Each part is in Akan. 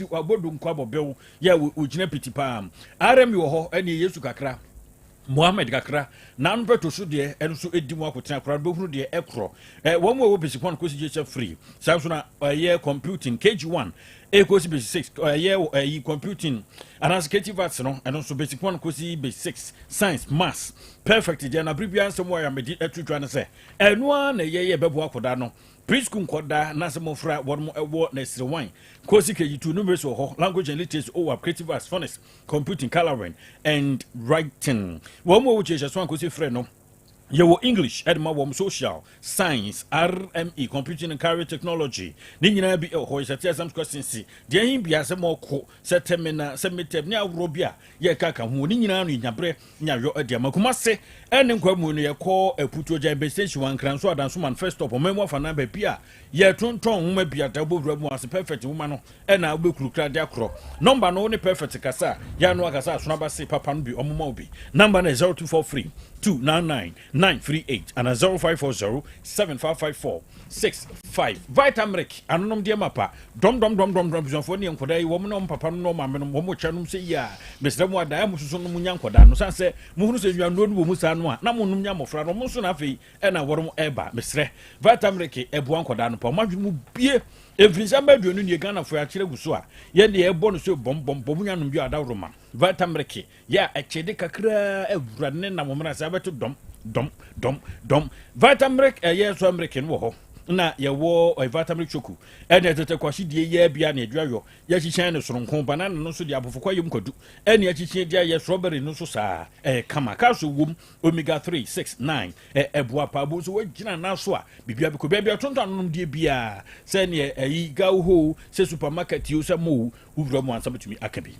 Wabɔ donko abɔ bɛw yɛ ogyina piti paa. Rme wɔ hɔ ɛne Yesu kakra, Mohammed kakra, n'ano bɛto so deɛ ɛno nso ɛdi mu akotena koraa no bɛhunu deɛ ɛkorɔ. Wɔn mu a ɛwɔ basic 1 kɔsi JHF free. Saa nso na ɛyɛ computing KG1 ɛkɔsi basic 6, ɛyɛ ɛyi computing anaasɛ KT vats no, ɛno nso basic 1 kɔsi basic 6, science, maths, perfect deɛ. Na bere biara nsɛm wɔ ayamedi ɛto dwa no sɛ ɛno ara na ɛyɛ yɛ bɛboa akɔda no, preschool nkɔda na sɛ mmɔfra wɔn ɛwɔ nursery 1 kɔsi KG2, numeracy wɔ hɔ, language and literacy, OWAP, creative arts, phonics, computing, coloring and writing. Wɔn mu a wɔkyerɛ hyɛ so ankɔsi frɛ no, yɛwɔ English ɛde ma wɔn, social science, RME, computing and career technology ne nyinaa bi ɛwɔ hɔ. Yɛsɛte exams questions deɛ ɛhin bia sɛ mɔkɔ sɛ terminal sɛ midterm ne ahoroɔ bi a yɛka ka ho ne nyinaa no, yɛnyaberɛ nyayɔ ɛde ama. Kumase ɛne nkwa mu no, yɛkɔ Aputuo Gyan base station, Wankran so Adansoman first stop, ɔman mu afanan baabi a yɛtontɔn nwoma bi ada wobɛwura mu ase. Perfect nwoma no ɛna wobɛkurukura de akorɔ. Number no, wo ne Perfect kasa a, yɛano akasa asono se papa no bi ɔmoma wo bi. Number no yɛ 0243 299 938 ana 0540 7554 65. Vitamric anonom deɛ mapa dɔm dɔm dɔm dɔm dɔm. Abusuafoɔ ne nkɔda yi, wɔn ne wɔn papa no ne wɔn maame no, wɔn kyɛ nom sɛ yie a, mesrɛ mu adan mo soso no mu nya nkɔda no san sɛ mohunu sɛ nnuanoɔ no wɔ mu saa no a, na monom nya mmɔfra no ɔmo nso. Na afei ɛna wɔn ɛba, mesrɛ, Vitamric ɛboa nkɔda no pa, ɔmo adwene mu bie. Mfirinhyia mba 20 nie Ghanafoɔ akyerɛ gu so a yɛn deɛ ɛbɔ no so bɔm bɔm bɔm. Nyanom bi adaworoma Vitamric yɛ a ɛkyɛde kakraa awura ne nam mmra sɛ abɛto dɔm dɔm dɔm dɔm. Vitamric ɛyɛ so amric no wɔ hɔ na yɛwɔ Vitamric Choco ɛne ɛtɛtɛ kwasidie yɛ bia na aduayɔ yɛakyikyɛn no soronko. Banana no nso de abɔfokɔ yɛ mu kwadu ɛne akyikyɛn de ayɛ. Strawberry no nso saa, ɛyɛ kama. Calcium wom, omega 3 6 9, ɛboa paa bo nso wagyina nan so a biribia bɛkɔ baabi a tontɔn anonom deɛ biaa sɛneɛ ɛyi gawo hɔ sɛ supermarket yi sɛ mo wowura mu ansa bɛtumi aka bi.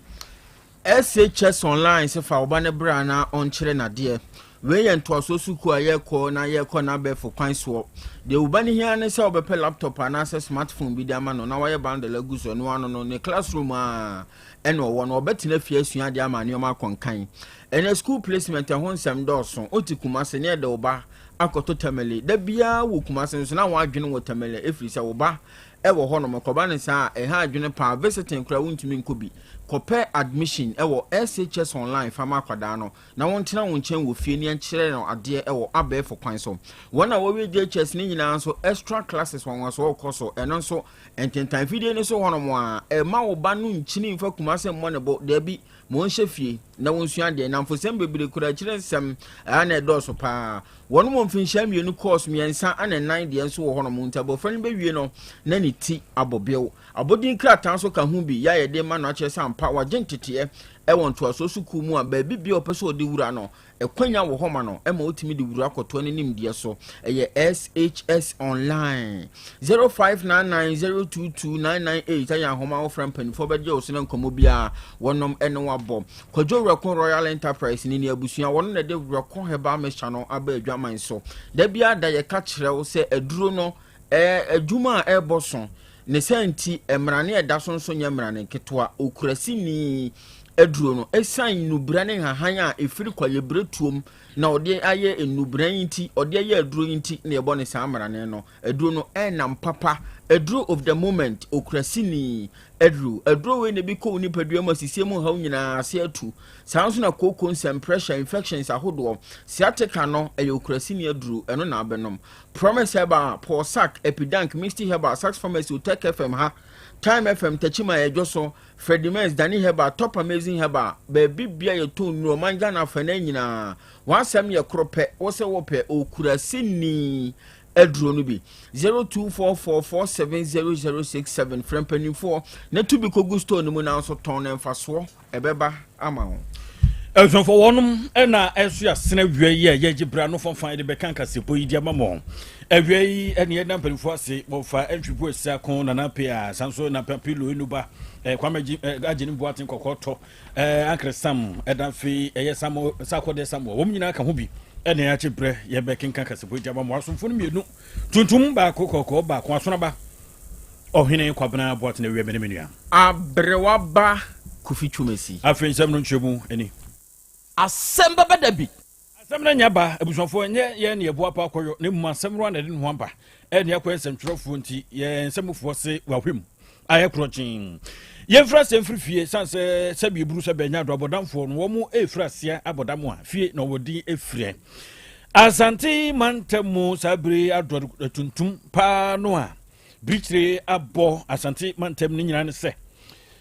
SHS Online sɛ fa ɔba no berɛ a na ɔnkyerɛ nadeɛ. Wei yɛ ntoasoɔ sukuu a yɛkɔ na yɛkɔ n'abɛɛfo kwan soɔ deɛ, wo ba no hia ne sɛ wobɛpɛ laptop anaasɛ smartphone bi de ama no na wayɛ bundle agu so. Ɛno ano no ne classroom a ɛna ɔwɔ no, ɔbɛtena fie asua adeɛ ama nneɛma akɔnkan. Ɛnɛ school placement ɛho nsɛm dɔɔso. Wote Kumase ne ɛde wo ba akɔto Tamale da biara wɔ Kumase nso na wɔadwene wɔ Tamale ɛfiri sɛ wo ba ɛwɔ hɔnom kɔba ne saa a, ɛha adwene paa. Visiting koraa wontumi nkɔ bi. Kɔpɛ admission ɛwɔ SHS Online fama akwadaa no na wɔntena wo nkyɛn wɔ fie ne ɛnkyerɛ no adeɛ ɛwɔ abɛɛfo kwan so. Wɔn a wɔwie JHS ne nyinaa nso, extra classes wɔn wɔn so wɔkɔ so. Ɛno nso ntentan fidie no so hɔnom a ɛma wo ba no nkyini mfa Kumase mmɔ ne bo daabi ma wɔnhyɛ fie na wɔnsua adeɛ. Namfosɛm bebree kura akyerɛ nsɛm ɛa na ɛdɔɔso paa. Wɔn mo mfinhyia 2 course, 3 ana 4 deɛ nso wɔ hɔnom, nti abɔfra no bɛwie no na ne ti abɔ bew. Abɔdin krataa nso ka ho bi yɛ a yɛde ma no akyerɛ sɛ ampa wagye nteteɛ ɛwɔ ntoasoɔ sukuu mu a, baabi bia ɔpɛ sɛ ɔde wura no, ɛkwanya wɔ hɔ ma no ɛma wotumi de wura akɔtoa no nimdeɛ so. Ɛyɛ SHS Online, 0599022998 ɛyɛ ahoma. Wofrɛ mpanimfoɔ bɛgye wo so no, nkɔmmɔ biara wɔnom ɛne wabɔ. Kwadwo Werɛko Royal Enterprise ne ne abusua, wɔno na ɛde Werɛko Herbal Mixture no aba adwaman so. Da biara da yɛka kyerɛ wo sɛ aduro no ɛɛ adwuma a ɛrebɔ so ne sɛ nti mmerane ɛda so nso nyɛ mmerane nketewa. Okura sini aduro no ɛsiane nnubra ne nhahan a ɛfiri kwayɛberɛ tuom na ɔde ayɛ nnubra yi nti, ɔde ayɛ aduro yi nti na yɛbɔ ne saa mmerane no. Aduro no ɛnam papa, aduro of the moment, okura sini aduro. Aduro wei na ebi kɔ wo nipadua mu asisie mu haw nyinaa ase atu. Saa nso na kooko nsɛm, pressure, infections ahodoɔ, sciatica no, ɛyɛ okura sini aduro, ɛno na abɛnom. Promise Herbal, Paul Sack, Epidank, Misty Herbal, Sax Pharmacy, Otec FM ha, Time FM, Tachima yɛdwo so, Freddie Mens, Danny Herbal, Top Amazing Herbal, baabi bia yɛtɔn nnuro ɔman Ghana afa no nyinaa, w'asɛm yɛ koro pɛ, wo sɛ wopɛ okura sini aduro no bi, 0244470067. Frɛ mpanimfoɔ na tu bi kɔgu store no mu na nso tɔn no, mfasoɔ ɛbɛba ama wo. Abusuafoɔ, wɔnom ɛna ɛso asena awia yi a yɛgye bra no fanfa yɛde bɛka nkasɛpɔ yi de ama mɔ awia yi. Ɛne yɛda mpanimfoɔ ase, wɔfa ntwipo asia ko Nana Pe a san so na Pilo Enuba Kwame agye ne Boaten kɔkɔɔ tɔ Ankere Sam ɛda afei ɛyɛ Sam Sakɔdeɛ Samuel, wɔn nyinaa ka ho bi. Ɛne yɛagye brɛ yɛbɛkenka kasɛpɔ yi de ama mɔ. Asomfoɔ no mmienu, tuntum baako, kɔkɔɔ baako, asonaba Ɔhene Kwabena Boaten awia me ne me nua Aberewa ba Kofi Twumasi. Afei nsɛm no nkyerɛ mu ani. Asɛm bɛbɛ da bi. Asɛm no nyɛ ba, abusuafoɔ, nyɛ yɛn ne yɛboa pa akɔyɔ na mmom asɛm no a na ɛde ne ho aba ɛne akɔyɛ nsɛmtwerɛfoɔ nti yɛn nsɛmfoɔ se wahwɛ mu ayɛ korɔkyee. Yɛmfiri aseɛ mfiri fie sane sɛ sɛbi eburu sɛ bɛnya do abɔdamfoɔ no wɔn ɛfiri aseɛ abɔdam a fie na wɔn din ɛfirɛ. Asante mantam mu saa bere adɔ tuntum paa no a birikyire abɔ Asante mantam no nyinaa ne sɛ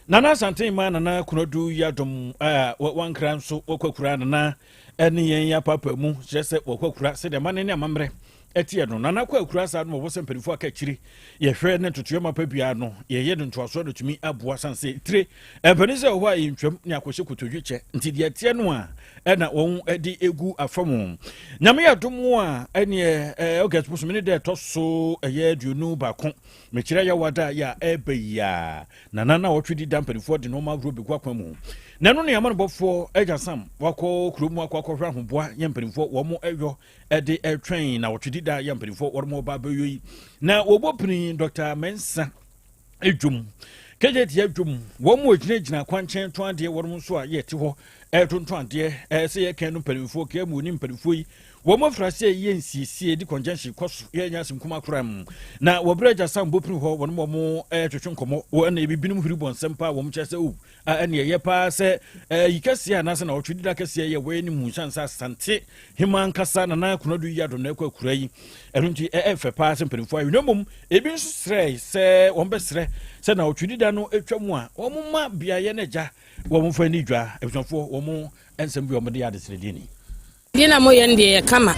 Nana Asante ma Nana Kunadu Yiadom a wankra nso wɔkwakura Nana ne yɛn apapa mu kyerɛ sɛ wɔkwakura sɛdeɛ amanne ne amammerɛ ɛteɛ no. Nana kɔ akura saa no wɔwɔ sɛ mpanimfoɔ aka akyire yɛhwɛ ne ntotoeɛ mapa biara no yɛyɛ no ntoasoɔ no tumi aboa sane sɛ tire mpanin sɛ wɔ hɔ a yɛntwam ne akɔhyɛ kotodwe kyɛ nti deɛ ɛteɛ no a ɛna wɔn de egu afa mu. Nyame yɛ adom a ɛneɛ August bosome ne dɛ ɛtɔ so ɛyɛ 21 mekyerɛ yɛwada yɛ a ɛba yi a nana na wɔtwe di da mpanimfoɔ de nneɛma ahorow bɛgu akwan mu na ɛno ne amanebɔfoɔ agya Sam wakɔ kurom akɔ akɔhwɛ ahoboa yɛ mpanimfoɔ wɔn ɛyɔ ɛde ɛtwɛn na wɔtwe di da yɛ mpanimfoɔ wɔn ɔba abɛyɔ yi na wɔbɔ pini Dr. Mensa dwom kegyetia dwom wɔn mu gyinagyina kwankyɛn tɔn adeɛ wɔn nso a yɛte hɔ ɛretontɔn adeɛ ɛɛ sɛ yɛkɛn no mpanimfoɔ kɛn mu ne mpanimfoɔ yi wɔn afira sɛ yɛ nsiesie di congestion kɔ so yɛ nyɛ asɛm kuma koraa mu na wɔbrɛ agya sam bopini hɔ wɔn wɔn ɛretwetwe nkɔmɔ wɔ ɛna ebi binom huri bɔ nsɛm paa wɔn kyerɛ sɛ o ɛne ɛyɛ paa sɛ yi kɛseɛ anaasɛ na ɔtwe dida kɛseɛ yɛ wɔyɛ ne mu nhyɛn sɛ Asante hema ankasa Nana Konadu yi adom na ɛkɔ akura yi ɛno nti ɛyɛ fɛ paa sɛ mpanimfoɔ ayɛ na mmom ebi nso srɛ sɛ wɔn bɛsrɛ sɛ na ɔtwe dida no atwa mu a wɔn ma beaeɛ no agya wɔn mfa ani dwa abusuafoɔ wɔn nsɛm bi wɔn de yɛ adesrɛdeɛ ni. Deɛ na moyɛ no deɛ yɛ kama.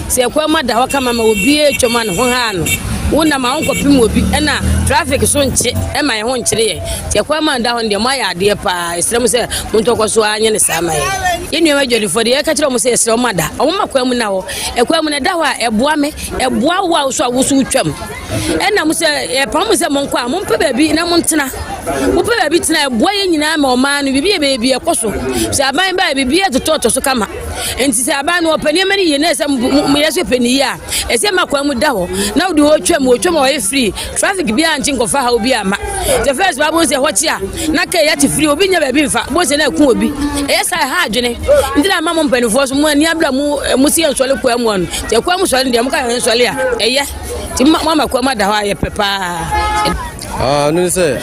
Sɛ ɛkwan mu ada hɔ kama ma obiara atwam a ne ho haa no. Wonam a wonkɔpem obi ɛna traffic so nkye ɛma yɛn ho nkyere yɛn. Nti ɛkwan mu ada hɔ no deɛ moayɛ adeɛ paa. Yɛsrɛ mo sɛ montɔkɔ so ara nyɛ no saa ma yɛn. Yɛn nuanom adwadifoɔ deɛ yɛka kyerɛ wɔn sɛ yɛsrɛ wɔn ada. Wɔn ma kwan mu na hɔ. Ɛkwan mu no ɛda hɔ a ɛboa me, ɛboa wo a wo so a wo so wotwam. Ɛna mo sɛ yɛpam mo sɛ monkɔ a mompɛ baabi na montena. Mopɛ baabi tena ɛboa yɛn nyinaa ma ɔman no biribi yɛ baabi ɛkɔ so. Sɛ aban ba a biribi ɛtotɔtɔ so kama. Nti sɛ aban no ɔpɛ nneɛma no yie na ɛsɛ moyɛ so pɛ ne yie a ɛsɛ ma kwan mu da hɔ na wode ɔtwam ɔtwam a ɔyɛ free traffic biara nkye nkɔfa ha obi ama. The first bible sɛ hɔ kye a na kɛ yɛte free obi nya baabi mfa bo sɛ na ɛku obi. Ɛyɛ saa ɛha adwene. Nti na ama mo mpanimfoɔ so mo ani abira mo mo si yɛ nsɔle kwan mu ano. Sɛ kwan mu sɔle deɛ mo ka yɛ nsɔle a ɛyɛ. Nti mo ama kwan mu ada hɔ a yɛ pɛ paa. Ah, no sɛ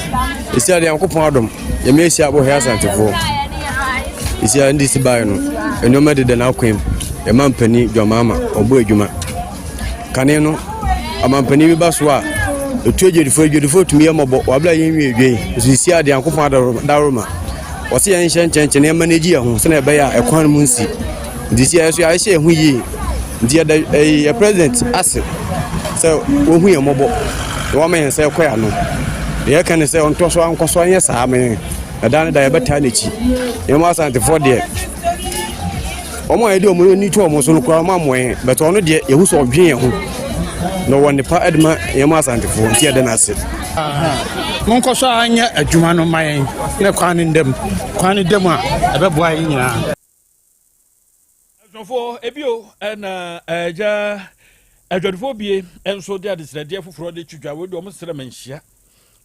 ɛsi adeɛ Nyankopɔn adom yɛmɛ ɛsi abɔhwɛ Asantefoɔ ɛsi a ndc baeɛ no nneɛma deda n'akwan mu yɛma mpanin dwamaama ɔbɔ adwuma kane no amampanin bi ba so a ɛtu adwadifoɔ adwadifoɔ tumi yɛ mmɔbɔ wɔabla yɛnwie adwa yi nso ɛsi adeɛ Nyankopɔn adaworoma wɔse yɛnhyɛ nkyɛnkyɛn na yɛma no agyi yɛn ho sɛnea ɛbɛyɛ a ɛkwan no mu nsi nti si yɛ so yɛahyɛ yɛn ho yie nti yɛda ɛyi yɛ president ase sɛ wɔhu yɛn mmɔbɔ na wɔama yɛn nsa ɛkɔ yɛn ano deɛ yɛka ne sɛ ɔntɔ so ankɔ so anyɛ saa ma yɛn ɛda ne da yɛbɛtaa n'akyi yɛn mu asantefoɔ deɛ wɔn a yɛde wɔn ani to wɔn so no koraa wɔn amoa yɛn bɛtɛ ɔno deɛ yɛhu sɛ ɔdwen yɛn ho na ɔwɔ nnepa de ma yɛn mu asantefoɔ nti yɛda no ase. Monkɔ so ara nyɛ adwuma no ma yɛn na kwan no nda mu. Kwan no da mu a, ɛbɛboa yɛn nyinaa. Abusuafoɔ, ebio na agya adwadifoɔ bie nso de adesrɛdeɛ foforɔ de twitwa wei de wɔn srɛ manhyia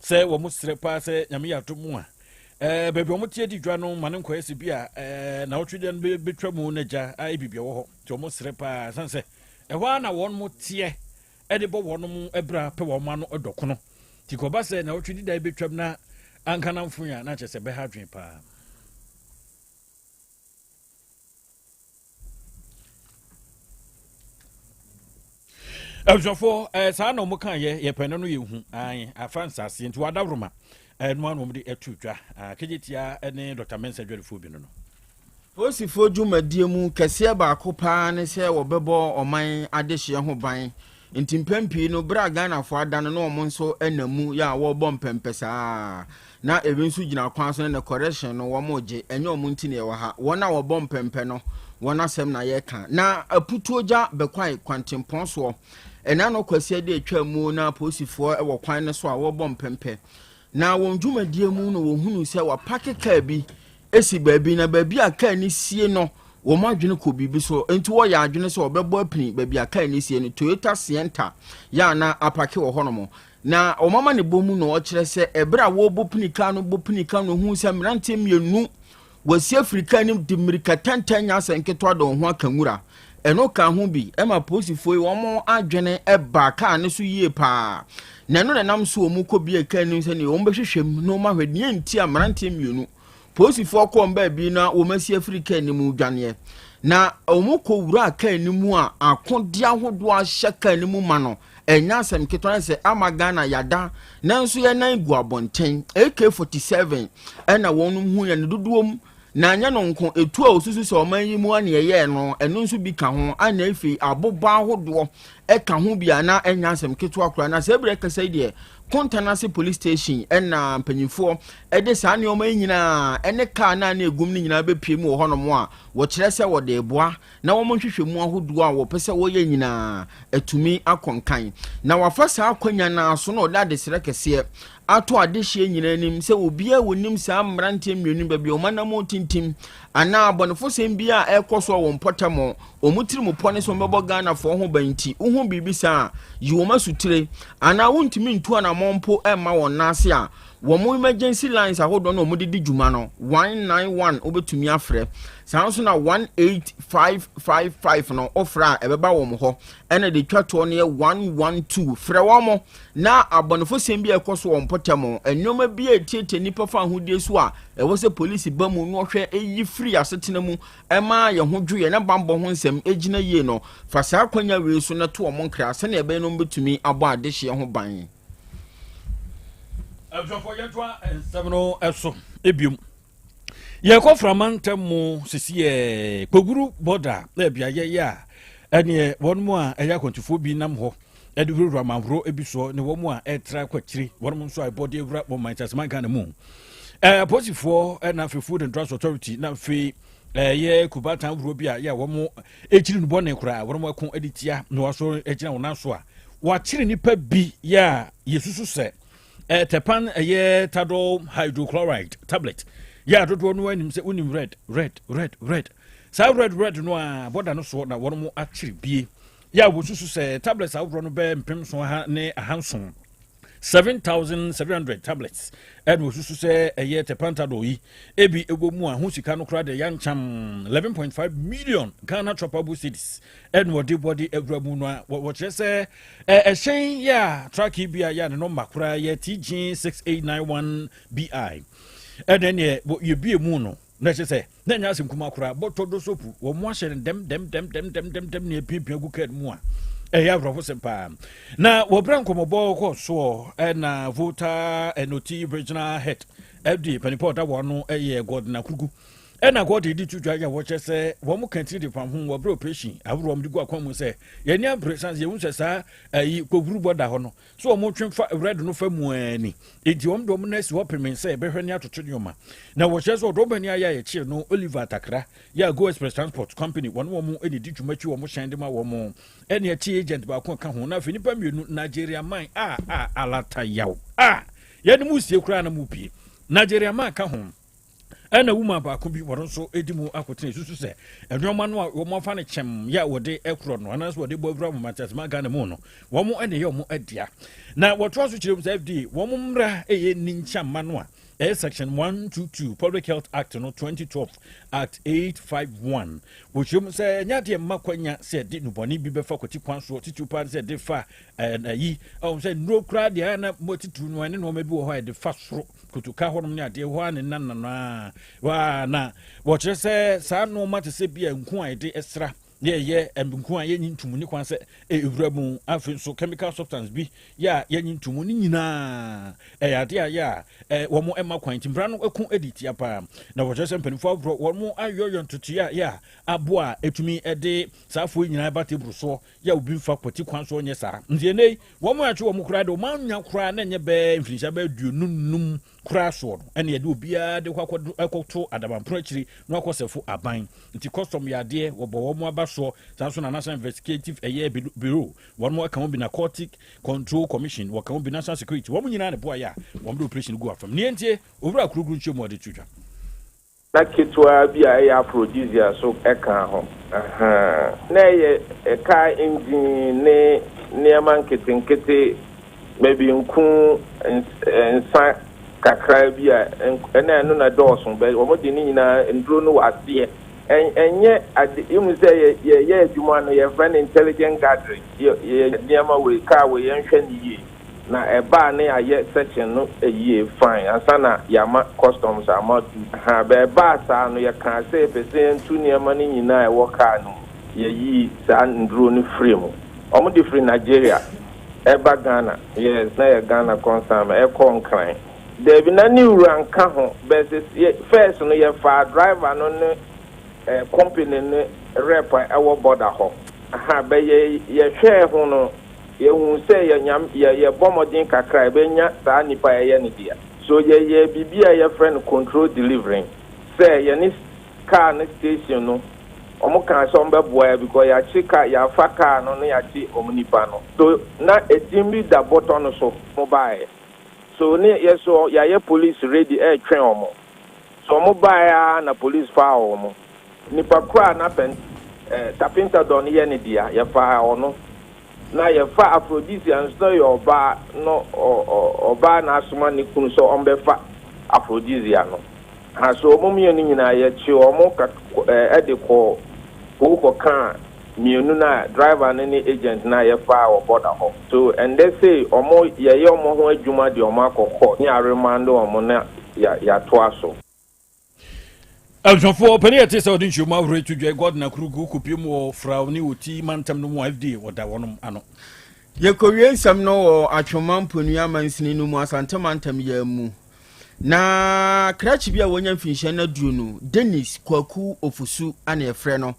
sɛ wɔn srɛ paa sɛ nyame yɛ ato mu a ɛɛ baabi wɔn teɛ di dwa no ma ne nkɔyɛ sɛ bi a ɛɛ na wɔtwe deɛ no bɛtwa mu na gya ayɛ biribi wɔ hɔ nti wɔn srɛ paa san sɛ ɛhɔ ara na wɔn teɛ de bɔ wɔn bra pɛ wɔn ano dɔkono nti kɔba sɛ na wɔtwe dida bɛtwam na anka namfo a na kyerɛ sɛ bɛha adwene paa. Abusuafoɔ ɛɛ saa na wɔn kan yɛ yɛpɛ no no yɛ hu ae afa nsaase nti wadaworoma ɛno ano wɔn de ɛto dwa kegye tia ɛne Dr. Mensah adwadifoɔ bi no no. Polisifoɔ dwumadie mu kɛseɛ baako pa ara ne sɛ wɔbɛbɔ ɔman adehyeɛ ho ban. Nti mpɛn pii no berɛ a Ghanafoɔ ada no na wɔn nso nam mu yɛ a wɔrebɔ mpɛmpɛ saa ara. Na ebi nso gyina kwan so na correction no wɔn regye, ɛnyɛ wɔn nti na yɛwɔ ha. Wɔn a wɔbɔ mpɛmpɛ no wɔn asɛm na yɛreka. Na Aputuogya Bɛkwae kwantempɔn soɔ, ɛna no Kwasiada de atwa mu na apolisifoɔ wɔ kwan no so a wɔrebɔ mpɛmpɛ. Na wɔn dwumadie mu no wɔhunuu sɛ wɔapake kaa bi si baabi na baabi a kaa no sie no wɔn adwene kɔ biribi so nti wɔyɛ adwene sɛ wɔbɛbɔ apini baabi a kaa no sie no Toyota Sienta yɛ a na apake wɔ hɔnom na wɔn ama ne bɔ mu na ɔkyerɛ sɛ ɛberɛ a wɔrebɔ pini kaa no bɔ pini kaa no ohun sɛ mmeranteɛ mmienu wɔasi afiri kaa no de mmirika tɛntɛn nyɛ asɛ nketewa de wɔn ho aka nwura. Ɛno ka ho bi ma apolisifoɔ yi wɔn adwene baa kaa no so yie paa. Na ɛno na ɛnam so wɔn kɔbie kaa no mu sɛdeɛ wɔbɛhwehwɛ mu na wɔahwɛ deɛ nti a mmeranteɛ mmienu polisifoɔ kɔɔ baabi na wɔn asi afiri kaa no mu dwaneɛ. Na wɔn kɔwuraa kaa no mu a akodeɛ ahodoɔ ahyɛ kaa no mu ma no ɛnyɛ asɛm ketewa sɛ ama Ghana yada nanso yɛn nan gu abɔnten. AK-47 ɛna wɔn hu yɛn dodoɔ mu Na ɛnyɛ no nko, etuo a wɔsusu sɛ ɔman yi mu a na ɛyɛɛ no, ɛno nso bi ka ho, a na afei aboba ahodoɔ ka ho bi a na ɛnyɛ asɛm ketewa koraa. Na saa berɛ kasa yi deɛ, Kontanase Police Station na mpanyinfoɔ de saa nneɛma yi nyinaa ne kaa no a na egum no nyinaa bɛpue mu wɔ hɔnom a wɔkyerɛ sɛ wɔde reboa na wɔn nhwehwɛmu ahodoɔ a wɔpɛ sɛ wɔyɛ nyinaa atumi akɔ nkan. Na wafa saa akwanya no ara so na ɔde adesrɛ kɛseɛ ato adehyeɛ nyinaa anim sɛ obiara a ɔnim saa mmeranteɛ mmienu baabi a wɔn anammɔn tintim anaa abɔnefosɛm bi a ɛrekɔ so wɔ wɔn mpɔtam, wɔn tirim pɔ ne sɛ wɔbɛbɔ Ghanafoɔ ho ban nti, wohu biribi saa a, yi wɔn asutire anaa wontumi ntu anammɔn mpo mma wɔn nan ase a, wɔn emergency lines ahodoɔ na wɔde di dwuma no, 191 wobɛtumi afrɛ. Saa nso na 18555 no wofrɛ a ɛbɛba wɔn hɔ. Ɛna de twa toɔ no yɛ 112. Frɛ wɔn na abɔnefosɛm bi a ɛkɔ so wɔ mpɔtam, nneɛma bi a ɛtiatia nnipa fa ahodie so a ɛwɔ sɛ polisi ba mu na ɔhwɛ ɛyi firi asetena mu ɛma yɛn ho dwo yɛn na bammɔ ho nsɛm ɛgyina yie no, fa saa akwanya wei so na to wɔn nkra sɛnea ɛbɛyɛ no wɔbɛtumi abɔ adehyeɛ ho ban. Abusuafoɔ yɛntoa nsɛm no so biom. Yɛkɔ frama ntam mu sisi yɛ Kpoguru bɔda na beaeɛ yɛ a ɛneɛ wɔn mu a ɛyɛ akwantufoɔ bi nam hɔ ɛde wurawura amanhoroɔ bi soɔ ne wɔn a ɛtra kɔ akyiri wɔn nso a ɛbɔ de awura wɔn man Kyaseman Ghana mu. Ɛɛ apolisifoɔ ɛna afei Food and Drugs Authority na afei ɛyɛ kubatan ahoroɔ bi a yɛ a wɔn akyiri no bɔne koraa wɔn ako de tia na wɔaso agyina wɔn nan so a wɔakyere nipa bi yɛ a yɛsusu sɛ Tɛpan ɛyɛ tadol hydrochloride tablet yɛ a dodoɔ no anim sɛ wonim red red red red saa red red no a bɔda no soɔ na wɔn akyere bie yɛ a wɔsusu sɛ tablets ahodoɔ no bɛyɛ 7700 7,700 tablets ɛna wɔsusu sɛ ɛyɛ tɛpantadol yi ebi ɛwɔ mu a ho sika no koraa deɛ yankyam 11.5 million Ghana chopable cedis ɛna wɔde bɔde awura mu no a wɔkyerɛ sɛ Ɛhyɛn yi a truck yi bi a yɛ a ne nɔmba koraa yɛ TG6891BI ɛna ɛneɛ yɛbie mu no na ɛkyɛ sɛ na ɛnyɛ asɛm kuma koraa bɔtɔ do sopu wɔn mo ahyɛ no dɛm dɛm dɛm dɛm dɛm dɛm dɛm na epiapia gu kaa mu a ɛyɛ awerɛhosɛm paa na wɔbrɛ nkɔmmɔbɔ kɔ soɔ ɛna Volta ɛnoti regional head ɛde panipa ɔda wɔn ano ɛyɛ Gordon Akurugu Ɛna God de to dwa yɛ wɔkyɛ sɛ wɔn ka tiri de pam ho wɔ bere operation ahorow wɔn de gu akwan mu sɛ yɛn ani abere san sɛ yɛhu sɛ saa ayi kɔhuru bɔ da hɔ no so wɔn twe fa red no fa mu ani enti wɔn de wɔn nan asi hɔ pemee sɛ yɛbɛhwɛ ne atoto nneɛma na wɔkyerɛ sɛ ɔdɔ bɛni ayɛ a yɛkyee no Oliver Atakra yɛ a Go Express Transport Company wɔn wɔn ɛna di dwuma twi wɔn hyɛn de ma wɔn ɛne ɛkye agent baako ka ho na afei nipa mmienu Nigeria man a a alata yaw a yɛne mu sie koraa na mu pie Nigeria man ka ho Ɛna woman baako bi wɔn nso di mu akotene susu sɛ nneɛma no a wɔn afa no kyɛm yɛ a wɔde korɔ no anaasɛ wɔde bɔ awura wɔn atasema Ghana mu no wɔn ɛna ɛyɛ wɔn adea. Na wɔtoa so kyerɛ mu sɛ FDA wɔn mmara ɛyɛ ni nkyɛnma no a ɛyɛ section 122 Public Health Act no 2012 Act 851 wɔkyerɛ mu sɛ ɛnyɛ adeɛ mma kwanya sɛ ɛde nnubɔne bi bɛfa kwati kwan soɔ titiriw paa sɛ ɛde fa ayi ɛwɔ sɛ nnuro koraa deɛ na mo titiriw no ɛne nneɛma bi wɔ hɔ a ɛde fa soro kotoka hɔnom ne adeɛ hɔ a ne nna no a waa na wɔkyerɛ sɛ saa nneɛma te sɛ bi a nku a yɛde sra na ɛyɛ nku a yɛnyi ntumu ne kwan sɛ ɛwura mu afei nso chemical substance bi yɛ a yɛnyi ntumu ne nyinaa ɛyɛ adeɛ a yɛ a wɔn ɛma kwan nti mmara no ɛko ɛdi tia paa na wɔkyerɛ sɛ mpanimfoɔ aborɔ wɔn ayɔyɔ ntotoeɛ a yɛ a aboa a ɛtumi ɛde saa afoɔ nyinaa ba table soɔ yɛ a obi mfa kwati kwan so nyɛ saa. Nti ɛnnɛ yi, wɔn a yɛatwe wɔn koraa de, wɔn annya koraa na ɛnyɛ bɛyɛ mfirinhyia bɛyɛ 25 koraa soɔ no, ɛna yɛde obiara de kɔ akɔto adabanpono akyiri na wakɔsɛfo aban. Nti custom yɛ adeɛ, wɔbɔ wɔn aba soɔ, saa nso na National Investigative ɛyɛ Bureau, wɔn aka ho bi, Narcotic Control Commission, wɔka ho bi, National Security, wɔn nyinaa na ɛboaeɛ a wɔn de operation gu afam. Nea ntie, Owura Kuruguru nkyerɛmu a ɔde to dwa. Na ketewaa bi a ɛyɛ aphrodisiac so ka ho. Na ɛyɛ car engine ne nneɛma nketenkete, maybe nku, nsa kakra bi a, na ɛno na ɛdɔɔso, but wɔde ne nyinaa, nnuro no wɔ aseɛ. Ɛnyɛ ade, wohu sɛ yɛ yɛyɛ adwuma no yɛfrɛ no intelligent gathering, yɛ yɛ nneɛma wei, car wei yɛnhwɛ no yie, na ɛba a na yɛayɛ searching no yie fine ansa na yɛama customs ama du ha, but ɛbaa saa no yɛkaa sɛ yɛpɛ sɛ yɛntu nneɛma no nyinaa a ɛwɔ car no mu, yɛyii saa nnuro no firii mu. Wɔde firi Nigeria ɛba Ghana, yes, na ɛyɛ Ghana consignment, ɛkɔɔ Nkran. Dabi na ne wura nka ho but sɛ first no yɛfaa driver no ne company no rep a ɛwɔ border hɔ aha but yɛ yɛhwɛɛ ho no yɛhuu sɛ yɛ nyam yɛ yɛbɔ mmɔden kakra a yɛbɛnya saa nipa a ɛyɛ ne dea so yɛyɛɛ biribi a yɛfrɛ no control delivering sɛ yɛne car no station no wɔn kaa sɛ wɔn bɛboa yɛ because yɛakye car yɛafa car no na yɛakye wɔn nipa no so na edin bi da bɔtɔ no so mo baeɛ. So ne yɛ so yayɛ police ready ɛretwɛn wɔn. So wɔn baeɛ ara na police faa wɔn. Nipa koro a na pɛn eh, tapintadɔ no yɛ ne dea, yɛfaa ɔno. Na yɛfa Aphrodisia nso na ɔyɛ ɔbaa no ɔ ɔ ɔbaa na asoma ne kunu sɛ ɔmbɛfa Aphrodisia no. Ha so wɔn mmienu nyinaa yɛkye wɔn kak eh, de kɔɔ Hoo kɔkaa mmienu no a driver no ne agent no a yɛfaa wɔ border hɔ. So ɛndɛ sei ɔmo yɛyɛ ɔmo ho adwuma de ɔmo akɔ court ne yɛaremande ɔmo na yɛatoa so. Abusuafoɔ, panin a ɛte sɛ ɔde nhyiamu ahorow to dwa Gordon Akurugu kɔpie mu wɔ Frao ne Oti mantam no mu a FDA wɔda wɔnom ano. Yɛkɔwie nsɛm no wɔ Atwoma Mponua mansini no mu Asante mantam yi ara mu. Na krakye bi a wanya mfinhyia no aduonu, Dennis Kwaku Ofosu ana yɛfrɛ no.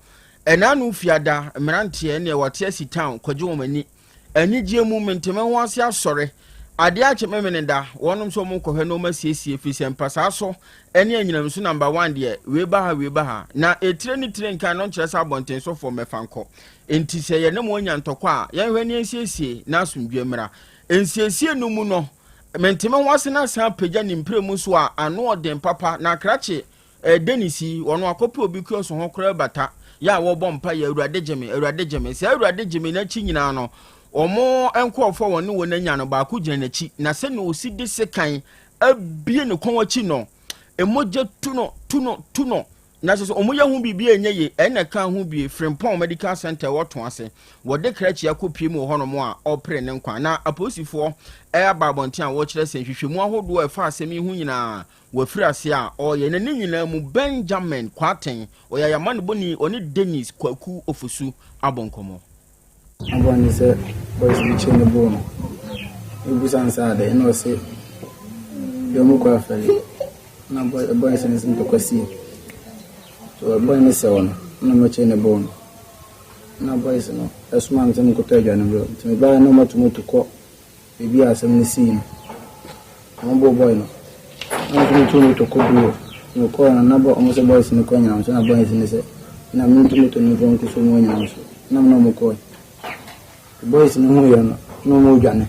Ɛna ano fiada, mmeranteɛ ne wɔte asi town kɔgye wɔn ani. Anigyeɛ mu mente me ho ase asɔre. Adeɛ akye memene da, wɔnom sɛ wɔn kɔhwɛ na wɔn asiesie firi sɛ mpasaa so ne anyinam so number one deɛ wei ba ha wei ba ha. Na etire ne tire nka no nkyerɛ sɛ abɔnten sofoɔ mmɛfa nkɔ. Enti sɛ yɛne mo anya ntɔkwa a, yɛnhwɛ ne yɛnsiesie na asomdwoeɛ mmra. Nsiesie no mu no, mente me ho ase na san apagya ne mpremu so a ano ɔden papa na krakye eh, Dennis yi, ɔno akɔpɛ obi kiosk ho koraa bata yɛ a wɔbɔ mpa yɛ Awurade gye me, Awurade gye me. Saa Awurade gye me n'akyi nyinaa no, wɔn nkurɔfoɔ a wɔne wɔn anya no baako gyina n'akyi na sɛnea ɔsi de sekan abie ne kɔn akyi no, mogya tu no, tu no, tu no. Na sɛ sɛ wɔyɛ ho biribi a ɛnyɛ ye, ɛna ɛka ho bie, Frimpong Medical Center ɛwɔ to ase. Wɔde krakye akɔpie mu wɔ hɔnom a ɔrepere ne nkwa. Na apolisifoɔ aba abɔnten a wɔrekyerɛ sɛ nhwehwɛmu ahodoɔ a ɛfa asɛm yi ho nyinaa wɔafiri ase a ɔreyɛ. Na ne nyinaa mu Benjamin Kwarteng, ɔyɛ ayamanebɔni, ɔne Dennis Kwaku Ofosu abɔ nkɔmmɔ. Aboa ne sɛ boys bi kye ne boo no. Mebisa no sɛ adɛn na ɔse deɛ ɔmo kɔ afɛle na boys no sɛ ntɔkwa sie. So boy no sɛw no na ɔmo kye ne boo no. Na boys no ɛsoma me sɛ menkɔtɔ aduane mbrɛ nti mebaeɛ na ɔmo atu moto kɔ Baabi a asɛm no sii no, wɔbɔɔ boy no. Na nso metu moto kɔduu hɔ. Mekɔɔ no, na wɔn sɛ boys no kɔ anyinam so, na boys no sɛ na mentu moto no mfa nkɔsɔ mu anyinam so. Na me ne wɔn kɔe. Boys no huiɛ no, na wɔredwane.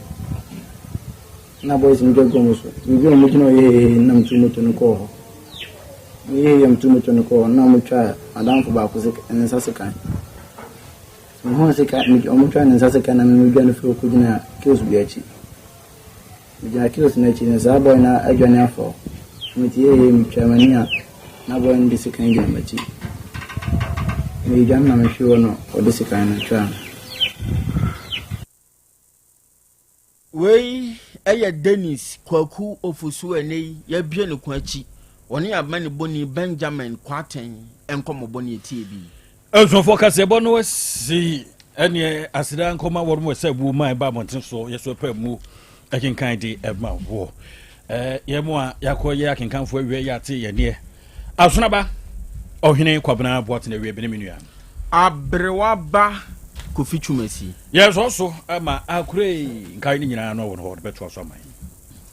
Na boys no dwa gu wɔn so. Biribi a wɔgyina hɔ yɛ hehe na metu moto no kɔɔ hɔ. Meyɛ hehe metu moto no kɔɔ hɔ, na wɔtwaa madamfo baako ne nsa sekan. Mehuu sika, me, wɔtwaa ne nsa sika na me medwane firi hɔ kɔgyinaa kiosk bi akyi. Megyina kiosk no akyi no, saa boy no adwane afa hɔ. Mete yɛyɛ metwaa m'ani a, na boy no de sekan gyina m'akyi. Meredwane na mehwee hɔ na ɔde sekan no twaa me. Wei yɛ Dennis Kwaku Ofosu a ɛnnɛ yi yɛabue ne kwan akyi. Ɔne amanebɔni Benjamin Kwarteng nkɔmmɔbɔ ne ɛtie bi. Abusuafoɔ kaseɛbɔ no asi ɛneɛ aseda nkɔma wɔn mu ɛsɛ buo ma ɛba abɔnten soɔ yɛ so ɛpɛ mu ɛkenkan de ɛma woɔ yɛ mu a yɛakɔ yɛ akenkanfoɔ awie yɛ ate yɛ neɛ Asonaba Ɔhene Kwabena Boateng awie bene me nua. Aberewa ba Kofi Twumasi. Yɛsɔ so ma akure nkae no nyinaa no wɔ no hɔ de bɛtoa so ama yɛn.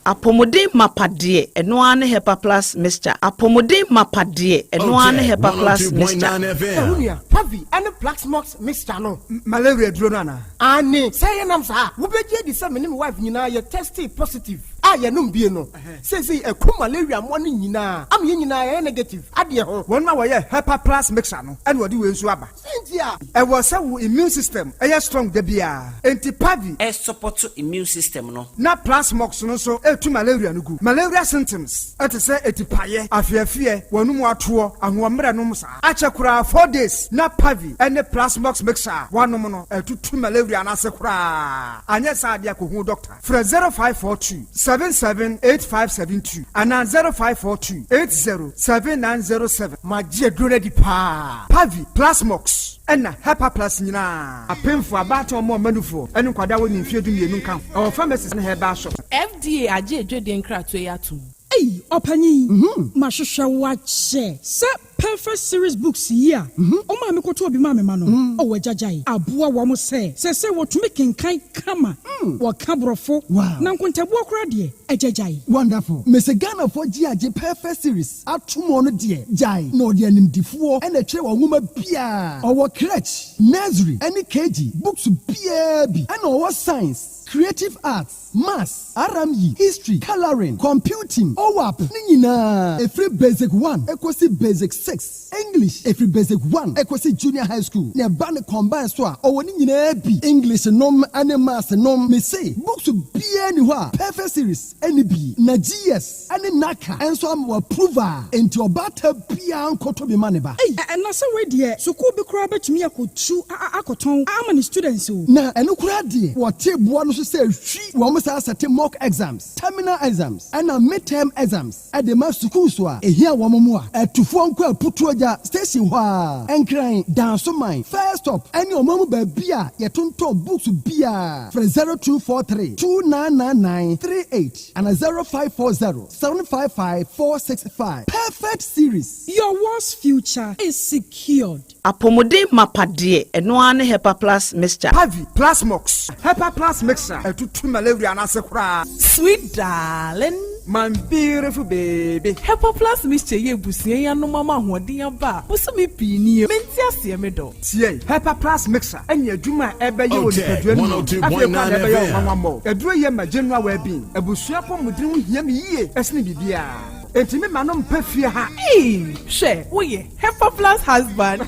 Apɔmuden mapa deɛ, ɛno ara ne Hepa Plus Mixture. Apɔmuden mapa deɛ, ɛno ara ne Hepa Plus Mixture. Sɛ wo nua, Pavi ne Plaxmox mixture no malaria aduro no anaa? Aane, sɛ ɛyɛ nam saa a, wobɛgye adi sɛ me ne me wife nyinaa yɛ testee positive. a yɛnom bie no, seesei ɛku malaria mmoa no nyinaa ama yɛn nyinaa yɛyɛ negative adeɛ ho. Wɔn a wɔyɛ Hepa Plus mixture no na wɔde wei nso aba. Sɛn nti a? Ɛwɔ sɛ wo immune system yɛ strong da biara, enti Pavi. Ɛsupɔto immune system no. Na Plasmox no nso retu malaria no gu. Malaria symptoms te sɛ atipaeɛ, afeafeɛ, w'anum atoɔ, ahoɔmmerɛ nom saa. Akyɛ koraa 4 days na Pavi ne Plasmox mixture a woanom no atutu malaria no ase koraa. Anyɛ saa deɛ a kɔhu dɔkta. Frɛ 0542 77 8572 anaa 0542 80 7907. Magye aduro no adi paa. Pavi, Plasmox, ɛna Hepaplus nyinaa. Apemfo, abaatan, ɔmo ɔmanufoɔ, ne nkwadaa a wɔnni mfeɛ 12 nka ho. Ɛwɔ pharmacies ne herbal shops. FDA agye adwadie nkratoɔ yi atom. Ei, ɔpanyin, mahwehwɛ wo akyɛ sɛ Perfect Series Books yi a ɔmaa mekɔtɔɔ bi maa me ma no, ɔwɔ agyagyae aboa wɔn sɛ seesei wɔtumi kenkan kama, wɔka Borɔfo, na nkontabuo koraa deɛ, agyagyae. Wonderful. Mese Ghanafoɔ gye agye Perfect Series atom ɔno deɛ gyae na ɔde animdifoɔ na ɛtwerɛ wɔn nwoma biara. Ɔwɔ crèche, nursery ɛne KG books biara bi ɛna ɔwɔ science, creative arts, maths, RME, history, colouring, computing, OWAP ne nyinaa ɛfiri basic one ɛkɔsi basic six, English ɛfiri basic one ɛkɔsi junior high school na ɛba ne combine so a ɔwɔ ne nyinaa bi, English nom ɛne maths nom. Mese books biara ni hɔ a Perfect Series ɛne bi na GS ɛne NaCCA ɛnso ama wɔ approve a enti ɔbaata biara nkɔtɔ bi ma ne ba. Ei, ɛna sɛ wei deɛ, sukuu bi koraa bɛtumi akɔtu akɔtɔn ama ne students o. Na ɛno koraa deɛ, wɔte boa no so sɛ hwi wɔn saa sɛte mock exams, terminal exams ɛna midterm exams ɛde ma schools a ehia wɔn mu a ɛtufoɔ nkɔ Aputuo Gya station hɔ a Nkran, Dansoman first stop ɛne ɔman mu baabi a yɛtontɔn books biara. Frɛ 0243 2999 38 ana 0540 755 465. Perfect Series. Your world's future is secured. Apɔmuden mapa deɛ, ɛno ara ne Hepa Plus mixture. Pavi, Plasmox, Hepa Plus mixture ɛtutu malaria no ase koraa. Sweet darling. My beautiful baby. Hepa Plus mixture yɛ ebusua yi anom ama ahoɔden aba a bosome pii nie. Mente aseɛ, me dɔ. Tie, Hepa Plus mixture ɛne adwuma a ɛbɛyɛ wɔ nipadua no mu. Afei kora na ɛbɛyɛ ɔnwanwammɔ. Aduro yɛ ma general well-being. Abusua pɔmuden ho hia me yie ɛsene biribiara. Enti me ma no mpɛ fie ha. Ee, hwɛ, woyɛ Hepa Plus husband.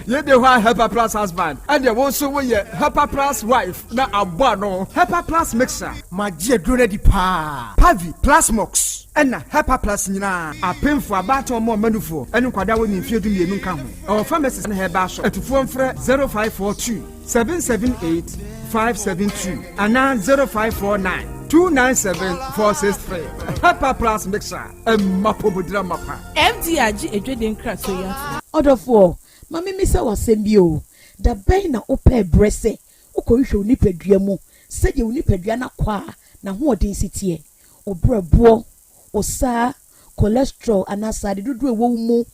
Yɛde hɔ a Hepa Plus husband ɛdeɛ, wo nso woyɛ Hepa Plus wife na abɔ ano. Hepa Plus mixture. Magye aduro no adi paa. Pavi, Plasmox, ɛna Hepa Plus nyinaa. Apemfo, abaatan, ɔmo ɔmanufoɔ ɛne nkwadaa wɔ ne mfeɛ 12 nka ho. Ɛwɔ pharmacies ne herbal shop. Atufoɔ mfrɛ 0542 778 572 anaa 0549 297 463. Hepa Plus mixture, ɛma pɔmudira mapa. FDA agye adwadie nkratoɔ yi atom. Ɔdɔfoɔ, ma memisa w'asɛm bi o. Da bɛn na wopɛɛ berɛ sɛ wokɔhwehwɛ wo nipadua mu sɛdeɛ wo nipadua no akɔ a n'ahoɔden si teɛ, wo berɛboɔ, wo saa, cholesterol anaa sade dodoɔ ɛwɔ wo mu,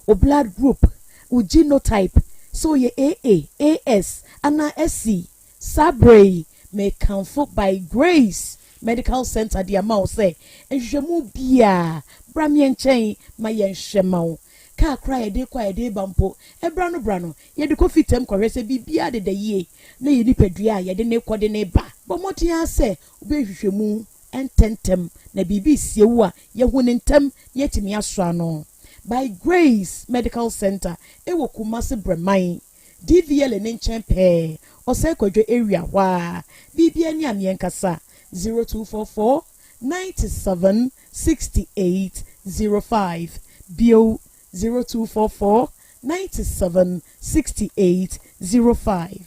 wo blood group, wo genotype, sɛ woyɛ AA, AS anaa SC? Saa berɛ yi, mekamfo By Grace Medical Center de ama wo sɛ nhwehwɛmu biaa bra meɛ nkyɛn ma yɛnhwɛ ma wo. Kaa koraa yɛde kɔ a yɛde ba mpo, ɛbra no bra no, yɛde kɔ fitam kɔhwɛ sɛ biribiara deda yie na yɛ nipadua a yɛde ne kɔ de ne ba. Bɔ mmɔden ara sɛ wobɛyɛ nhwehwɛmu ntɛntɛm na biribi sie wo a, yɛhu ne ntɛm na yɛatumi asɔ ano. By Grace Medical Center ɛwɔ Kumase Brɛman, DVL ne nkyɛn pɛɛ, Ɔsɛe Kwadwo area hɔ a. Biribia ni a meɛnkasa 0244 97 68 05 bio, 0244 97 68 05.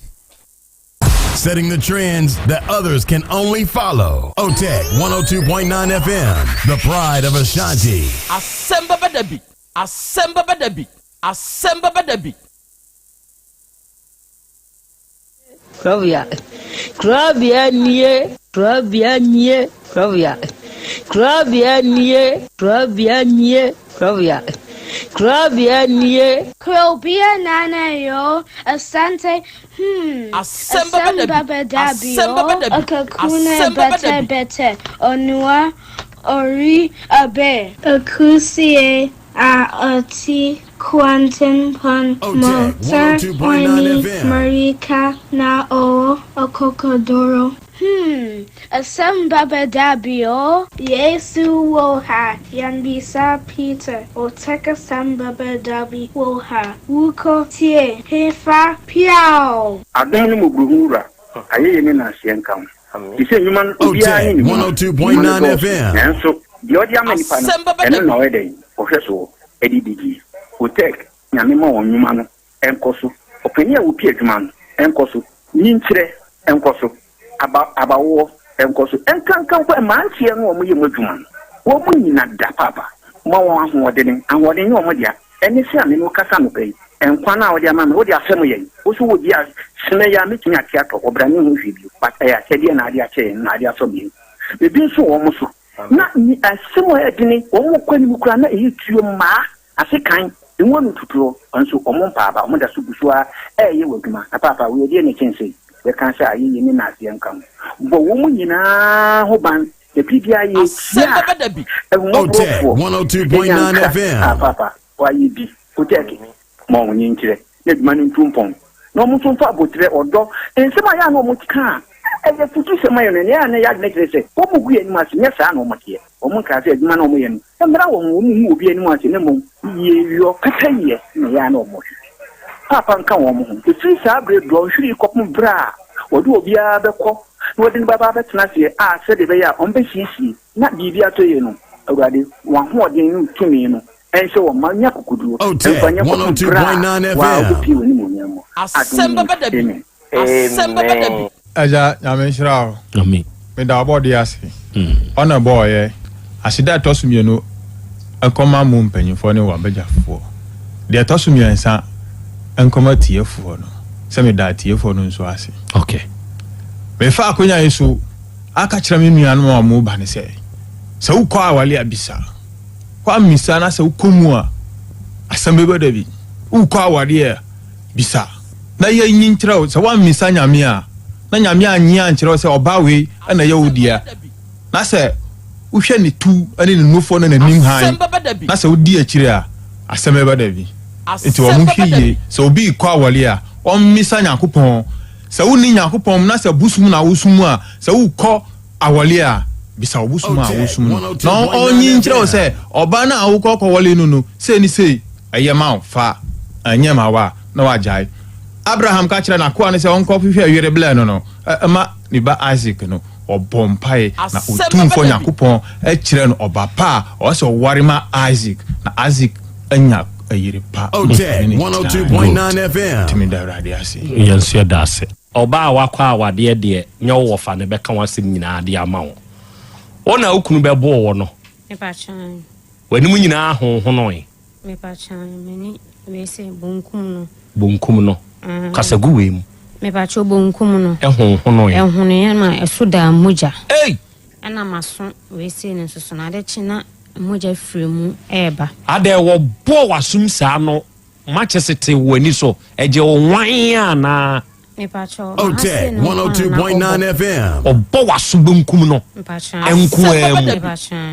Setting the trends that others can only follow. OTEC 102.9 FM, the pride of Ashanti. Asɛm bɛbɛ da bi, asɛm bɛbɛ da bi, asɛm bɛbɛ da bi. Kurɔbea, kurɔbea nie, kurɔbea nie, kurɔbea, kurɔbea nie, kurɔbea nie, kurɔbea, kurɔbea nie. Kurobia nana yo, Asante. Asɛm bɛbɛ da bi, asɛm bɛbɛ da bi, Akakuna asɛm bɛbɛ da bete bi. Bete, Onua, Ori, Abe. Akusie a ɔte Kwantempɔn OTEC Mo, 102.9 Oni, FM. Marika na ɔwɔ Ɔkɔkɔdoro. Hmm, asɛm ba bɛda bi o. Yesu wɔ ha, yɛmmisa Peter, Otec asɛm ba bɛda bi wɔ ha, wokɔ tie, hefa, piaw! Adom ne mmɔborɔhunu Wura, ayɛyie ne nanseɛ nka wo. Te sɛ nnwuma no, obiara ne ne nnwuma. Nnwuma no dɔɔso, nanso deɛ ɔde ama nipa no, ɛno na ɔyɛ dɛn? Ɔhwɛ soɔ de di die. Otec, Nyame ma wɔn nnwuma no nkɔ so. Ɔpanin a ɔpi adwuma no nkɔ so. Nyinkyerɛ nkɔ so. Aba, abawoɔ nkɔ so. Nkanka mpo mmeranteɛ no a wɔyɛ mu adwuma no, wɔn nyina da paapa. Ma wɔn ahoɔdene. Ahoɔden nyɛ wɔn dea. Ɛne sɛ a me ne wo kasa anɔpa yi, nkwa no a wode ama me, wode afɛm yɛn. Wo so wɔ bi a, sene yi a mɛtumi ate atɔ, ɔbra ne ho hwee bio. But ɛyɛ akyɛdeɛ na ade akyɛ yɛn, na ade asɔ yɛn. Ebi nso wɔ wɔn so. Na asɛm a ɛyɛ dene, wɔn kɔ anim koraa na ɛyɛ tuo mmaa. Ase kan, emu ano tutuɔ, nso wɔn mpa aba, wɔn da so gu so ara reyɛ wɔn adwuma. Na paapa, wei ɛdeɛn na ɛkyɛn sei? Yɛka sɛ ayɛyie ne naaseɛ nka ho. Bɔ wɔn nyinaa ho ban, na biribiara yɛretie a, ahummɔborɔfoɔ bɛnya nkra. Ah, paapa, wɔayɛ bi. Kotɛɛke, ma wɔn nkyerɛ, na adwuma no ntu mpɔn. Na wɔn nso mfa aboterɛ, ɔdɔ, nsɛm a ɛyɛ a na wɔka a ɛyɛ afutusɛm ma yɛn no, ɛnea ɛyɛ a na ɛyɛ adwene kyerɛ sɛ wɔgu yɛn anim ase, nyɛ saa na wɔteɛ. Wɔnkaa sɛ adwuma no a wɔyɛ no mmra wɔn ho, wɔnhu obi anim ase, na mmom yieyɔ, pɛpɛyɛ na ɛyɛ a na wɔhwehwɛ. Paapa nka wɔn ho. Ɛfiri saa berɛ dɔnhwere yi kɔpem berɛ a wɔde obiara bɛkɔ na wɔde no bɛba abɛtena aseɛ a sɛdeɛ ɛbɛyɛ a wɔbɛsiesie na biribi atɔ yie no, Awurade, w'ahoɔden ne wo tumi no nhyɛ wɔn ma nya akokoduo mfa nyɛ kɔpem berɛ a waa wobɛpue w'animuonyam mu. Adom mu nti, amen. Amen. Agya Nyame nhyira wo. Amen. Meda ɔbɔdeɛ ase. Ɔna ɛbɔɔ yɛ. Aseda ɛtɔ so mienu nkɔma mo mpanyinfoɔ ne wabagyafoɔ. Deɛ ɛtɔ so miɛnsa nkɔma atiefoɔ no. Sɛ meda atiefoɔ no nso ase. Okay. Mefa akonya yi so aka kyerɛ me nuanom a wɔn ba no sɛ, sɛ wokɔ awale a bisa. Woammisa na sɛ wokɔ mu a asɛm bɛba da bi. Wokɔ awadeɛ a bisa na yɛnyi nkyerɛ wo. Sɛ woammisa Nyame a, na Nyame annye ankyerɛ wo sɛ ɔbaa wei na ɛyɛ wo dea, na sɛ wohwɛ ne tu ne ne nufoɔ ne n'anim hann, na sɛ wodi akyire a, asɛm bɛba da bi. Nti wɔn nhwɛ yie, sɛ obi rekɔ awɔre a, ɔmmisa Nyankopɔn. Sɛ wonni Nyankopɔn mu na sɛ bosom na wosom a, sɛ wokɔ awɔre a, bisa wo bosom a wosom no, na ɔnyi nkyerɛ wo sɛ ɔbaa no a wokɔ kɔwɔre no no, sei ne sei. Ɛyɛ ma wo, fa, ɛnyɛ ma wo a, na wagyae. Abraham ka kyerɛɛ n'akoa no sɛ ɔnkɔhwehwɛ yere blɛ no no ma ne ba Isak no. Ɔbɔɔ mpae, na Otumfoɔ Nyankopɔn kyerɛɛ no ɔba pa a ɔwɔ sɛ ɔware ma Isak, na Isak anya yere pa ma ɔne no tenae. Nti meda Awurade ase. Yɛn nso yɛda ase. Ɔbaa a wakɔ awadeɛ deɛ, nyɛ wo wɔfa na ɛbɛka w'asɛm nyinaa de ama wo. Wo na wo kunu bɛboo wo no, w'anim nyinaa honhonoe. Mepakyɛw m'ani wei sɛ bonkum no. Bonkum no. Kasa gu wei mu. Mepakyɛw bonkum no. Ɛhonhonoe. Ɛhonoeɛ ma ɛso daa mogya. Ei! Ɛna maso wei sei no nso so no ade kye na mogya firi mu ɛɛba. Adɛn wɔbɔɔ w'asom saa no makyese te w'ani so ɛgye wo nwan anaa? Otec 102.9 FM. Ɔbɔ w'aso benkum no nkoaa mu.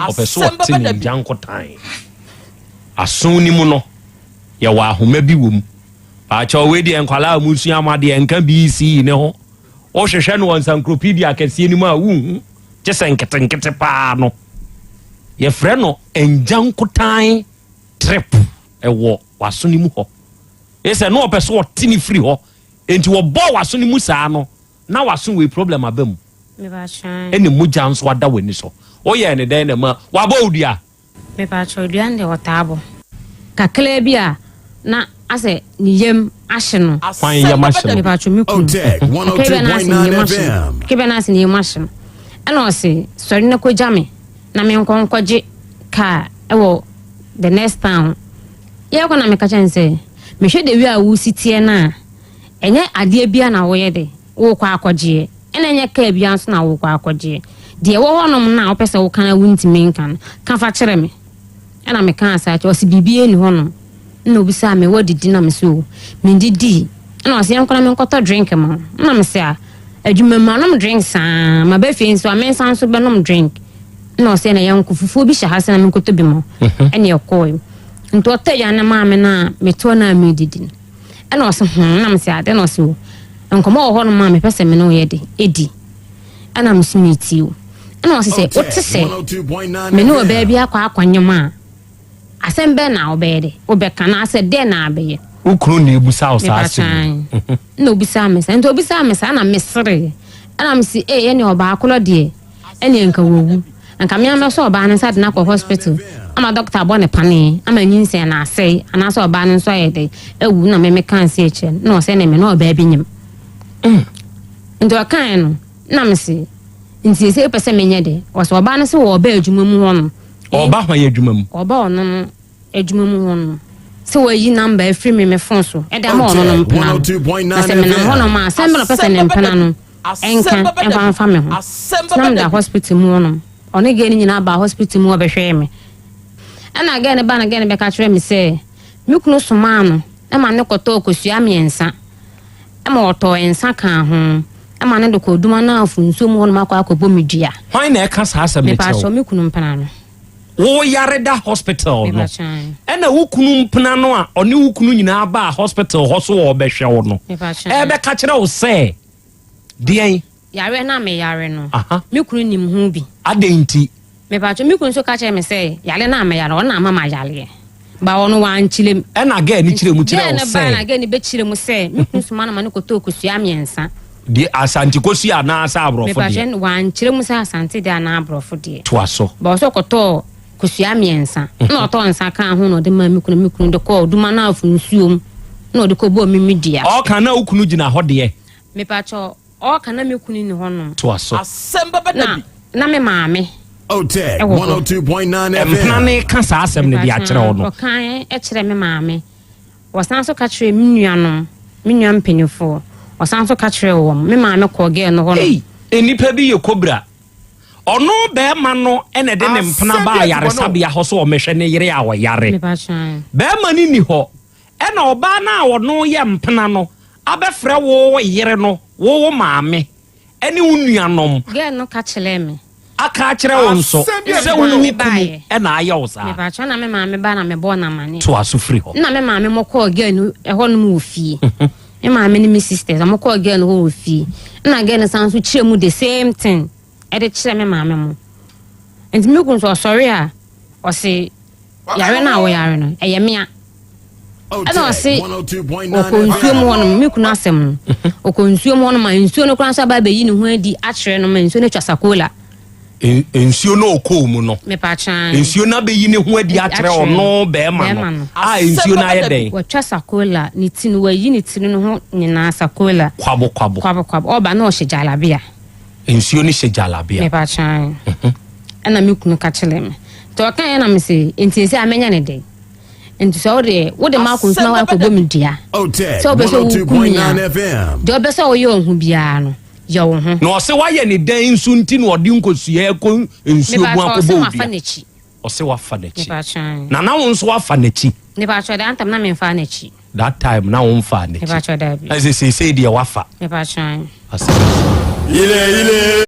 Ɔpɛ sɛ ɔte ne ngyankotan. Aso no mu no, yɛwɔ ahoma bi wɔ mu. Paakyɛw wei deɛ nkwadaa a wɔsua mo adeɛ nka BECE ne ho. Wohwehwɛ no wɔ nsankuropedia akɛseɛ no mu a wonhu, gye sɛ nketenkete paa no. Yɛfrɛ no ngyankotan trip ɛwɔ w'aso no mu hɔ. Ɛsɛ na ɔpɛ sɛ ɔte ne firi hɔ. Enti wɔbɔɔ w'aso no mu saa no, na w'aso wei problem aba mu. Ɛna mogya nso ada w'ani so. Woyɛɛ no dɛn na ɛma wabɔ wo dua? Mepakyɛw, dua no deɛ wɔtaa bɔ. Kakraa bi a na asɛ ne yam ahye no. Hwan yam ahye no? Mepakyɛw, me kunu. Kakraa bi a na asɛ ne yam ahye no. Kakraa bi a na asɛ ne yam ahye no. Ɛna ɔse, sɔre na kɔgya me na menkɔ nkɔgye kaa ɛwɔ the next town. Yɛrekɔ na meka kyerɛ no sɛ, mehwɛ the way a wosi teɛ no a, ɛnyɛ adeɛ biara na woyɛ de worekɔ akɔgyeɛ, ɛna ɛnyɛ kaa biara nso na worekɔ akɔgyeɛ. Deɛ ɛwɔ hɔnom no a wopɛ sɛ woka na wontumi nka no, ka fa kyerɛ me. Ɛna mekaa saa kyerɛ, ɔse biribiara nni hɔnom. Ɛna obisaa me, woadidi? Na mese o, mendidii. Ɛna ɔse yɛnkɔ na menkɔtɔ drink ma wo. Ɛna mese a, adwuma mu manom drink saa, maba fie nso a mensan nso bɛnom drink. Ɛna ɔse ɛna yɛnkɔ, fufuo bi hyɛ ha sɛ na menkɔtɔ bi ma wo. Ɛna yɛkɔɔe. Nti ɔtɔ aduane no maa me no a metoɔ no a meredidi no, ɛna ɔse hmm, na mese ade na ɔse o, nkɔmmɔ wɔ hɔnom a mepɛ sɛ me ne wo yɛ de, ɛdi. Ɛna me so metie o. Ɛna ɔse sɛ wote sɛ me ne ɔbaa bi akɔ akɔnyem a, asɛm bɛn na wobɛyɛ dɛ wobɛka anaasɛ dɛn na abɛyɛ? Wo kunu na ebusa wo saa asɛm yi. Ɛna obisaa me saa. Nti obisaa me saa na meseree. Ɛna mese ee ɛne ɔbaa korɔ deɛ ɛneɛ nka wawu. Nka me ara mɛsɔ ɔbaa no nsa de no akɔ hospital ama doctor abɔ no panee ama nyinsɛn no asɛe anaasɛ ɔbaa no nso ayɛ dɛn awu na me meka nsi akyerɛ no na ɔsɛ ne me na ɔbaa bi nyem. Mm. Nti ɔkaeɛ no na mese nti sɛ wopɛ sɛ menyɛ dɛ ɔsɛ ɔbaa no sɛ ɔba adwuma mu hɔ no. Ɔba hwan adwuma mu? Ɔba ɔno no adwuma mu hɔ no sɛ wayi namba afiri me me fon so ɛde ama ɔno no mpena no na sɛ menam hɔ nom a sɛn bɛ na ɔpɛ sɛ ne mpena no ɛnka ɛmfa mfa me ho nti na meda hospital mu hɔnom ɔne gɛɛ no nyinaa baa hospital mu ɔbɛhwɛɛ me ɛna gɛɛ no ba na gɛɛ no bɛka kyerɛ me sɛ me kunu somaa no ɛma ne kɔtɔɔ kosua mmiɛnsa ɛma ɔtɔɔ nsa kaa ho ɛma ne de kɔ oduma no afo nsuo mu hɔnom akɔ akɔbɔ me dua. Hwan na ɛka saa asɛm no kyerɛ wo? Mepaakyɛw me kunu mpena no. Wo yare da hospital no, ɛna wo kunu mpena no a ɔne wo kunu nyinaa baa hospital hɔ so ɔrebɛhwɛ wo no, ɛrebɛka kyerɛ wo sɛ deɛn? Yareɛ no a meyare no, me kunu nim ho bi. Adɛn nti? Mepatwo, me kunu nso ka kyerɛ me sɛ yare no a meyare, ɔno na ama mayareɛ. Ba ɔno wankyerɛ mu. Ɛna gɛɛ no kyerɛ mu kyerɛ wo sɛ. Gɛɛ no baa na gɛɛ no bɛkyerɛ mu sɛ me kunu soma no ma no kɔtɔɔ kosua mmiɛnsa. Deɛ Asante kosua anaasɛ aborɔfo deɛ? Mepatwo, wankyerɛ mu sɛ Asante deɛ anaa aborɔfo deɛ. Toa so. Ba ɔsɛ ɔkɔtɔɔ kosua mmiɛnsa. Ɛna ɔtɔɔ nsa kaa ho na ɔde maa me kunu, me kunu de kɔɔ Duma Nafo nsuom na ɔde kɔbɔɔ me me dua. Ɔɔka na wo kunu gyina hɔ deɛ? Mepatwo, Ɔɔka na me kunu nni hɔ nom. Toa so. Asɛm bɛba da bi. Na me maame Otec wɔ hɔ. 102.9 FM. Mpena no reka saa asɛm no de akyerɛ wo no. Ɔka kyerɛɛ me maame. Ɔsan nso ka kyerɛɛ me nuanom, me nua mpanimfoɔ. Ɔsan nso ka kyerɛɛ wɔn. Me maame kɔɔ girl no hɔ nom. Ei, nnipa bi yɛ kobra. Ɔno barima no na ɛde ne mpena baa ayaresabea hɔ sɛ ɔmmɛhwɛ ne yere a ɔyare. Barima no nni hɔ. Ɛna ɔbaa no a ɔno yɛ mpena no abɛfrɛ wo yere no, wo wo maame ne wo nuanom. Girl no ka kyerɛɛ me. Aka akyerɛ wo nso sɛ wo wo kunu na ayɛ wo saa. Mepakyɛw na me maame ba na mebɔɔ no amaneɛ. Toa so firi hɔ. Nna me maame mo kɔɔ girl no ɛhɔ nom wɔ fie. Me maame ne me sisters ɔmo kɔɔ girl no hɔ wɔ fie. Nna girl no san so kyerɛ mu the same thing ɛde kyerɛ me maame mo. Nti me kunu nso ɔsɔre a ɔse yare no a woyare no ɛyɛ mea. Ɛna ɔse ɔkɔ nsuo mu hɔnom me kunu asɛm no ɔkɔ nsuo mu hɔnom a nsuo no koraa nso aba abɛyi ne ho adi akyerɛ no ma nsuo no atwa sakola. Nsuo no ɔkɔɔ mu no mepatwa nsuo no abɛyi ne ho adi akyerɛ ɔno bɛrima no a nsuo no ayɛ dɛn watwa sakola ne ti no wayi ne tiri no ho nyinaa sakola kwabo kwabo kwabo kwabo ɔba na ɔhyɛ jalabia. Nsuo no hyɛ jalabia. Mepatwa ɛna me kunu ka kyerɛ me nti ɔka yɛ na me se nti ɛsɛ a mɛnya ne dɛn. Nti sɛ wode wode ma akɔ nsuma wakɔbɔ me dua sɛ wopɛ sɛ woku me a deɛ wopɛ sɛ woyɛ wo ho biara no yɛ wo ho. Na ɔse wayɛ ne dɛn nso nti na ɔde nkosua kɔ nsuo mu akɔbɔ wo dua? Ɔse wafa n'akyi. Na na wo nso wafa n'akyi? Mepakyɛ that time na memfaa n'akyi. That time na womfaa n'akyi. Mepakyɛ daabi. Ɛsɛ seesei deɛ wafa. Mepakyɛ. Asɛm. Ile ile.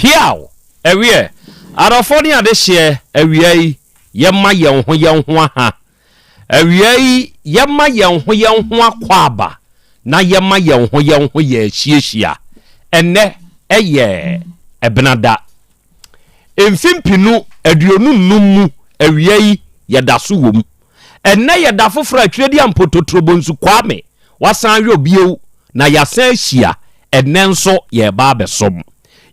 Piaw! Ɛweɛ, adɔfoɔ ne adehyeɛ, awia yi, yɛma yɛn ho yɛn ho aha. Awia yi, yɛma yɛn ho yɛn ho akwaaba na yɛma yɛn ho yɛn ho yɛ ahyiahyia. Ɛnnɛ yɛ Ɛbenada. Mfe mpenu 25 mu awia yi, yɛda so wom. Ɛnnɛ yɛ da foforɔ a Twerɛdi Ampototorobonsu Kwame wasan ayɔ bio na yɛasan ahyia ɛnnɛ nso yɛreba abɛsom.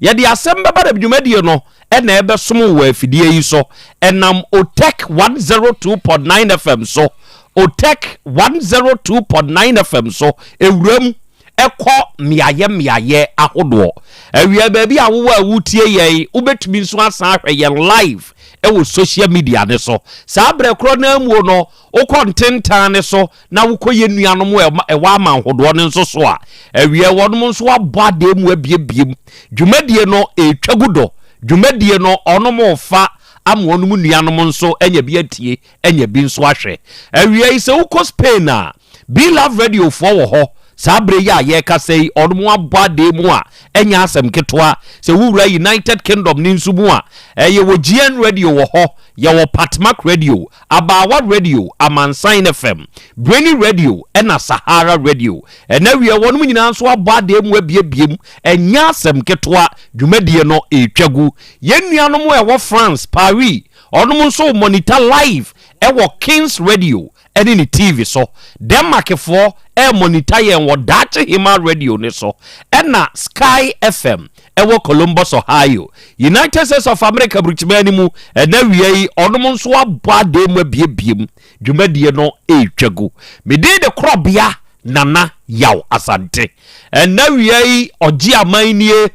Yɛde asɛm bɛba na dwumadie no na ɛbɛsom wo wɔ afidie yi so ɛnam Otec 102.9 FM so, Otec 102.9 FM so, ɛwuram kɔ mmeaeɛ mmeaeɛ ahodoɔ. Awia baabi a wowɔ a wotie yɛn, wobɛtumi nso asan ahwɛ yɛn live wɔ social media no so. Saa berɛ korɔ no ara muo no, wokɔ ntentan no so na wokɔ yɛn nuanom a ɛwɔ aman hodoɔ no nso so a, awia wɔnom nso abɔ adeɛ mu abiebie mu. Dwumadie no ɛretwa gu do. Dwumadie no wɔnom refa ama wɔnom nuanom nso anya bi atie anya bi nso ahwɛ. Awia yi sɛ wokɔ Spain a, Be Love Radio foɔ wɔ hɔ saa berɛ yi a yɛrekasa yi, wɔnom abɔ adeɛ mu a ɛnyɛ asɛm ketewa. Sɛ wowura United Kingdom no nso mu a, yɛwɔ GN Radio wɔ hɔ, yɛwɔ Patmak Radio, Abaawa Radio, Amansan FM, Brainy Radio ɛna Sahara Radio. Ɛna awia wɔnom nyinaa nso abɔ adeɛ mu abiebie mu, ɛnyɛ asɛm ketewa, dwumadie no ɛretwa gu. Yɛn nuanom a ɛwɔ France, Paris, Ɔnom nso monitor live wɔ Kings Radio ne ne TV so. Denmark foɔ ɛremonita yɛn wɔ Daakye Hemaa Radio no so ɛna Sky FM ɛwɔ Columbus, Ohio, United States of America brukyiman no mu. Ɛna awia yi ɔnom nso abɔ adan mu abiebie mu. Dwumadie no ɛretwa gu. Me din de Korɔbea Nana Yaw Asante. Ɛna awia yi ɔgye aman nie.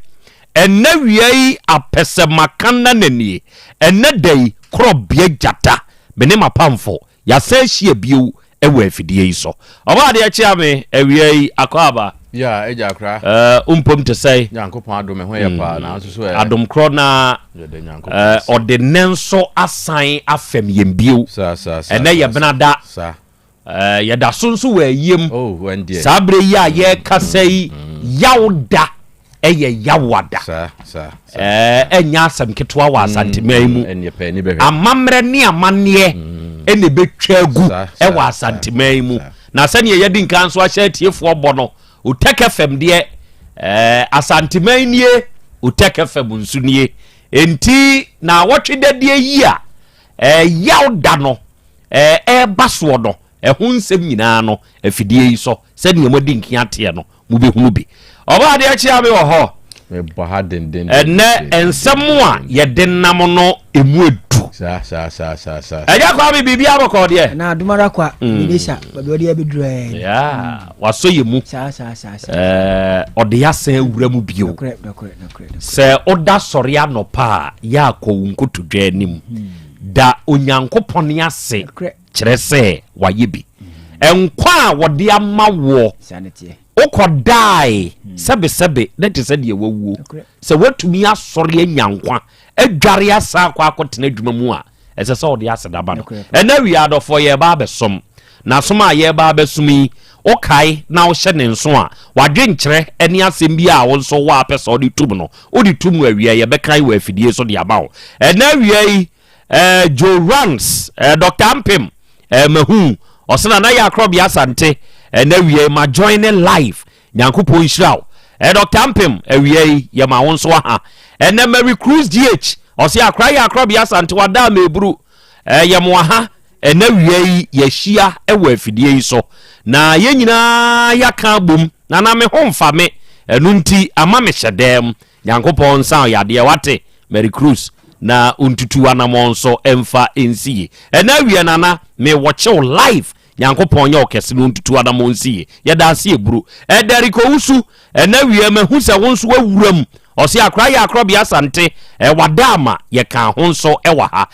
Ɛnnɛ wia yi apɛsɛmaka nana nie. Ɛnnɛ da yi korɔbea gyata me ne m'apamfo yɛasan ahyia bio wɔ afidie yi so. Ɔbɔ adeɛ kyea me awia yi akwaaba. Yeah, agya akora. Eh, wo mpom te sɛn? Nyankopɔn adom me ho yɛ paa, na nso so ɛ. Adom korɔ na Yɛda Nyankopɔn eh, ase. ɔde nnɛ nso asan afɛm yɛn bio. Sa sa sa Ɛnnɛ yɛ sa sa benada. sa. Eh, yɛda so nso wɔ ayiem. Oh, ɛndeɛ. Saa berɛ yi a yɛrekasa yi, yaw da ɛyɛ yawa da. Saa, saa, saa. Eh, ɛnyɛ asɛm ketewa wɔ Asanteman mu. Ɛnneɛ pɛɛ ni bɛhwɛ. Amammerɛ ne amanneɛ ɛna ɛbɛtwa agu Saa, saa, ɛwɔ Asanteman mu. Na sɛdeɛ yɛadi nkan nso ahyɛ atiefoɔ bɔ no, Otec FM deɛ, eh, Asanteman nie, Otec FM nso nie. Enti, naawɔtwe dadeɛ yi a, eh, yaw da no, ɛreba soɔ no, ɛho nsɛm nyinaa no, afidie yi so, sɛdeɛ moadi nka ateɛ no, mobɛhunu bi. Ɔbaa adeɛ kyea me wɔ hɔ. Mebɔ ha denden. Ɛnɛ nsɛm a yɛde nam no emu edu. Saa saa saa saa saa. Ɛgya kwa mi biribi abɔkɔ deɛ. Na adomara kwa Minisa baabi ɔde abɛduru ɛɛ. Yeah, wasɔ yɛ mu. Saa saa saa saa. Ɛɛ ɔde asan awura mu bio. Nokorɛ nokorɛ nokorɛ. Sɛ ɔda sɔre anɔpa a yɛ akɔ wo nkotodwe anim. Da Onyankopɔn ase kyerɛ sɛ wayɛ bi. Nkwa a wɔde ama woɔ, wokɔdae sɛbesɛbe na te sɛ deɛ wawuo. Sɛ woatumi asɔre anya nkwa, adware asan akɔ akɔtena adwuma mu a, ɛsɛ sɛ wode aseda ba no. Ɛnɛ awia adɔfoɔ yɛreba abɛsom. Na som a yɛreba abɛsom yi, wokae na wohyɛ ne nso a, w'adwenkyerɛ ne asɛm bi a wo nso wɔ a pɛ sɛ wode tom no, wode tom awia yi, yɛbɛkan wɔ afidie so de ama wo. Ɛnɛ awia yi, eh, Joe Rans, eh, Dr. Ampem, eh, mahu, ɔsɛ Nana yɛ akorɔbea Asante, ɛnɛ awia yi, ma join ne live, Nyankopɔn nhyira wo. Eh, Dr. Ampem, awia yi, yɛma wo nso aha. Ɛnɛ Mary Cruz GH, ɔsɛ akora yɛ akorɔbea Asante, wada ama eburu, eh, yɛmo aha. Ɛnɛ awia yi yɛahyia wɔ afidie yi so na yɛn nyinaa yɛaka abom na na me ho mfa me ɛno nti ama me hyɛ dɛm. Nyankopɔn nsa wo yadeɛ wate Mary Cruz na ɔntutu w'anamɔn nso mfa nsi ye. Ɛnɛ awia Nana me wɔkye wo live Nyankopɔn nyɛ wo kɛse na ɔntutu w'anamɔn nsi ye. Yɛda ase aburu. Ɛdɛrik Owusu ɛnɛ awia mahu sɛ wo nso wawura mu ɔse akora yɛ akorɔbea Asante wada ama yɛka ho nso wɔ ha.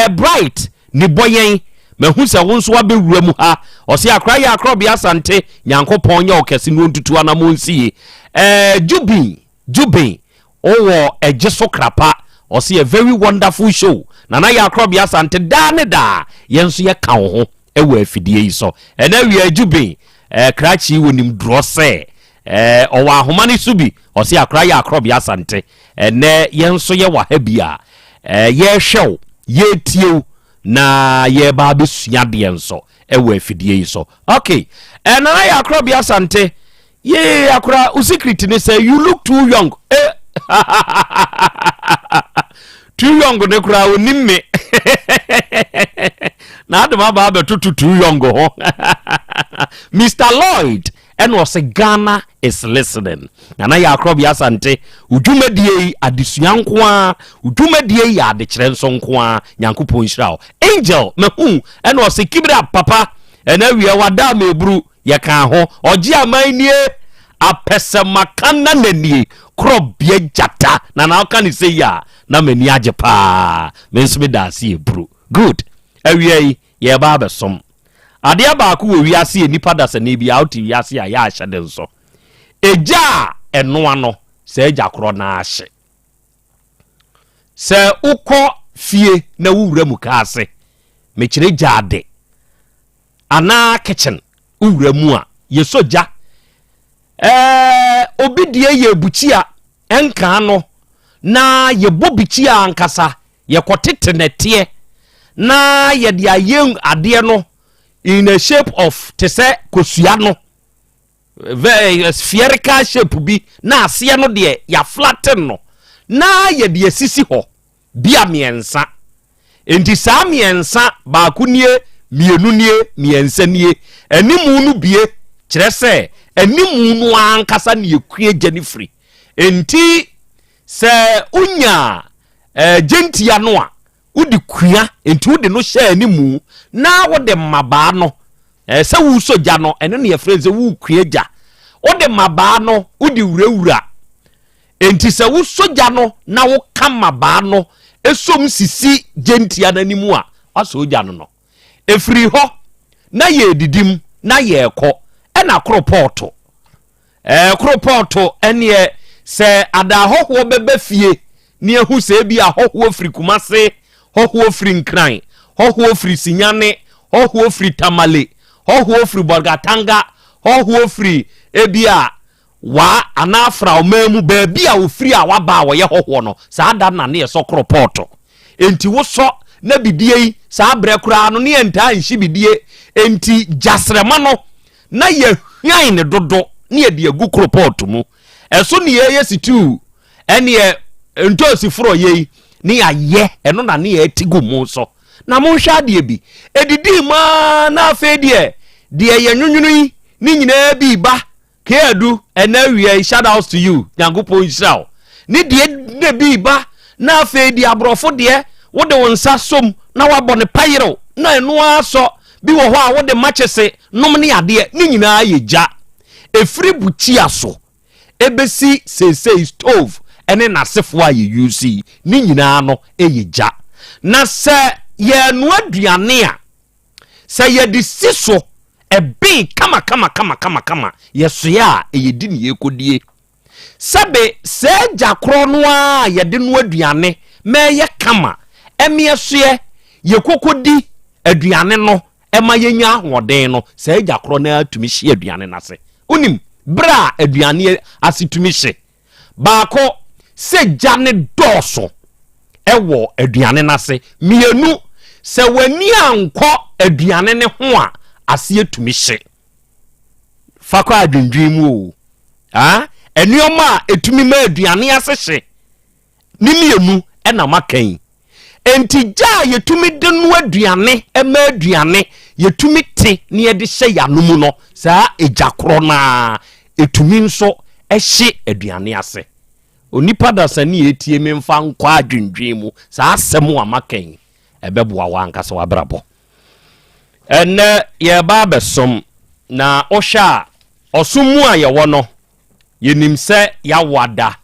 Bright Ne bɔ yɛn. Mahu sɛ wo nso wabɛwura mu ha. Ɔse akora yɛ akorɔbea Asante. Nyankopɔn nyɛ wo kɛse na ɔntutu anamɔn nsi ye. Ɛɛ Jubin, Jubin, wowɔ ɛgye so krapa. Ɔse a very wonderful show. Nana yɛ akorɔbea Asante daa ne daa yɛn nso yɛka wo ho wɔ afidie yi so. Ɛnɛ awia Jubin, ɛɛ krakye yi wɔnim dorɔ sɛ. Ɛɛ ɔwɔ ahoma no so bi. Ɔse akora yɛ akorɔbea Asante. Ɛnɛ yɛn nso yɛwɔ ha bi a ɛɛ yɛrehwɛ wo, yɛretie wo na yɛreba abɛsua adeɛ nso ɛwɔ afidie yi so. Ok, ɛɛ Nana yɛ akorɔbea Asante. Yee akora wo secret ne sɛ you look too young. Eh too young ne koraa onim me. Na adom aba abɛtoto too young ho. Mr Lloyd ɛna ɔsɛ Ghana is listening. Nana yɛ akorɔbea Asante, wo dwumadie yi adesua nko ara, wo dwumadie yi yɛ adekyerɛ nso nko ara. Nyankopɔn nhyira wo. Angel mahu ɛna ɔsɛ keep it up papa. Ɛna awia wada meburu yɛkaa ho. Ɔgye aman nie apɛsɛmaka nana nie korɔbea gyata. Nana ɔka ne sɛ yi a na m'ani agye paa. Me nso meda ase eburu. Good. Awia yi yɛreba abɛsom. Adeɛ baako wɔ wiase yɛ nipa dasani bi a wote wiase a yɛ ahyɛde nso. Egya a ɛnoa no, saa egya korɔ no ara hye. Sɛ wokɔ fie na wowura mukaase, mekyerɛ gyaade anaa kitchen, wowura mu a, yɛsɔ gya. Ɛɛ, obi deɛ yɛ bukyia nkaa no na yɛbɔ bikyia ankasa Yɛkɔtete nɛteɛ na yɛde ayɛ adeɛ no in a shape of te sɛ kosua no eh, spherical shape bi na aseɛ no deɛ yɛaflatten no na yɛde asisi hɔ bia mmiɛnsa. Nti saa mmiɛnsa baako nie, mmienu nie, mmiɛnsa nie. Animu no bie kyerɛ sɛ animu no ankasa ne yɛkua gya no firi. Nti Sɛ wonya gyentia no a, wode kua, nti wode no hyɛ animu na wode mmabaa no, sɛ wosɔ gya no, ɛno ne yɛfrɛ sɛ wokua gya. Wode mmabaa no wode wurawura. Nti sɛ wosɔ gya no na woka mmabaa no som sisi gyentia no anim a, wasɔ gya no no. Ɛfiri hɔ na yɛredidim na yɛrekɔ ɛna koropɔɔto. Ɛɛ koropɔɔto ɛneɛ sɛ ada ahɔhoɔ bɛba fie ne ahu sɛ ebi ahɔhoɔ firi Kumase, hɔhoɔ firi Nkran, hɔhoɔ firi Sinyane, hɔhoɔ firi Tamale, hɔhoɔ firi Bolgatanga, hɔhoɔ firi ebi a Wa anaa Fra ɔman mu baabi a ofiri a waba a wɔyɛ hɔhoɔ no, saa da no na ne yɛsɔ koropɔɔto. Enti wosɔ na bidie yi, saa berɛ koraa no ne yɛntaa nhye bidie, enti gyasrɛma no na yɛhwan no dodo na yɛde agu koropɔɔto mu. Ɛso ne yɛyɛ situu ɛneɛ ntoosi forɔyɛ yi ne yɛayɛ ɛno na ne yɛte gu mu nso. Na monhwɛ adeɛ bi, ɛdidii mu ara na afei deɛ deɛ yɛnwonwono yi ne nyinaa bi ba Keadu, ɛnɛ awia yi shout out to you, Nyankopɔn nhyira wo. Ne deɛ na bi ba na afei deɛ aborɔfo deɛ wode wo nsa som na wabɔ ne payerew na ɛno ara sɔ bi wɔ hɔ a wode makyese nom ne adeɛ ne nyinaa yɛ gya. Ɛfiri bukyia so ɛbɛsi seesei stove ne n'asefoɔ a yɛ use yi ne nyinaa no yɛ gya. Na sɛ yɛrenoa aduane a Sɛ yɛde si so, ɛben kamakamakamakama, yɛsoɛ a, ɛyɛ di ne yɛkɔdie. Sɛbe saa gya korɔ no ara a yɛde noa aduane ma ɛyɛ kama, ɛmeɛ soɛ, yɛkɔkɔdi aduane no ɛma yɛnya ahoɔden no, saa gya korɔ no ara tumi hye aduane no ase. Wonim berɛ a aduane ase tumi hye? Baako, sɛ gya no dɔɔso wɔ aduane no ase. Mmienu, sɛ w'ani ankɔ aduane no ho a, aseɛ tumi hye. Fa kɔ adwendwen mu o. Ah, nneɛma a ɛtumi ma aduane ase hye ne mmienu na maka yi. Enti gya a yɛtumi de noa aduane ma aduane yɛtumi te na yɛde hyɛ yɛn ano mu no, saa egya korɔ no ara ɛtumi nso hye aduane ase. Onipa dasani a ɛtie me mfa nkɔ adwendwen mu, saa asɛm a maka yi, ɛbɛboa wo ankasa w'abrabɔ. Ɛnnɛ yɛreba abɛsom, na wohwɛ a ɔsom mu a yɛwɔ no, yɛnim sɛ yɛawo ada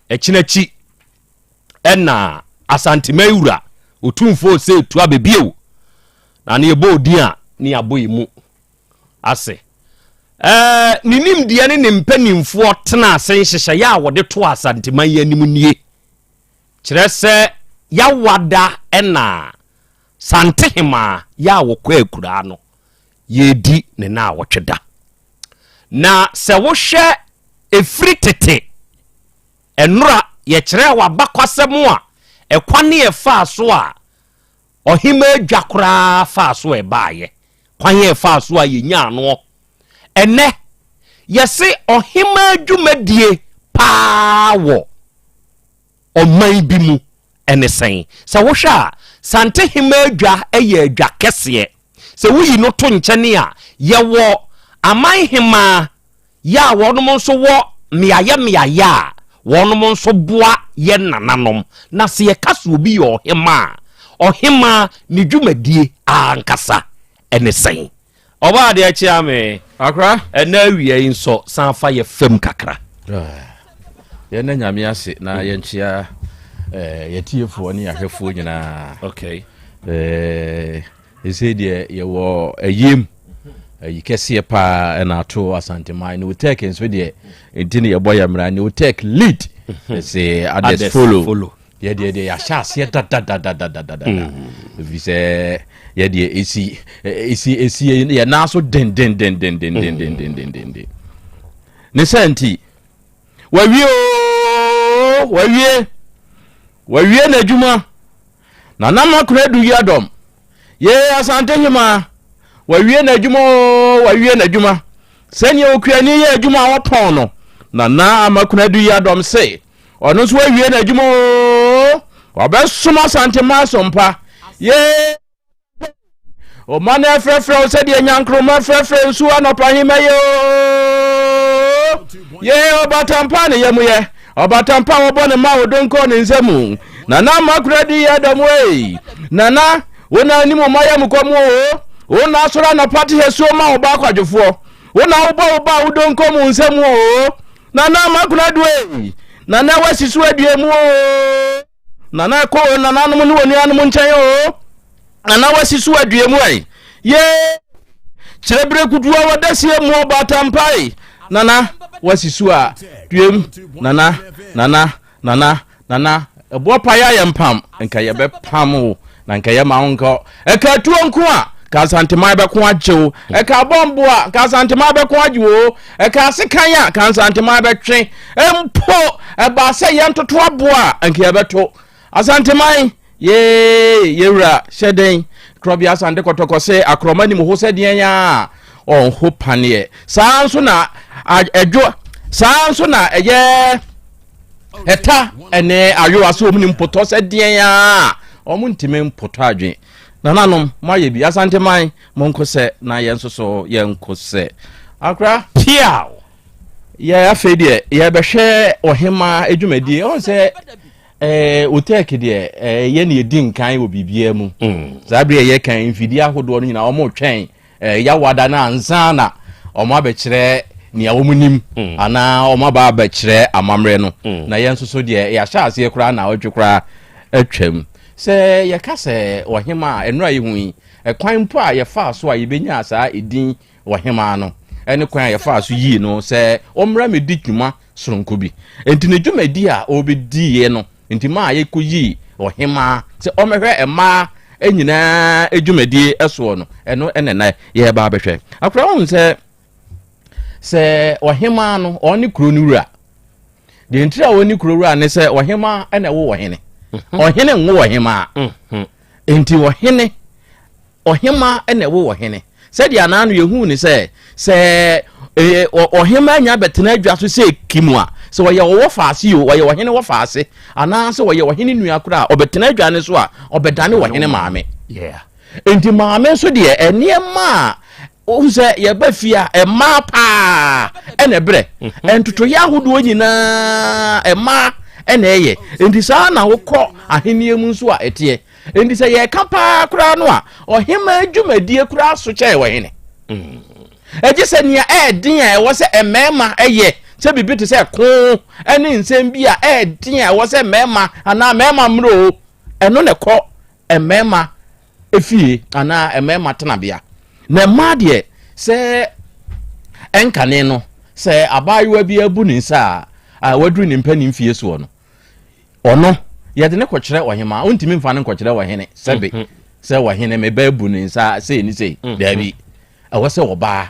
akyinakyi ɛna Asanteman wura Otumfoɔ Osei Tuah bɛbio na ne yɛbɔ odin a ne yɛabɔ yɛ mu ase. Ɛɛ ne nimdeɛ ne ne mpanimfoɔ tena ase nhyehyɛeɛ a wɔde to Asanteman yi anim nie. Kyerɛ sɛ Yawada ɛna Santehemaa yɛ a wɔkɔ akuraa no yɛredi ne naawɔtwe da. Na sɛ wohwɛ ɛfiri tete ɛnora yɛkyerɛɛ w'abakwasɛm a ɛkwane ɛfaa so a ɔhemaa dwa koraa faa so ɛbaayɛ, kwan a ɛfaa so a yɛnyaa noɔ. Ɛnɛ yɛse ɔhemaa dwumadie paa wɔ ɔman bi mu ne sɛn? Sɛ wohwɛ a, Santehema Adwa yɛ adwa kɛseɛ. Sɛ woyi no to nkyɛne a, yɛwɔ aman hemaa yɛ a wɔnom nso wɔ mmeaeɛ mmeaeɛ a wɔnom nso boa yɛn nananom. Na sɛ yɛka sɛ obi yɛ ɔhemaa a, ɔhemaa ne dwumadie ankasa ne sɛn? Ɔbaa adeɛ kyea me. Akora. Ɛnɛ awia yi nso san fa yɛ fam kakra. Yɛn na nyame ase na yɛnkyea eh, yɛtiefoɔ ne yɛahwɛfoɔ nyinaa. Okay. Eh, ɛsei deɛ yɛwɔ ayiem ayi kɛseɛ paa ɛna ato Asanteman ne Otec nso deɛ nti ne yɛbɔ yɛ mmara ne Otec lead ɛsɛ others follow. follow. Yɛdeɛ deɛ yɛahyɛ aseɛ dadadadadadada ɛfiri sɛ yɛdeɛ ɛsi ɛsi ɛsi yɛ nan so dendendendendendendendendenden ne sɛ nti wawie ooo wawie wawie n'adwuma Nana Makona Adu Yiadɔm yee Asante Hemaa wawie n'adwuma oo wawie n'adwuma sɛnea okuani yɛ adwuma a wɔpɔn no Nana Amakona Adu Yiadɔm se Ɔno nso awie n'adwuma oo, ɔbɛsom Asante sompa. Yee! Ɔma no ɛfrɛfrɛ wo sɛdeɛ nyankoroma frɛfrɛ nsuo anɔpa hema yɛ oo. Yee, ɔbatampa ne yam yɛ. Ɔbatampa a wɔbɔ ne ma odonkɔ ne nsa mu. Nana Makura di yɛ dɔm ei. Nana, wo na anim ɔma yam kɔm oo. Wo na asɔre anɔpa te hɛ suo ma wo ba akwadwofoɔ. Wo na wobɔ wo ba a wodonkɔ mu nsa mu oo. Nana Amakuna Aduei, Nana wasi so adua mu oo. Nana kɔ o nananom ne onuanom nkyɛn oo. Nana wasi so adua mu ai. Yee! Kyerɛ bere kutu a wɔda sie mu ɔbaatampae. Nana wasi so a duam. Nana, Nana, Nana, Nana, ɛboɔ pa yɛ ayɛ mpam, nka yɛbɛpam wo, na nka yɛma wo nka ɛka atuo nko a, ka Asanteman bɛko agye wo, ɛka abɔmbo a, ka Asanteman bɛko agye wo, ɛka asekan a, ka Asanteman bɛtwe, mpo ɛbaa sɛ yɛntoto aboɔ a, nka yɛbɛto. Asanteman, yee, yɛwura, hyɛ den, Korɔbea Asante Kɔtɔkɔ se akorɔma nim ho sɛ deɛn a, ɔnho paneɛ. Saa nso na ɛdwo, saa nso na ɛyɛ ɛta ɛne ayowa so wɔn ni mpotɔ sɛ deɛn a wɔn ntumi mpotɔ adwen nananom mo ayɛ bi asanteman mo nko sɛ na yɛn nso so yɛn nko sɛ akora piaw yɛ afei deɛ yɛbɛhwɛ ɔhema adwumadie ɔn sɛ ɛɛ otɛk deɛ ɛɛ yɛ na yɛdi nkan wɔ biribiara mu mm. saa bere yɛ kan mfidie ahodoɔ no nyinaa wɔn retwɛn Eh, Yawada no ansa na wɔn abɛkyerɛ nea wɔn nim mm. anaa wɔn aba abɛkyerɛ amammerɛ no mm. na yɛn nso so deɛ yɛahyɛ aseɛ koraa na ɔtwe koraa atwam sɛ yɛka sɛ ɔhema a ɛnora yɛhu yi ɛkwan mpo a yɛfaa so a yɛbɛnyaa saa ɛdin ɔhema no ɛne kwan a yɛfaa so yii no sɛ ɔmmra mɛdi dwuma soronko bi nti ne dwumadi a ɔbɛdiiɛ no Nti maa yɛkɔyii ɔhemaa sɛ ɔmmɛhwɛ mmaa nyinaa dwumadie soɔ no, ɛno na ɛnɛ yɛreba abɛhwɛ. Akora wohu sɛ sɛ ɔhemaa no ɔne kuro no wura. Deɛ ntiri a ɔne kuro wura ne sɛ ɔhemaa na ɛwo ɔhene. Mhm. Ɔhene nwo ɔhemaa. Mhm. Nti ɔhene Ɔhemmaa na ɛwo ɔhene. Sɛdeɛ anaa no yɛhuu ne sɛ, sɛ ɔhemmaa nya bɛtena adwa so sɛ kim a, sɛ ɔyɛ ɔwɔ faase o, ɔyɛ ɔhene wɔ faase, anaasɛ ɔyɛ ɔhene nua koraa a, ɔbɛtena adwa no so a, ɔbɛdane ɔhene maame. Enti maame nso deɛ, nneɛma a wohu sɛ yɛba fie a, mmaa paa ɛna ɛbrɛ. Mhm. Ntotoeɛ ahodoɔ nyinaa mmaa ɛna ɛyɛ. Enti saa na wokɔ ahennie mu nso a ɛteɛ. Enti sɛ yɛreka paa koraa no a, ɔhemmaa dwumadie koraa so kyɛn ɔhene. Ɛgye sɛ nea ɛyɛ den a ɛwɔ sɛ mmarima yɛ, sɛ biribi te sɛ ko ne nsɛm bi a ɛyɛ den a ɛwɔ sɛ mmarima anaa mmarima mmerɛ o, ɛno na ɛkɔ mmarima efie anaa mmarima tenabea. Na mmaa deɛ sɛ ɛnkane no, sɛ abaayewa bi abu ne nsa a, waduru ne mpanin fie soɔ no, Ɔno, yɛde no kɔkyerɛ ɔhemaa, wontumi mfa no nkɔkyerɛ ɔhene sɛbe mhm. sɛ ɔhene me ba abu ne nsa sei ne sei. Mhm. Daabi, ɛwɔ sɛ ɔbaa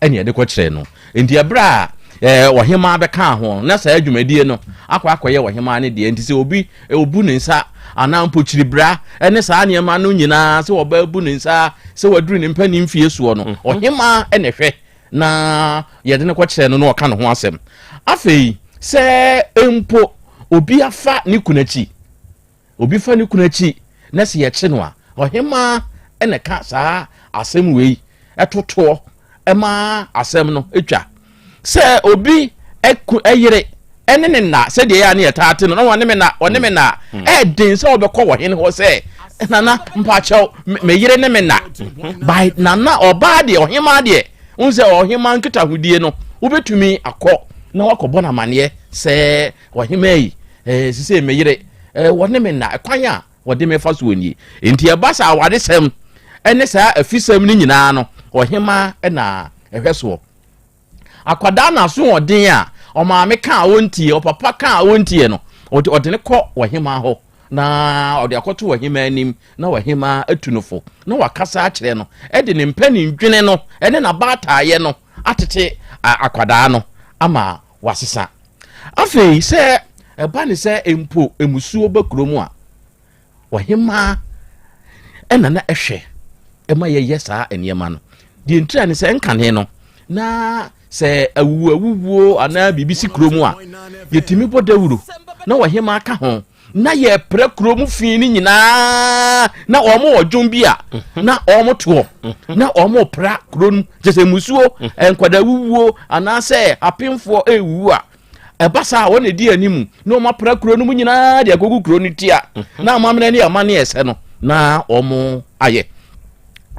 ɛne yɛde kɔkyerɛ no. Nti ɛberɛ a eh, ɔhemaa bɛkaa ho na saa dwumadie no akɔ akɔyɛ ɔhemaa no deɛ. Nti sɛ obi obu ne nsa anaa mpokyiribra ne saa nneɛma no nyinaa sɛ ɔbaa bu ne nsa sɛ waduru ne mpanin mfie soɔ no, mhm. ɔhemaa na ɛhwɛ na yɛde no kɔkyerɛ no na ɔka ne ho asɛm. Afei sɛ mpo obi afa ne kunu akyi Obi fa ne kunu akyi na sɛ yɛkye no a, ɔhemmaa na ɛka saa asɛm wei totoɔ ma asɛm no twa. Sɛ obi yere ne ne nna sɛdeɛ ɛyɛ a ne yɛtaa te no na wɔne me na wɔne me na mm. ɛɛden sɛ wɔbɛkɔ wɔ hene hɔ sɛ nana mpakyɛw me yere ne me na mm-hmm. by nana ɔbaa deɛ ɔhemaa deɛ n sɛ ɔhemaa nkitahodie no wobɛtumi akɔ na wakɔbɔ no amaneɛ sɛ Ɔhemaa yi, eh, sisei me yere, eh, wɔne me nna, ɛkwan a wɔde me fa soɔ nie. Enti ɛba sɛ awaresɛm ne saa afisɛm no nyinaa no, ɔhemaa na ɛhwɛ soɔ. Akwadaa no asoɔden a ɔmaame ka a ɔntie, ɔpapa ka a ɔntie no, ɔde ɔde no kɔ ɔhemaa hɔ na ɔde akɔto ɔhemaa anim na ɔhemaa atu no fo na wakasa akyerɛ no de ne mpanindwene no ne n'abaataeɛ no atete akwadaa no ama wasesa. Afei sɛ ɛba ne sɛ mpo mmusuo ba kurom a, ɔhemaa ɛna na ɛhwɛ ɛma yɛyɛ saa nneɛma no. Deɛ ntira ne sɛ nkane no na sɛ awuwu awuwuo anaa biribi si kurom a, yɛtumi bɔ dawuro na ɔhemaa ka ho na yɛpra kuro mu fi no nyinaa na wɔn wɔ dwom bi a mhm. na wɔn toɔ mhm. na wɔn pra kuro no kyɛ sɛ musuo mhm. nkwadaa wuwuo anaasɛ apemfoɔ ɛwuwu a ɛba saa wɔn na ɛdi anim na wɔn apra kuro no mu nyinaa de agogo kuro no tia na amammerɛ ne amanneɛ ɛsɛ no na wɔn ayɛ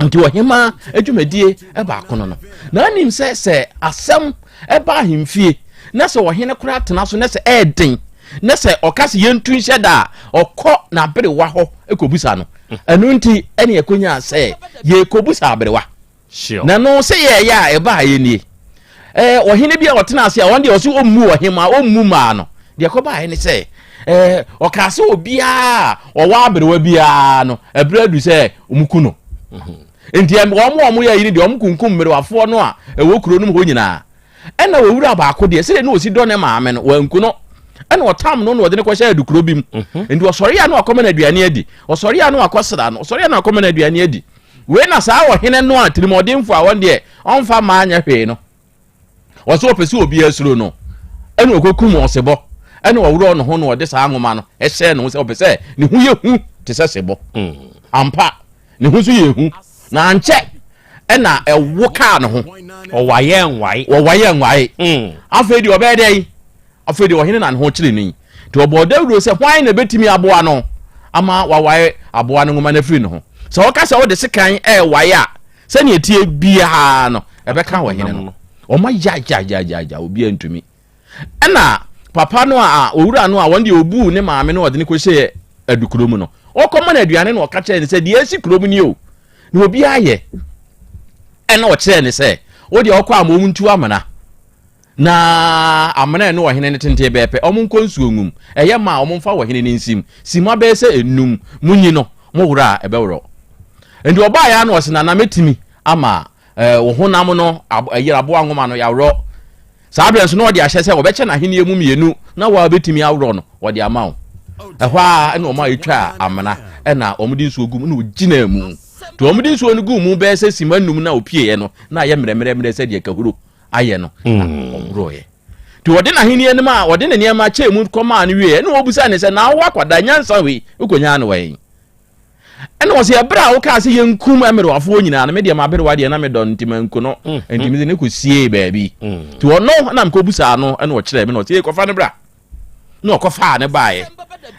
nti ɔhema adwumadie baako no no na anim sɛ sɛ asɛm ɛba ahemfie na sɛ ɔhene koraa tena so na sɛ ɛɛden na sɛ ɔka sɛ yɛntu nhyɛ da a ɔkɔ n'aberewa hɔ kɔbusa no ɛno nti ɛne ɛkɔnyaa sɛ yɛkɔbusa aberewa na no sɛ yɛɛyɛ a ɛba a yɛnie ɛɛ ɔhene bi a ɔtena ase a ɔno deɛ ɔsɛ ɔmmu ɔhema ɔmmu maa no deɛ ɛkɔbaeɛ ne sɛ ɛɛ ɔkaa sɛ obiara ɔwɔ aberewa biara no ɛberɛ adu sɛ ɔmuku no mhm. nti wɔn a wɔyɛ yi no deɛ wɔn kunkum mmerewafoɔ no a ɛwɔ kuro no mu hɔ nyinaa Ɛna owura baako deɛ sɛdeɛ na ɔsi dɔ ne maame no wanku no ɛna ɔtam no na ɔde no kɔhyɛ adukuro bi mu mhm. nti ɔsɔre a na wakɔma no aduane adi ɔsɔre a na wakɔsra no ɔsɔre a na wakɔma no aduane adi wei na saa ɔhene no a tirimɔdenfo a wɔn deɛ ɔmfa mmaa nyɛ hwee no ɔsɛ ɔpɛ sɛ obi asuro no ɛna ɔkɔkum ɔsebɔ ɛna ɔworɔ ne ho na ɔde saa nwoma no ɛhyɛ ne ho sɛ ɔpɛ sɛ ne ho yɛ hu te sɛ sebɔ mm. ampa Ne ho nso yɛ hu, na ankyɛ ɛna ɛwo kaa ne ho. Ɔwaeɛ nwae. Ɔwaeɛ nwae. Mm. Afei deɛ ɔbɛyɛ dɛ yi? Afei deɛ ɔhene na ne ho kyere no yi. Nti ɔbɔɔ dawuro sɛ hwan na ɛbɛtumi aboa no ama wawae aboa no nwoma no afiri ne ho. Sɛ ɔka sɛ wode sekan ɛrewae a, sɛnea ɛteɛ biara no, ɛbɛka ɔhene no. Ɔma yayayayaya obiara ntumi. Ɛna papa no a owura no a wɔn deɛ obuu ne maame no ɔde no kɔhyɛɛ adukuro mu no, ɔkɔma no aduane na ɔka kyerɛ no sɛ deɛ asi kurom ni o, na obiara yɛ. Ɛna ɔkyerɛ no sɛ wo deɛ ɔkɔ ama wɔn ntu amena na amena ɛne ɔhene no tenten bɛɛ pɛ, wɔn nkɔ nsuo ngum, ɛyɛ ma a wɔn mfa ɔhene no nsim, sima bɛyɛ sɛ enum, munyi no, mo werɛ a ɛbɛworɔ. Nti ɔbaa yɛ ano ɔse nana mɛtumi ama ɛɛ wo honam no ɛyere aboa nwoma no yaworɔ. Saa berɛ nso na ɔde ahyɛ sɛ wɔbɛkyɛ n'ahennie mu mmienu na wo a wobɛtumi aworɔ no wɔde ama wo. Ɛhɔ ara na wɔn a ɛtwaa amena na wɔde nsuo gu mu na ɔgyinaa mu. Nti wɔde nsuo no guu mu bɛyɛ sɛ sima nnum na ɔpieeɛ no na ayɛ mmerɛmmerɛmmerɛ sɛdeɛ kahuro ayɛ no na ɔworɔeɛ. Nti wɔde n'ahennie no maa wɔde ne nneɛma kyɛɛ mu kɔmaa no wieeɛ na wɔbisaa no sɛ na wo akwadaa nyansa wei wokɔnyaa no wɛn? Ɛna ɔsɛ ɛberɛ a wokaa sɛ yɛnkum mmerewafoɔ nyinaa no, me deɛ m'aberewa deɛ na medɔ no nti manku no, mm. nti mede no kɔsiee baabi. Mm. Nti ɔno na mekɔbusaa no ɛna ɔkyerɛɛ me na ɔsɛ kɔfa no bra. Na ɔkɔfaa ne baeɛ.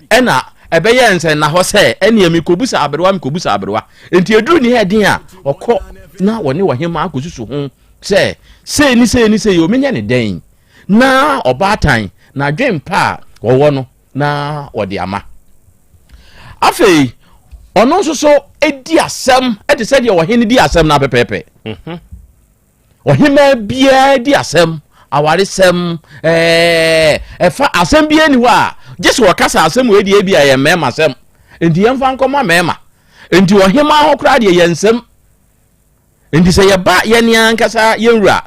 Ɛna ɛbɛyɛ nsɛnna hɔ sɛ ɛneɛ mekɔbusa aberewa mekɔbusa aberewa. Nti ɛduru ne ɛden a ɔkɔ na wɔne ɔhema akɔsusu ho sɛ sei ne sei ne sei o menyɛ ne dɛn na ɔbaatan na adwen pa a wɔwɔ no na wɔde ama. Afei ɔno nso so di asɛm te sɛ deɛ ɔhene di asɛm no apɛpɛɛpɛ. Mhm. Ɔhemaa biara di asɛm, awaresɛm, ɛɛ ɛfa asɛm biara ni hɔ a gye sɛ ɔka sɛ asɛm wei deɛ ebi a yɛ mmarima asɛm nti yɛmfa nkɔma mmarima. Nti ɔhemaa hɔ koraa deɛ yɛ nsɛm. Nti sɛ yɛba yɛn ankasa yɛn wura.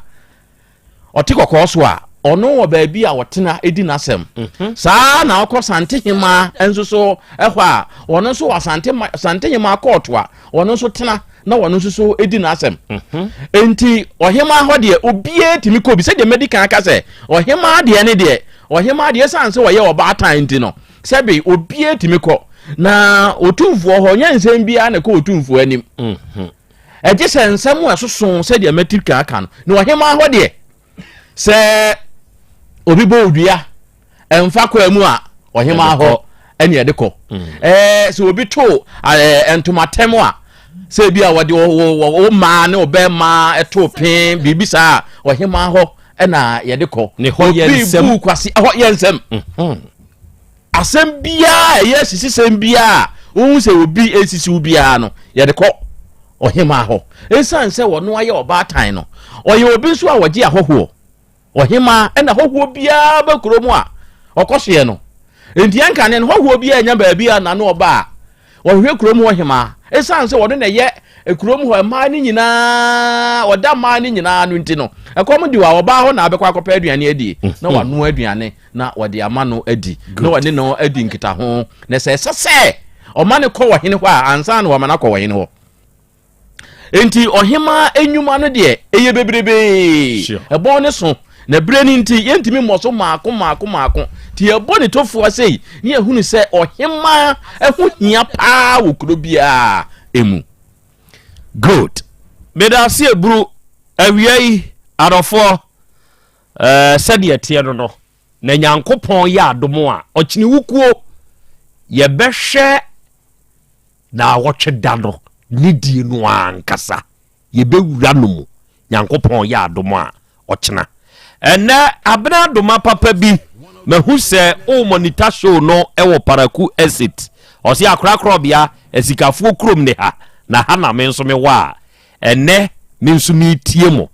ɔte kɔkɔɔ so a, ɔno wɔ baabi a ɔtena di n'asɛm. Mhm. Saa na ɔkɔ Santehema nso so ɛhɔ a, ɔno nso wɔ Asante Santehema kɔɔto a, ɔno nso tena na ɔno nso so di n'asɛm. Mhm. Enti ɔhemaa hɔ deɛ obiara tumi kɔ bi sɛdeɛ madi kan aka sɛ ɔhemaa deɛ ne deɛ ɔhemaa deɛ ɛsiane sɛ ɔyɛ ɔbaatan nti no sɛbe obiara tumi kɔ na otumfoɔ hɔ nyɛ nsɛm biara na ɛkɔ otumfoɔ anim. Mhm. Ɛgye sɛ nsɛm a ɛsoso sɛdeɛ madi kan aka no. Na ɔhemaa hɔ deɛ, sɛ obi bɔ odua ɛmfa kwan mu a, ɔhemaa hɔ ɛne ɛde kɔ. Mm. Ɛɛ sɛ obi to ɛɛ ntomatɛm a, sɛ ebi a wɔde wo mmaa ne ɔbɛrima ɛto pee biribi saa a, ɔhemaa hɔ ɛna yɛde kɔ. Ne hɔ yɛ nsɛm. Obi bu kwasi ɛhɔ yɛ nsɛm. Mm-hmm. Asɛm biara a ɛyɛ asisisɛm biara a wohu sɛ obi resisi wo biara no, yɛde kɔ ɔhemaa hɔ. Esiane sɛ ɔno ayɛ ɔbaatan no, ɔyɛ obi nso a ɔgye ahɔhoɔ. Ɔhemaa ɛna hɔhoɔ biara ba kurom a ɔkɔsoɛ no. Enti ɛnkane no, hɔhoɔ biara nya baabi a n'ano ɔba a, wɔhwehwɛ kurom hɔ hemaa. Esiane sɛ ɔno na ɛyɛ kurom hɔ mmaa no nyinaa, ɔda mmaa no nyinaa ano nti no, ɛkɔm de a ɔbaa hɔ na abɛkɔ akɔpɛ aduane adie, na wanoa aduane na wɔde ama no adi, na wɔne no adi nkitaho. Na sɛ ɛsɛ sɛ ɔma no kɔ ɔhene hɔ a, ansa na wɔama no akɔ ɔhene hɔ. Enti ɔhemaa nnwuma no deɛ, ɛyɛ bebrebee. Ɛbɔn ne so, na berɛ no nti, yɛntumi mmɔ so mmaako mmaako mmaako. Nti yɛbɔ ne tofoa sei, ne yɛhunu sɛ ɔhemaa ho hia paa wɔ kuro biara mu. Good. Meda ase eburu awia yi adɔfoɔ ɛɛ sɛdeɛ ɛteɛ no no na Nyankopɔn yɛ adom a ɔkyene wukuo yɛbɛhwɛ Naawɔtwe da no ne die no ankasa yɛbɛwura no mu Nyankopɔn yɛ adom a ɔkyena. Ɛnɛ Abena Adoma papa bi mahu sɛ wo monitor show no wɔ Paraku Estate ɔse akorakorɔbea asikafoɔ kurom ne ha na ha na me nso mewɔ a ɛnɛ me nso meretie mo.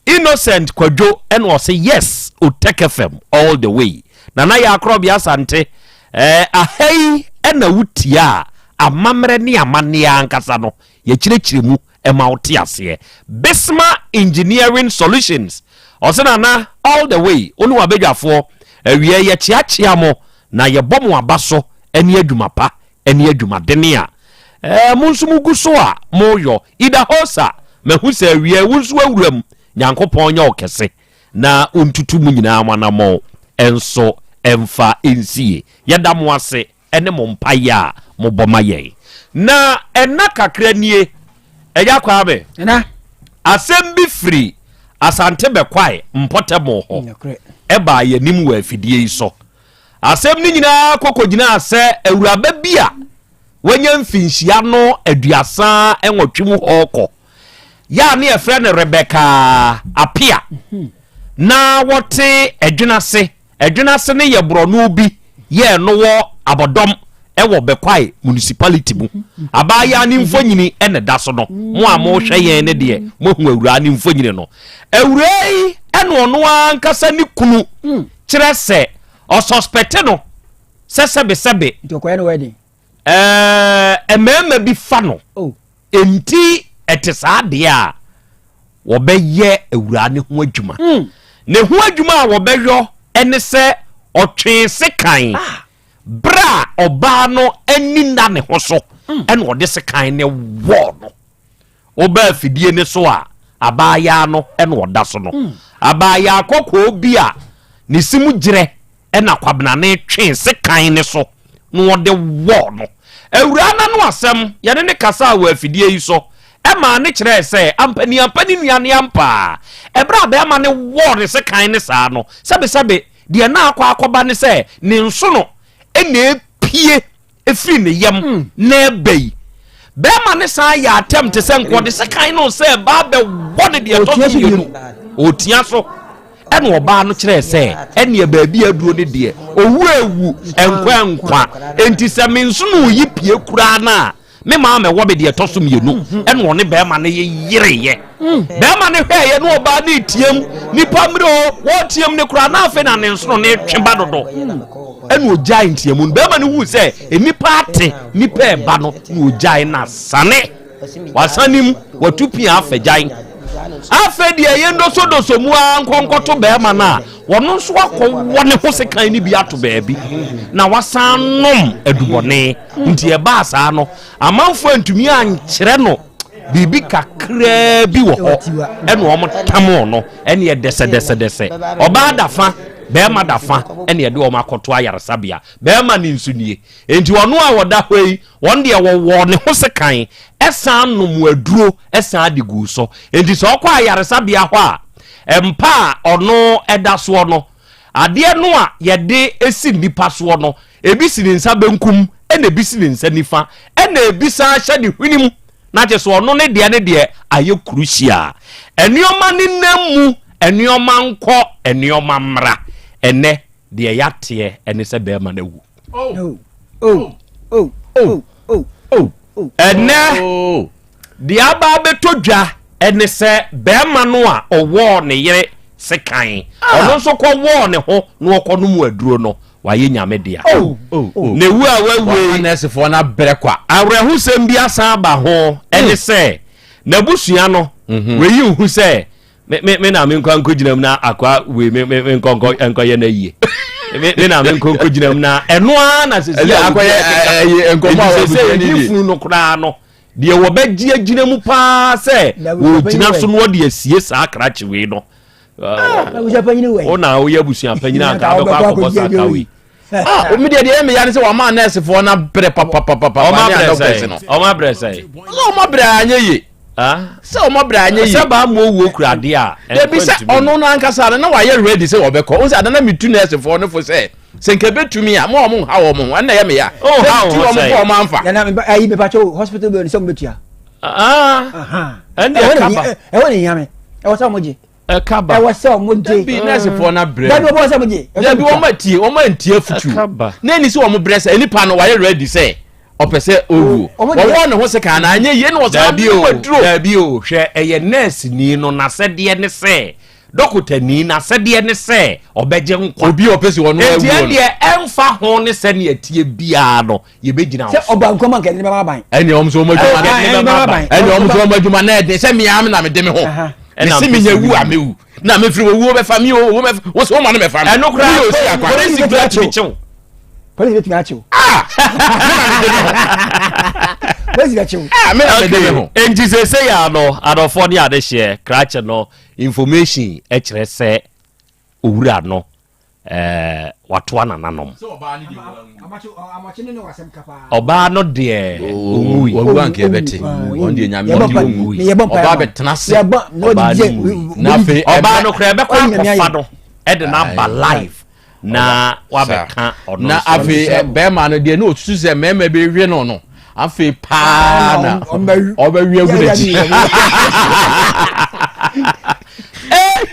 Innocent Kwadwo ɛna ɔse yes Otec FM all the way. Nana Yaa Korɔbea Asante eh, aha yi ɛna wotie a amammerɛ ne amanneɛ ankasa no yɛkyerɛkyerɛ mu ɛma wo te aseɛ. Bisma Engineering Solutions ɔse Nana all the way wo ne w'abadwafoɔ awiɛ yɛkyeakyea mo na yɛbɔ mo aba so ɛne adwuma pa ne adwumadene a eh, mo nso mo gu so a moyɔ. Idahosa, mahu sɛ awiɛ wo nso awura mu. Nyankopɔn nyɛ wo kɛse na ontutu mo nyinaa mo anammɔn nso mfa nsie. Yɛda mo ase ne mo mpaeɛ a mobɔ ma yɛn. Na ɛnna kakra nie, Agya Kwame, asɛm bi firi Asante Bɛkwae mpɔtam hɔ ɛbaa yɛn anim wɔ afidie yi so. Asɛm no nyinaa kɔ kɔgyinaa sɛ awuraba bi a wanya mfinhyia no 38 mu hɔ rekɔ, yɛ a ne yɛfrɛ no Rebecca Apia, na wɔte Adwenase. Adwenase no yɛ borɔno bi yɛ no wɔ Abɔdɔm wɔ Bɛkwae Municipality mu. Abaayaa no mfonyini na ɛda so no. Mo a mohwɛ yɛn no deɛ, moahu awuraa no mfonyini no. Awuraa yi na ɔno ankasa ne kunu kyerɛ sɛ ɔsɔspɛte no sɛ sɛbesɛbe. Nti ɔkɔyɛ no wedding? Ɛɛ mmarima bi fa no. Oh. Enti ɛte saa deɛ a wɔbɛyɛ awuraa ne ho adwuma. Mm. Ne ho adwuma a wɔbɛyɔ ne sɛ ɔtwee sekan ah. berɛ a ɔbaa no ani nna ne ho so mm. ɛna ɔde sekan ne wɔɔ no. Woba afidie no so a, abaayaa no na ɔda so no. Abaayaa kɔkɔɔ bi a ne se mu gyerɛ na Kwabena no twee sekan no so na ɔde wɔɔ no. Awuraa no ano asɛm, yɛne no kasaa wɔ afidie yi so maa no kyerɛɛ sɛ ampaniampa ne nua no ampa ara. Ɛberɛ a barima no wɔɔ ne sekan no saa no, sɛbesɛbe deɛ na akɔ akɔba ne sɛ ne nsono na ɛpue ɛfiri ne yam hmm. na ɛba yi bɛrima ne san yɛ atɛm te sɛ nka ɔde sekan no sɛ ɛba bɛwɔ ne deɛ ɛtɔ so mmienu ɔtia so ɛna ɔbaa no kyerɛɛ sɛ ɛneɛ baabi aduro ne deɛ owu ewu nkwa nkwa enti sɛ me nso no yi pie koraa no a me maa mɛwɔ me deɛ ɛtɔ so mmienu ɛna ɔne bɛrima no yereyɛ bɛrima no hwɛɛyɛ na ɔbaa no retiam nipa mmerɛ o wɔretiam no koraa na afei na ne nsono no retwe ba dodo ɛna ɔgyae ntiamu no bɛrima no huu sɛ nnipa ate nipa ɛba no na ɔgyae na sane wasane mu watu pia afa gyan. Afei deɛ yɛndosodoso mu ara nkɔnkɔto bɛrima no a, ɔno nso akɔwɔ ne ho sekan no bi ato baabi na wasan nom adubɔne. Nti ɛbaa saa no, amanfoɔ antumi ankyerɛ no biribi kakraa bi wɔ hɔ ɛna wɔn tamoo no ɛne ɛdɛsɛdɛsɛdɛsɛ. Ɔbaa da fa, bɛrima da fa ɛne ɛde wɔn akɔto ayaresabea. Bɛrima no nso nie. Enti ɔno a ɔda hɔ yi, wɔn deɛ wɔwɔɔ ne ho sekan, san nom aduro san de guu so. Enti sɛ ɔkɔ ayaresabea hɔ a, mpa a ɔno da soɔ no, adeɛ no a yɛde si nnipa soɔ no, ebi si ne nsa benkum, ɛna ebi si ne nsa nifa, ɛna ebi san hyɛ ne hwene mu. Na kyerɛ sɛ ɔno ne deɛ ne deɛ ayɛ kuruhyia. Nneɛma nenam mu, nneɛma nkɔ, nneɛma mmra. Ɛnnɛ, deɛ yɛateɛ ne sɛ bɛrima no awu. Oh. Oh. Oh. Oh. Oh. Oh. Ɛnɛ deɛ aba abɛtɔ dwa ɛne sɛ bɛrima no a ɔwɔɔ ne yere sekan ah. ɔno nso kɔ wɔɔ ne ho na ɔkɔ no mu aduro no wayɛ nyame dea oh. Oh. Na ewu a wawu yi nɛɛsefoɔ no abrɛ kwa awerɛhosɛm bi asan aba ho ɛne hmm. sɛ n'abusua no mhm. wei nhu sɛ me me me na me nkɔ nkɔ gyina mu na akwa wei me me me nkɔ nkɔ nkɔ yɛ na yie me me na me nkɔ nkɔ gyina mu na ɛno ara na sisi a akɔyɛ ɛyɛ nkɔmɔ a wɔbɛ sɛ ɛdi funu no koraa no deɛ wɔbɛgye agyina mu paa sɛ wɔgyina so no wɔde asie saa krakye wei no wo na woyɛ abusua panyin anka wobɛkɔ akɔbɔ saa ka wei Ah, omi deɛ deɛ ɛmɛ ya ne sɛ wɔn a nɛɛsefoɔ na brɛ papapapa. Wɔn abrɛ sɛ wɔn abrɛ sɛ. Sɛ wɔn abrɛ anyɛ yie. Sɛ wɔn abrɛ anyɛ yie. Sɛ baa mu owuo kura adeɛ a. Debi sɛ ɔno no ankasa no na wayɛ ready sɛ wɔbɛkɔ. O sɛ adana mi tu nɛɛsefoɔ no fo sɛ sɛ nka ebetumi a mo a wɔn nha wɔn ho ɛna ɛyɛ mi ya. O ha wɔn ho sɛ. Sɛ tu wɔn fo wɔn anfa. Nana ayi mi pakyɛ hospital bill sɛ wɔn bɛ tua. Ɛnna ɛkaba. Ɛwɔ ne hia mi ɛwɔ sɛ wɔn gye. Ɛka ba. Ɛwɔ sɛ ɔmo gye. Dabi nɛɛsefoɔ no abrɛ. Dabi ɔmo sɛ ɔmo gye. Dabi wɔn atie wɔn antie afutuo. Ɛka ba. Na ɛni sɛ wɔn brɛ sɛ nipa no wayɛ ready sɛ ɔpɛ sɛ owuo. Wɔwɔ ne ho sekan na anyɛ yie na ɔsan Dabi o aduro. dabi o hwɛ ɛyɛ nɛɛseni no n'asɛdeɛ ne sɛ dɔkotani n'asɛdeɛ ne sɛ ɔbɛgye nkwa. Obi a ɔpɛ sɛ ɔno Enti awuo no. ɛndeɛ ɛnfa ho ne sɛnea ɛteɛ biara no yɛbɛgyina wo sɛ so. ɔba nkwa mu anka ɛde ne bɛma aban. Ɛnni wɔn nso wɔn adwuma Ɛde ne bɛma aban. ɛnni wɔn nso wɔn adwuma na ɛden sɛ mmea na mede me ho. Mesi menya wu a mewu na mefiri wɔ wuo bɛfa mi o wuo bɛfa wo sɛ woma no mɛfa me. Ɛno koraa Woyɛ osi akwa. polisi kura tumi kyew. Polisi bɛtumi akyew. Ah! Me na mede me ho. Polisi bɛkyew. Ah, me na mede me ho. Enti seesei a no adɔfoɔ ne adehyeɛ krakye no information kyerɛ sɛ owura no ɛɛ watoa nananom. Ɔbaa no deɛ ɔwui. Wawu anka yɛbɛte. Wɔn deɛ nyame ɔde ɔwui. Ɔbaa bɛtena ase. Ɔbaa no wui. Na afei ɔbaa no koraa ɛbɛkɔ akɔfa no ɛde no aba live na wabɛka ɔno Na afei bɛrima no deɛ na ɔsusu sɛ mmarima bi hwe no no afei paa na ɔbɛwi agu n'akyi.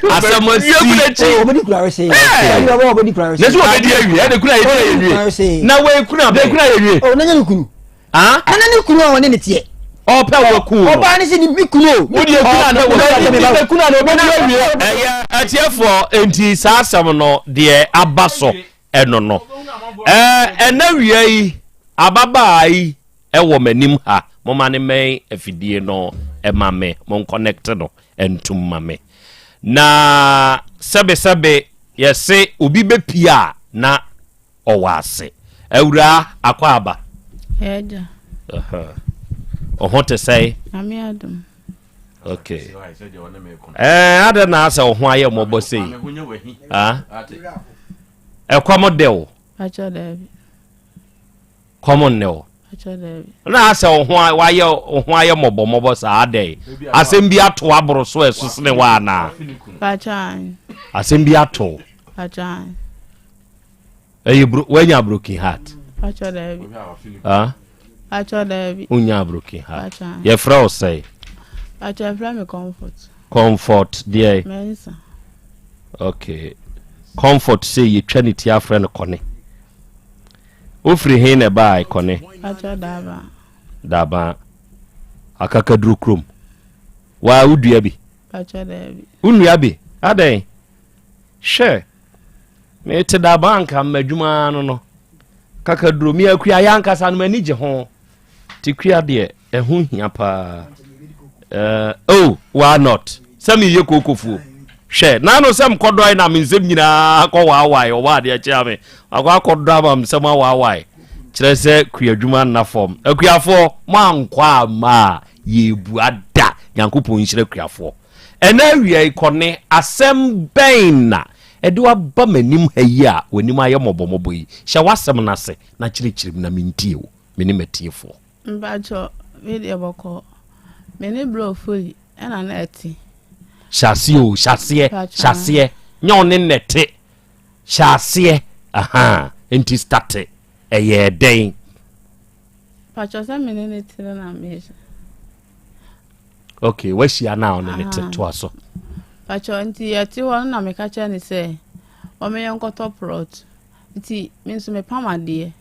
Asɛm asi. Ɔbɛdi kura wese. Ɔbɛdi kura wese. Na sɛ ɔbɛdi awie ɛde kura yɛ wie. Na wei kura bɛ. Kura yɛ wie. Ɔ n'anya ne kunu. Ah. Nana ne kunu a ɔne ne teɛ. Ɔpɛ wɔ kun no. Ɔbaa ne sɛ ne mi kunu o. Wodi ekuna na ɔbɛdi kuna na ɔbɛdi awie. Ɛyɛ atiefoɔ nti saa asɛm no deɛ aba so ɛno no. Ɛɛ ɛnɛ wia yi ababaa yi ɛwɔ m'anim ha moma ne mmɛn afidie no ɛma me mo nkɔnɛkte no ntom ma me. Na sɛbesɛbe yɛse obi bɛpie a na ɔwɔ ase. Awuraa, akwaaba. Ɛgya. Wo ho te sɛe? Nyame adom. Okay. Eh, adɛn na asɛ wo ho ayɛ mmɔbɔ sei? Ah? Ɛkɔm de wo? Akyɛ daabi. Kɔm nne wo? Na asɛ wo ho wayɛ wo ho ayɛ mmɔbɔmmɔbɔ saa adɛn? Asɛm bi ato aboro so ɛso sene wo anaa? Asɛm bi ato. Ɛyɛ bro wanya broken heart. Ah? Wonya broken heart. Yɛfrɛ wo sɛe? Comfort deɛ. Okay. Comfort sɛ yɛtwa ne ti afrɛ no kɔne. Wofiri he na ɛbaa Kɔne? Pakyɛ Daabaa. Daabaa. Akakaduro kurom. Waa wodua bi? Pakyɛ daabi. Wonnua bi? Adɛn? Hwɛ, mete Daabaa anka m'adwuma no no. Kakaduro, me akuayɛ ankasa no m'ani gye ho. Te kua deɛ, ɛho hia paa. Uh, oh, why not? Sɛ meyɛ kookofuo. Hwɛ, naano sɛ mkɔdɔe na me nsɛm nyinaa kɔ waawae, ɔwɔ adeɛ kyea me. Akɔ akɔdɔ ama me nsɛm awaawae. Kyerɛ sɛ kuadwuma nna fam. Akuafoɔ, moankɔ amma a, yɛrebua da. Nyankopɔn nhyira akuafoɔ. Ɛnɛ awia yi, kɔne, asɛm bɛn na ɛde wo aba m'anim ha yi a w'anim ayɛ mmɔbɔmmɔbɔ yi? Hyɛ w'asɛm no ase na kyerɛkyerɛ mu na mentie wo, me ne m'atiefoɔ. Mpakyɛ, me deɛ bɔkɔɔ. Me ne Bro Ofori ɛna na ɛte. Hyɛ aseɛ o, hyɛ aseɛ, hyɛ aseɛ. Nyɛ ɔne na ɛte. Hyɛ aseɛ, ahaa, nti starte. Ɛyɛɛ dɛn? Mpakyɛ sɛ me ne ne te no na mehyɛ. Ok, wahyia no a ɔne ne te, toa so. Mpakyɛ nti yɛte hɔ no na meka kyerɛ ne sɛ wɔmeyɛ nkɔtɔ plot. Nti me nso mepam adeɛ.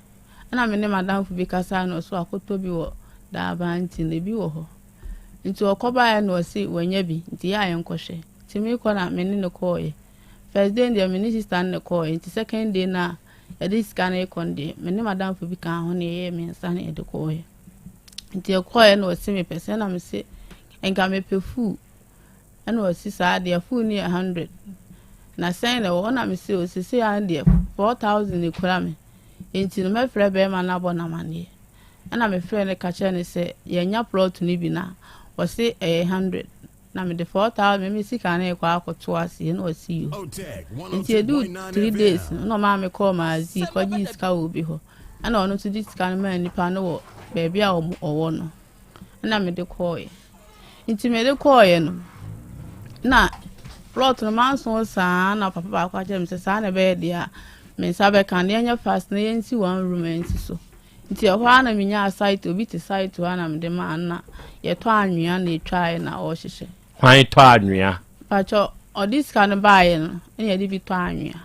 Ɛna me ne m'adamfo bi kasae na ɔse wakɔtɔ bi wɔ Daaban nti no ebi wɔ hɔ. Nti ɔkɔbaeɛ na ɔse wanya bi nti yɛ a yɛnkɔhwɛ. Nti mekɔ na me ne no kɔɔeɛ. First day no deɛ me ne sister no na ɛkɔɔeɛ nti second day no a yɛde sika no rekɔ no deɛ me ne m'adamfo bi kaa ho na yɛyɛɛ mmiɛnsa na yɛde kɔɔeɛ. Nti yɛkɔɔeɛ na ɔse mepɛ sɛ na mese nka mepɛ full. Ɛna ɔse saa deɛ full no yɛ 100 na sɛn na ɛwɔ hɔ na mese o sesei ara deɛ 4000 na ekura me. Enti no mɛfrɛ bɛrima no abɔ no amaneɛ. Ɛna mefrɛɛ no ka kyerɛɛ no sɛ yɛanya plot no bi na ɔse ɛyɛ 100 na mede 4000 me me sika no rekɔ akɔto aseɛ na ɔse yo. Nti ɛduu 3 days no na ɔmaa me kɔɔ Maazi kɔgyee sika wɔ obi hɔ. Ɛna ɔno nso de sika no maa nipa no wɔ baabi a ɔwɔ no. Ɛna mede kɔɔeɛ. Nti mede kɔɔeɛ no, na plot no manso saa na papa baako akyerɛ me sɛ saa na ɛbɛyɛ deɛ a me nsa bɛka no yɛnyɛ fast na yɛnsi one room nsi so. Nti ɛhɔ ara na menyaa site obi te site hɔ a na mede maa no na yɛtɔ anwea na yɛtwaeɛ na ɔrehyehyɛ. Hwan tɔ anwea? Pakyɛ ɔde sika no baeɛ no na yɛde bi tɔ anwea.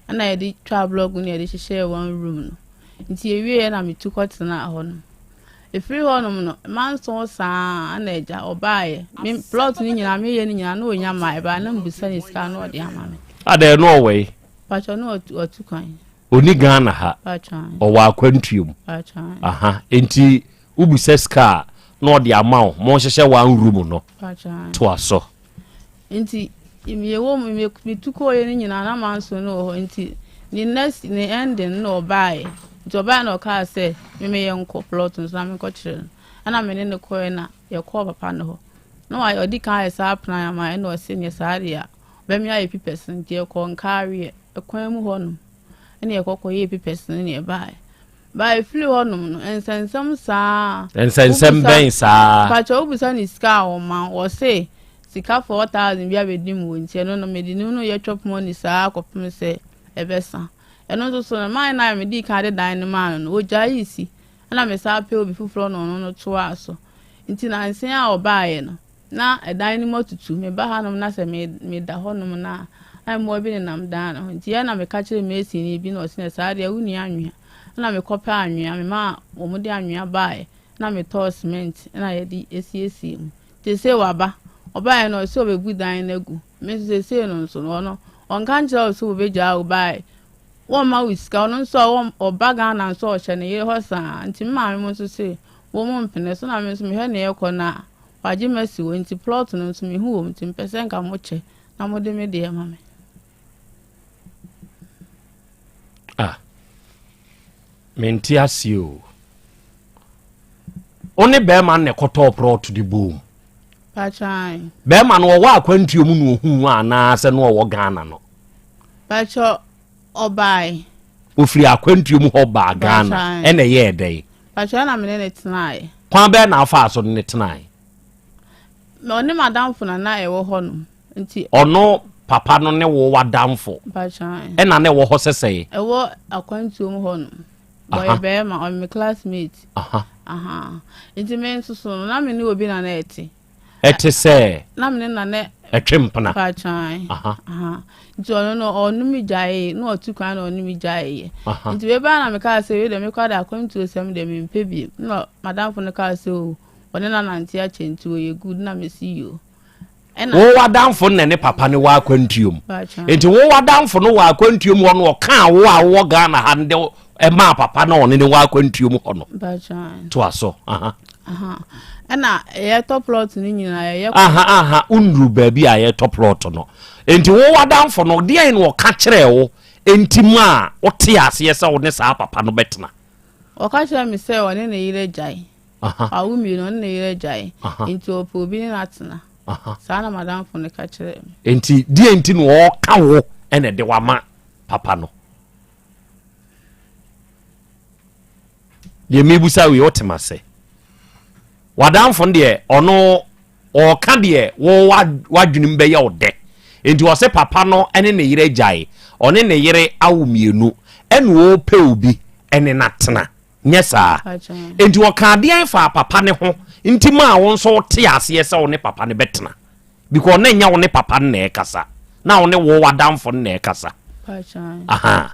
Ɛna yɛde twaa blɔk no na yɛde hyehyɛɛ one room no. Nti yɛwieɛ na metu kɔtenaa hɔ nom. Ɛfiri hɔ nom no, manso saa na agya ɔbaeɛ. Me plot no nyinaa meyɛ no nyinaa na ɔnya mmaeɛ baa na mebisa ne sika na ɔde ama me. Adɛn na ɔwɔ yi? Pakyɛ na ɔtu kwan. Ɔni Ghana ha. Ɔwɔ akwantuo mu. Aha, nti wobisa sika a na ɔde ama wo, monhyehyɛ one room no. Toa so. Nti yɛwɔ mu me metu kɔɔeɛ no nyinaa na manso no wɔ hɔ nti ne next ne ending na ɔbaeɛ nti ɔbaeɛ na ɔkaa sɛ me me yɛnkɔ plot no so na menkɔkyerɛ no ɛna me ne no kɔɛ na yɛkɔɔ papa no hɔ na wayɛ ɔdi kan ayɛ saa plan ama ɛna ɔse nyɛ saa deɛ a ɔbɛme ayɛ pipɛs no nti yɛkɔɔ nkaareɛ ɛkwan mu hɔ nom ɛna yɛkɔ kɔyɛɛ pipɛs no ne yɛbaeɛ Ba efiri hɔ nom no nsɛnsɛm saa. Nsɛnsɛm bɛn saa. Pakyɛ wobisa ne sika a ɔma wo ɔse sika 4000 bi abɛdi mu wɔ nti ɛno no mede ne no yɛ chop money saa kɔpem sɛ ɛbɛsa ɛno nso so no man no a medii kan de dan no maa no no ɔgyaee si ɛna mesan pɛ obi foforɔ na ɔno no toaa so nti nanse a ɔbaeɛ no Na dan no mu atutu. Meba hanom na sɛ meda hɔnom no a, na mmoa bi nenam dan no ho. Nti ɛna meka kyerɛɛ masonni bi na ɔse na saa deɛ wonni anwea. Ɛna mekɔpɛɛ anwea, memaa wɔde anwea baeɛ na metɔɔ cement na yɛde asiesie mu. Nti seesei waba. Ɔbaeɛ no ɔse ɔbɛbu dan no agu. Me nso seesei no nso no ɔno ɔnka nkyerɛ wo sɛ wɔbɛgyaa wo baeɛ. Wɔmma wo sika, ɔno nso a ɔba Ghana nso ɔhyɛ ne yere hɔ saa. Nti me maame mo nso se wɔn mpene so na me nso mehwɛ nea ɛrekɔ no a Wagye me asi hɔ nti plot no nso mehu wɔ mu nti mepɛ sɛ nka mokyɛ na mode me deɛ ma me. Ah, mente aseɛ o. Wo ne bɛrima no na ɛkɔtɔɔ plot de boom. Patran. Bɛrima no ɔwɔ akwantuo mu na ohuu anaasɛ na ɔwɔ Ghana no? Patro ɔbae. Ofiri akwantuo mu hɔ baa Ghana ɛna ɛyɛɛ dɛn? Patro ɛna me ne ne tenaeɛ. Kwan bɛn na afaa so ne ne tenaeɛ? Ɔne m'adamfo na na ɛwɔ hɔ nom nti. Ɔno papa no ne wo w'adamfo ɛna na ɛwɔ hɔ sɛsɛe? Ɛwɔ akwantuo mu hɔ nom. Ɔyɛ bɛrima, ɔyɛ me classmate. Aha. Nti me nso so no na me ne obi na na ɛte. Ɛte sɛ. Na me ne na ne. Ɛtwe mpena. Paatwan. Nti ɔno no ɔno mi gyaee na ɔtu kwan na ɔno mi gyaeeɛ. Nti wei baa na me kaa sɛ wei deɛ mekɔ de akwantuo sɛm deɛ mempɛ biem. Na madamfo no kaa sɛ o ɔne no anante akyɛ nti ɔyɛ good na mesi yoo. Ɛna. Wo w'adamfo no na ne papa no wɔ akwantuo mu. Nti wo w'adamfo no wɔ akwantuo mu hɔ no ɔkaa wo a wowɔ Ghana ha no de ɛmaa papa no ɔne ne wɔ akwantuo mu hɔ no. Toa so. Aha. Ɛna yɛtɔ plot no nyinaa yɛyɛ. Aha aha wonnuru baabi a yɛtɔ plot no. Enti wo w'adamfo no deɛn na ɔka kyerɛɛ wo enti maa wote aseɛ sɛ wo ne saa papa no bɛtena? Ɔka kyerɛɛ me sɛ ɔne ne yere agyae. Wawo mmienu, ɔne ne yere agyae. Enti ɔpɛ obi ne no atena. Saa na m'adamfo no ka kyerɛɛ me. Enti deɛn nti na ɔreka wo na ɛde wo ama papa no? Deɛ mebusa wei wote m'ase? W'adamfo no deɛ ɔno ɔreka deɛ wo w'adwenem bɛyɛ wo dɛ. Enti ɔse papa no ne ne yere agyae, ɔne ne yere awo mmienu, ɛna ɔrepɛ obi ne no atena. Nyɛ saa? Enti ɔkaa deɛn faa papa no ho nti maa wo nso wote aseɛ sɛ wo ne papa no bɛtena? Because na ɛnyɛ wo ne papa no na ɛrekasa, na wo ne wo w'adamfo no na ɛrekasa. Aha.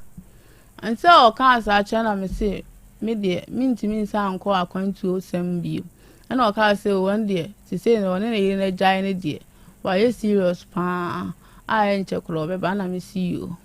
Nti a ɔkaa saa kyerɛ na mese me deɛ mentumi nsan nkɔ akwantuo sɛm bio. Ɛna ɔkaa sɛ wɔn deɛ sesei no ɔne ne yere no agyae no deɛ wayɛ serious paa a ɛnkyɛ koraa ɔbɛba na mese yoo.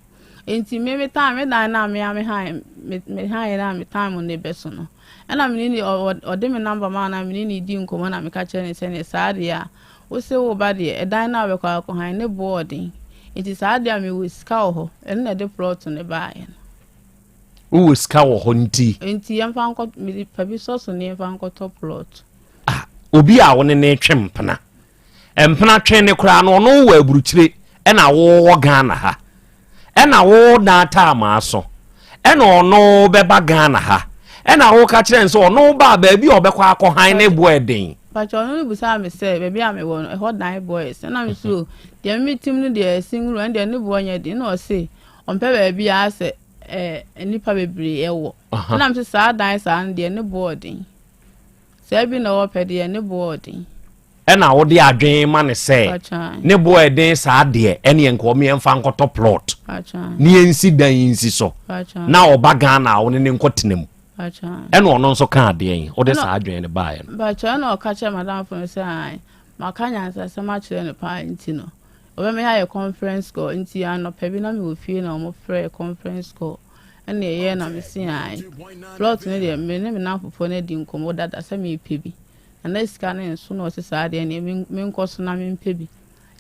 Enti me me time me dan no a me a me han me me han no a me time no bɛso no ɛna me ne ne ɔde me number maa na me ne ne di nkɔmmɔ na meka kyerɛ ne sɛ ne saa deɛ a wose wo ba deɛ ɛdan no a wobɛkɔ akɔ han ne boɔ ɔden nti saa deɛ a mewɔ sika wɔ hɔ ɛno na ɛde plot no baeɛ no. Wowɔ sika wɔ hɔ nti. Nti yɛmfa nkɔ mede pa bi sɔ so ne yɛmfa nkɔtɔ plot. Ah obi a wo ne ne twe mpena Mpena twe ne koraa no ɔno wɔ aburukyire ɛna wo wɔ Ghana ha ɛna wo dan taamaa so ɛna ɔno bɛba Ghana ha ɛna wo ka kyerɛ sɛ ɔno ba baabi a ɔbɛkɔ akɔ han ne boɔ ɛden. Pakyɛ ɔno no busaa me sɛ baabi a mewɔ no ɛhɔ dan boɔ yɛ sɛn na me so deɛ me tim no deɛ ɛyɛ single room ɛno deɛ ne boɔ nyɛ den ɛna ɔse ɔmpɛ baabi a asɛ ɛɛ nnipa bebree ɛwɔ ɛna me so saa dan saa no deɛ ne boɔ ɔden saa bi na ɔpɛ deɛ ne boɔ ɔden. Ɛna wode adwene ma no sɛ ne bo a ɛden saa deɛ ɛneɛ nka ɔmo yɛmfa nkɔtɔ plot ne yɛnsi dan yi nsi so na ɔba Ghana a wone ne nkɔtena mu. Ɛna ɔno nso kaa deɛn wode saa adwene no baeɛ no? Mpakyɛw ɛna ɔka kyerɛ madamfo no sɛ ae maka nyansasɛm akyerɛ no paa nti no ɔbɛma yɛayɛ conference call nti anɔpa bi na mewɔ fie na ɔmo frɛɛ conference call ɛna ɛyɛɛ na mese ae plot no deɛ me ne me namfofoɔ no adi nkɔmmɔ dada sɛ mepɛ bi Na na sika no nso na ɔse saa deɛ neɛ menkɔ so na mempɛ bi.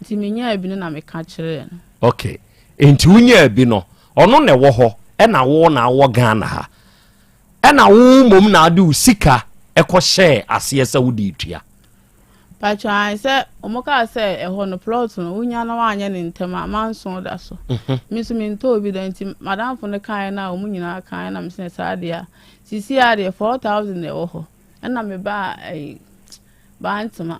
Nti menyaa bi no na meka kyerɛɛ no. Ok, nti wonyaa bi no, ɔno na ɛwɔ hɔ ɛna wo na wowɔ Ghana ha. Ɛna wo mmom na wode wo sika ɛkɔ hyɛɛ aseɛ sɛ wode retua. Pakyɛ ae sɛ ɔmo kaa sɛ ɛhɔ no plot no wonya na woanyɛ no ntɛm a manso da so. Me nso mentɔɔ bi da nti madamfo no kaeɛ no a ɔmo nyinaa kaeɛ na mese saa deɛ a sisi a deɛ 4000 na ɛwɔ hɔ. Ɛna me baa ɛyi Bantama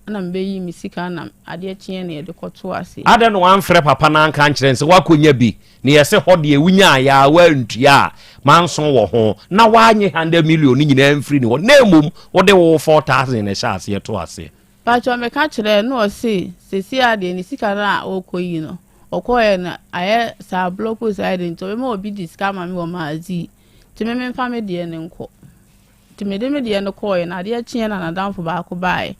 ɛna me bɛyi me sika na adeɛ kyeɛ na yɛde kɔto ase. Adɛn na wamfrɛ papa no anka ankyerɛ no sɛ woakɔnya bi na yɛse hɔ deɛ wonyaeɛ a woantua a manso wɔ ho na woanye 100 million no nyinaa amfiri ne hɔ na mmom wode wo 4000 na ɛhyɛ aseɛ too aseɛ? Pakyɛ meka kyerɛɛ no na ɔse seesei ara deɛ ne sika no a ɔrekɔyi no ɔkɔeɛ no ayɛ saa blɔko saa deɛ nti ɔbɛma obi de sika ama me wɔ Maazii nti me memfa me deɛ no nkɔ. Nti mede me deɛ no kɔeɛ na adeɛ kyeeɛ na n'adamfo baako baeɛ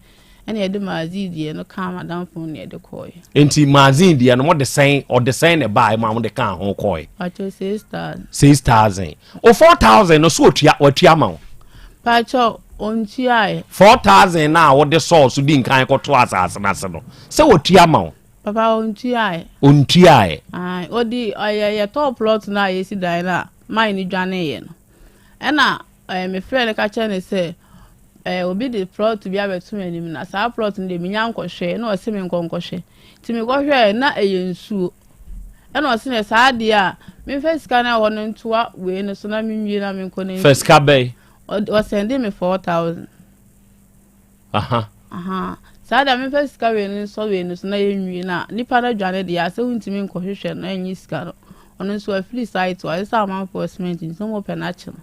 ɛna yɛde Maazin deɛ no kaa m'adamfo no na yɛde kɔeɛ. Nti Maazin deɛ no mode sɛn ɔde sɛn na ɛbaeɛ ma mode kaa ho kɔeɛ? Pakyɛ 6000. 6000. O 4000 no so otua watua ama wo? Pakyɛ ɔntuaeɛ. 4000 no a wode sɔɔ so di nkan kɔtoo asase no ase no sɛ watua ama wo? Papa ɔntuaeɛ. Ɔntuaeɛ. Ae ɔde ɔyɛ yɛtɔɔ plot no a yɛsi dan no a mine no dwaneeɛ no ɛna Ɛɛ, mefrɛɛ no ka kyerɛɛ no sɛ, ɛɛ, obi de plɔt bi abɛto m'anim na saa plɔt no deɛ menya nkɔhwɛɛ na ɔse menkɔ nkɔhwɛ. Nti mekɔhwɛɛ na ɛyɛ nsuo. Ɛna ɔse ne saa deɛ a memfa sika no ɛwɔ no ntoa wei no so na menwie na menkɔ no Fa sika bɛn? Ɔsɛnde me 4000. Aha. Aha. Saa deɛ memfa sika wei no nsɔ wei no so na yɛnwie na nipa no adwane deɛ a sɛ wontumi nkɔhwehwɛ no ɛnye sika no. Ɔno nso wafiri site hɔ ayɛ sɛ amanfoɔ cement nti na wɔpɛ no akye no.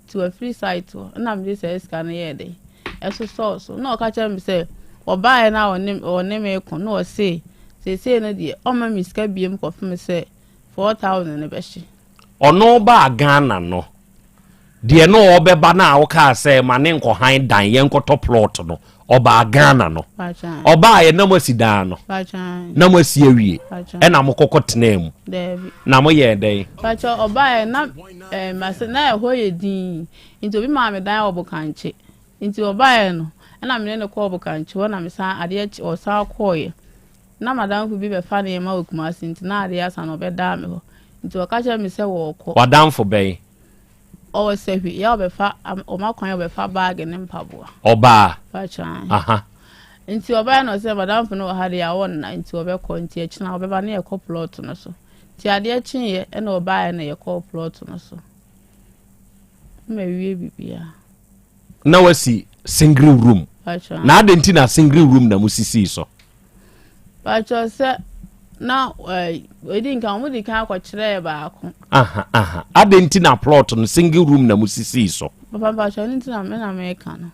Nti wafiri site hɔ ɛna mede saa sika no yɛɛ dɛn ɛsosɔɔ so na ɔka kyerɛ me sɛ ɔbaeɛ na ɔne ɔne me ko na ɔse seesei no deɛ ɔmma me sika biem kɔfem sɛ 4000 no bɛhye. Ɔno baa Ghana no, Deɛ na ɔbɛba no a wokaa sɛ ma ne nkɔhan dan yɛnkɔtɔ plot no, ɔbaa Ghana no. Ɔbaeɛ na moasi dan no, na moasi awie, ɛna mokɔkɔ tenaa mu. Na moyɛɛ dɛn? Pakyɛ ɔbaeɛ na eh, mase na ɛhɔ yɛ dinn nti obi maa me dan wɔ Bokankye. Nti ɔbaeɛ no. Ɛna me ne no kɔɔ Bokankye hɔ na mesan adeɛ kye ɔsan kɔeɛ. Na m'adamfo bi bɛfa nneɛma wɔ Kumasi nti na adeɛ asa no ɔbɛdaa me hɔ. Nti ɔka kyerɛɛ me sɛ wɔɔkɔ. W'adamfo bɛn? Ɔwɔ Sahwi, yɛ a ɔbɛfa ɔma kwan ɔbɛfa baage ne mpaboa. Ɔbaa? Pakyɛ ae. Aha. Nti ɔbaeɛ na ɔsɛ madamfo no wɔ ha deɛ a ɔnna nti ɔbɛkɔ nti ɛkyena ɔbɛba ne yɛkɔ plot no so. Nti adeɛ kyeeɛ ɛna ɔbaeɛ na yɛkɔɔ plot no so. Na mawie biribiara. Na wasi single room. Pakyɛ ae. Na adɛn nti na single room na mosisii so? Pakyɛ sɛ na ɛdi nkan wɔn di kan akɔkyerɛ baako. Aha aha adɛn nti na plot no single room na mo sisii so. Papa pakyɛ ne nti na me na meka no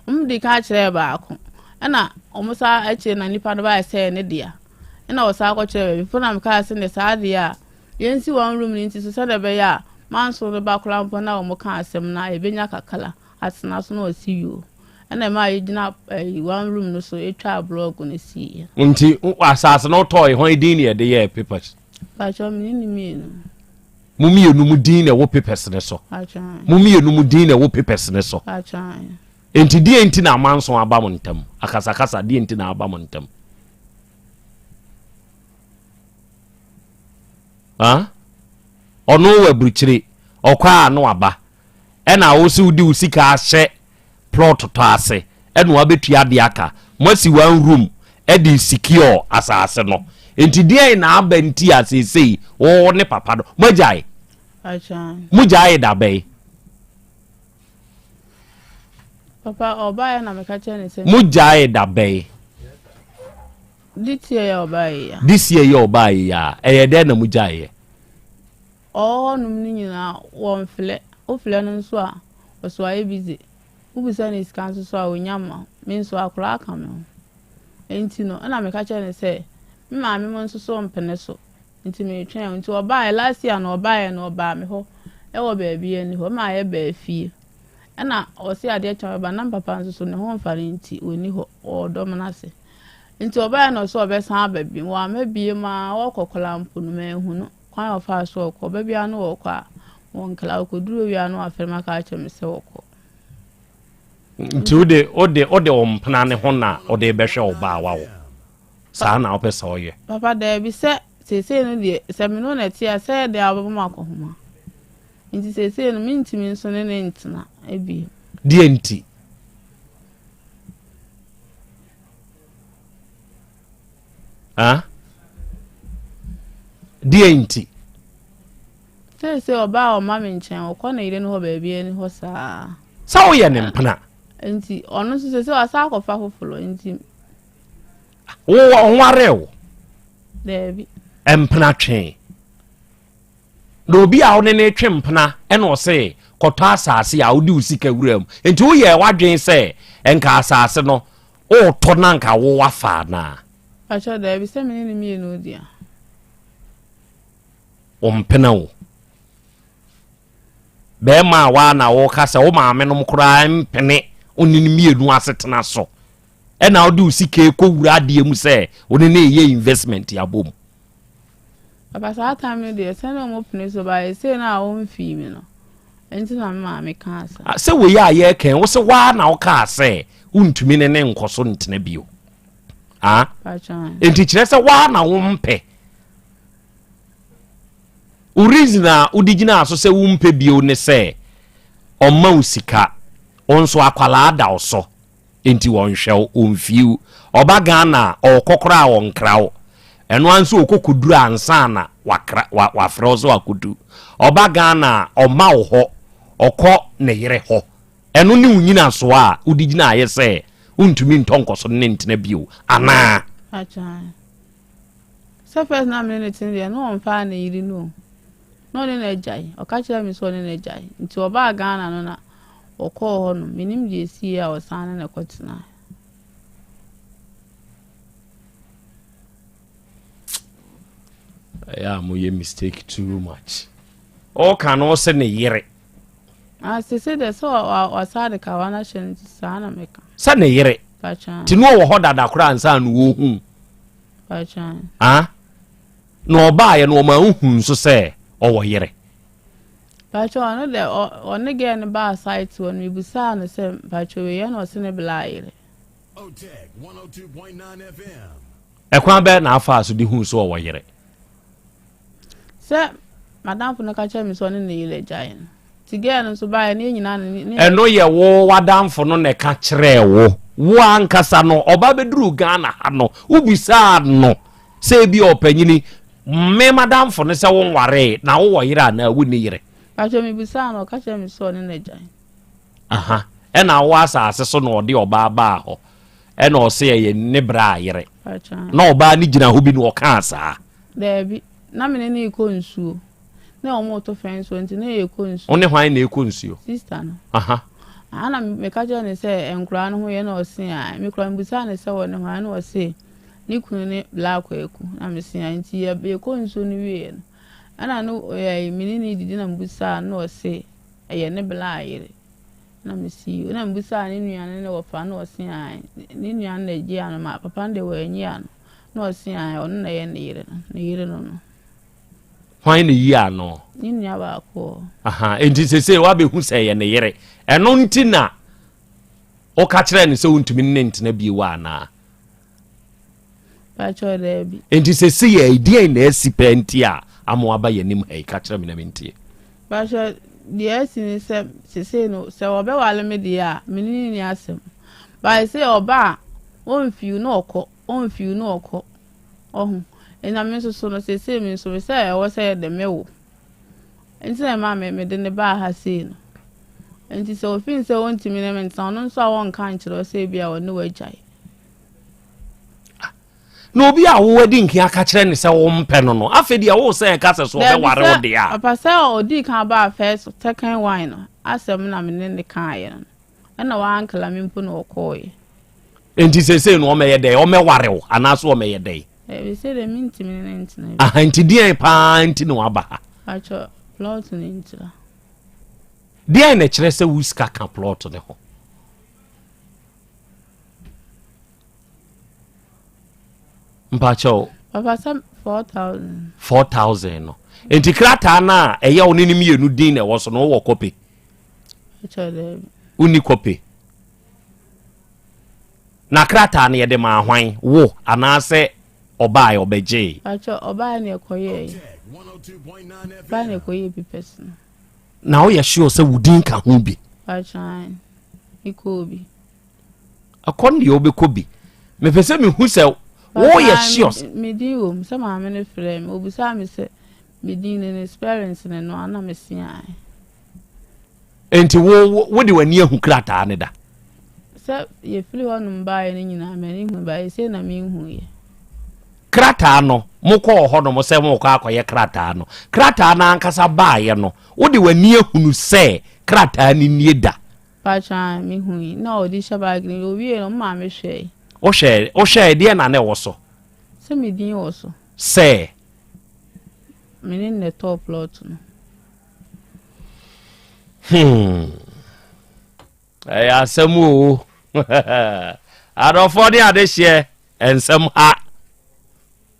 wɔn di kan akyerɛ baako ɛna wɔn sa akyire na nipa no baayɛ sɛ ne dea ɛna wɔsan akɔkyerɛ baabi fo na meka sɛ ne saa deɛ a yɛnsi wɔn room ne nti so sɛdeɛ ɛbɛyɛ a manso no ba koraa mpo na wɔn ka asɛm na ebenya kakra atena so na ɔsi yoo. Ɛna ɛmaa yɛgyina ɛyi one room no so etwaa blɔɔgo no siiɛ. Nti asase no wotɔɔ hwan din na yɛde yɛɛ papers? Pakyɛ me ne ne mmienu. Mo mmienu mo din na ɛwɔ papers no so. Pakyɛ. Mo mmienu mo din na ɛwɔ papers no so. Pakyɛ. Nti deɛ nti na amanso aba mo ntam? Akasakasa deɛ nti na aba mo ntam? Ha? Ɔno wɔ aburukyire, ɔkɔ a no aba. Ɛna wo se wode wo sika ahyɛ plot tɔ ase ɛna wabɛtua adeɛ aka. Moasi one room ɛde secure asase no. Nti deɛn na aba nti a seesei wo ne papa no moagyae? Mogyae da bɛn? Papa ɔbaeɛ na meka kyerɛ ne sɛ. Mogyae da bɛn? This year yɛ ɔbaeɛ ya. This year yɛ ɔbaeɛ ya. Ɛyɛ dɛn na mogyaeɛ? Ɔwɔ hɔ nom no nyinaa wɔnflɛ, wo flɛ no nso a ɔso ayɛ busy, wo bisa no sika nso so a ɔnya mma wo, me nso akwadaa ka me ho nti no ɛna meka kyerɛ no sɛ me maame mo nso so mpene so nti metwɛn wo nti ɔbaeɛ last year no ɔbaeɛ no ɔbaa me hɔ ɛwɔ baabi ani hɔ ɛma yɛbaa fie ɛna ɔse adeɛ kyɛ ɔbɛba na me papa nso so ne ho mfa no nti ɔni hɔ ɔwɔ dɔm no ase nti ɔbaeɛ na ɔsɛ ɔbɛsan aba bio wamma bio maa ɔkɔ koraa mpo no manhu no. Kwan a ɔfaa so ɔkɔ, ɔba biara no ɔkɔ a, wɔnkla, ɔkɔduru owia no wafrɛ me aka akyerɛ me sɛ ɔkɔ. Nti wode wode wode wo mpena ne ho na wode bɛhwɛ wo ba a wawo saa na wopɛ sɛ ɔyɛ? Papa daabi sɛ seesei no deɛ sɛ me ne wo na ɛte a sɛ ɛdeɛ a wobɛbɔ me akɔhoma nti seesei no mentumi nso ne ne ntena bio. Deɛ nti? Ah? Deɛ nti? Seesei ɔbaa a ɔma me nkyɛn, ɔkɔ ne yere no hɔ baabi ani hɔ saa. Sɛ woyɛ ne mpena. Nti ɔno nso seesei wasa akɔfa foforɔ nti. Wo ɔnwaree wo? Daabi. Mpena twee. Na obi a wo ne no retwe mpena ɛna ɔse kɔtɔ asase a wode wo sika wura mu. Nti woyɛɛ w'adwene sɛ nka asase no woretɔ na nka wo wafa anaa? Pakyɛ daabi sɛ me ne no mmienu dea. Wo mpena o. Bɛrima a waa na woka sɛ wo maame nom koraa mpene wo ne no mmienu asetena so. Ɛna wode wo sika kɔwura adeɛ mu sɛ wo ne no reyɛ investment abom. Papa saa time no deɛ sɛnea ɔmo pene so ba ɛsei no a ɔmfii me no nti na me maame kaa saa. Ah, sɛ wei a yɛreka yi, wo se woa na wokaa sɛ wontumi ne ne nkɔ so ntena bio. Ah? Enti kyerɛ sɛ woa na wompɛ. Wo reason a wode gyinaa so sɛ wompɛ bio ne sɛ ɔmma wo sika, wo nso akwalaa da wo so. Enti wɔnhwɛ wo, wɔmfie wo. Ɔba Ghana a, ɔɔkɔ koraa a ɔnkra wo. Ɛno ara nso ɔkɔ kɔduru ansa na wakra, wa, wafrɛ wo sɛ wakɔdu. Ɔba Ghana a, ɔmma wo hɔ, ɔkɔ ne yere hɔ. Ɛno ne wo nyinasoɔ a wode gyinaeɛ sɛ wontumi ntɔ nkɔso ne no ntena bio anaa? Akyɛ. Sɛ first na me ne no te no deɛ na ɔmfaa ne yere no o. Na ɔne no agyae. Ɔka kyerɛɛ me sɛ ɔne no agyae. Nti ɔbaa Ghana no na ɔkɔɔ hɔ nom. Menim deɛ ɛsiiɛ a ɔsan ne no kɔtenaeɛ. Ɛyɛ a moyɛ mistake too much. Ɔka no ɔsɛ ne yere. Ah, sese deɛ sɛ ɔsan de kawa no ahyɛ no nti saa na meka. Sɛ ne yere. Nti no ɔwɔ hɔ dada koraa ansa na wɔhu. Ah? Na ɔbaeɛ no ɔma wohu nso sɛ ɔwɔ yere. Pacho ɔno dɛ ɔne girl no baa site hɔ no mebusaa no sɛ pacho wei yɛ na ɔse ne bla yere. Ɛkwan bɛn na afaa so de huu sɛ ɔwɔ yere? Sɛ madamfo no ka kyerɛ me sɛ ɔne ne yere agyae no. Ti girl no nso baeɛ ne yɛn nyinaa ne. Ɛno yɛ wo w'adamfo no na ɛka kyerɛɛ wo. Wo ankasa no, ɔba bɛduruu Ghana ha no, wobisaa no sɛ ebi ɔpanyini, me madamfo no sɛ wonwaree na wowɔ yere anaa wonni yere? Pakyɛ mebisaa no, ɔka kyerɛɛ me sɛ ɔne no agyae. Aha, ɛna wo asase so na ɔde ɔbaa baa hɔ, ɛna ɔse ɛyɛ ne bra yere. Na ɔbaa no gyina hɔ bi na ɔkaa saa. Daabi, na me ne no rekɔ nsuo. Na wɔn reto fɛn nsuo nti na yɛrekɔ nsuo. Wo ne hwan na ɛrekɔ nsuo? Sista no. Aha. Aha na meka kyerɛ no sɛ nkoraa no ho yɛ na ɔse a me koraa mebusaa no sɛ wɔ ne hwan na ɔse ne kunu ne Black Kwaku na mese a nti yɛkɔ nsuo no wieɛ no ɛna no ɛɛ me ne ne didi na mebusaa no na ɔse ɛyɛ ne bla yere na mese yi na mebusaa ne nua no ne wɔfa na ɔse a ne nua no na ɛgye ano ma papa no de wɔanyi ano na ɔse a ɔno na ɛyɛ ne yere no ne yere no no. Hwan na eyi ano? Ne nua baako. Aha, enti sese wabehu sɛ ɛyɛ ne yere. Ɛno nti na woka kyerɛɛ no sɛ wontumi ne ntena bio anaa? Pakyɛ daabi. Enti sese yɛ deɛn na asi pɛɛ nti a ama waba yɛn anim ha yi? Ka kyerɛ me na mentie. Pakyɛ deɛ asi ne sɛ sese no sɛ wɔbɛwale me deɛ a me ne ne ni asɛm. Bae sɛ ɔba a ɔmfiw na ɔkɔ, ɔmfiw na ɔkɔ. Ɔho. Ɛna me nso so no, seesei me nso, sɛ ɛwɔ sɛ yɛde me wo. Nti na ɛma me mede no baa ha sei no. Nti sɛ ofin sɛ ontumi ne me ntena, ɔno nso a wɔnka nkyerɛ wo sɛ ebi a ɔne wagyae. Ah, na obi a wo adi nkan aka kyerɛ ne sɛ wompɛ no no, afei deɛ wo sɛ ɛka sɛ so ɔbɛware wo deɛ a. Papa sɛ ɔdii kan baa first second wine no, asɛm na me ne ne kaeɛ no. Ɛna w'ankla me mpo na ɔkɔɔeɛ. Enti seesei no ɔmɛyɛ dɛn? Ɔmɛware wo anaasɛ ɔmɛyɛ dɛn? Ɛbi sɛ deɛ mentumi ne ne ntena bi. Aha nti deɛn paa nti na waba ha? Atwɔ plot no ntira. Deɛn na ɛkyerɛ sɛ wo sika ka plot ne ho? Mpakyɛw. Papa sɛ 4000. 4000 no. Enti krataa no a ɛyɛ wo ne ne mmienu din na ɛwɔ so no wowɔ kɔpe? Wonni kɔpe. Na krataa no yɛde maa hwan? Wo anaasɛ ɔbaeɛ ɔbɛgyee? Ɔbaeɛ na ɛkɔyɛɛ. Ɔbaeɛ na ɛkɔyɛɛ papers no. Na woyɛ sure sɛ wo din ka ho bi? Mekɔɔ bi. Ɛkɔ no deɛ wobɛkɔ bi. Mepɛ sɛ mehu sɛ woyɛ sure. Me din wɔ mu sɛ maame no frɛɛ me. Obisaa me sɛ me din ne ne spellings ne no ana meseae. Enti wo wode w'ani ahu krataa no da? Sɛ yɛfiri hɔnom baeɛ no nyinaa m'ani hu baeɛ sei na menhuiɛ. Krataa no, mokɔɔ hɔnom sɛ mokɔ akɔyɛ krataa no. Krataa no ankasa baeɛ no, wode w'ani ahunu sɛ krataa no nie da? Patraa mehui na ɔde hyɛ baage no owie no maame hwɛe. Wohwɛɛ wohwɛɛ deɛ na na ɛwɔ so? Sɛ me din wɔ so. Sɛ? Me ne no na ɛtɔɔ plot no. Hmm. Ɛyɛ asɛm o. Adɔfoɔ ne adehyeɛ nsɛm ha.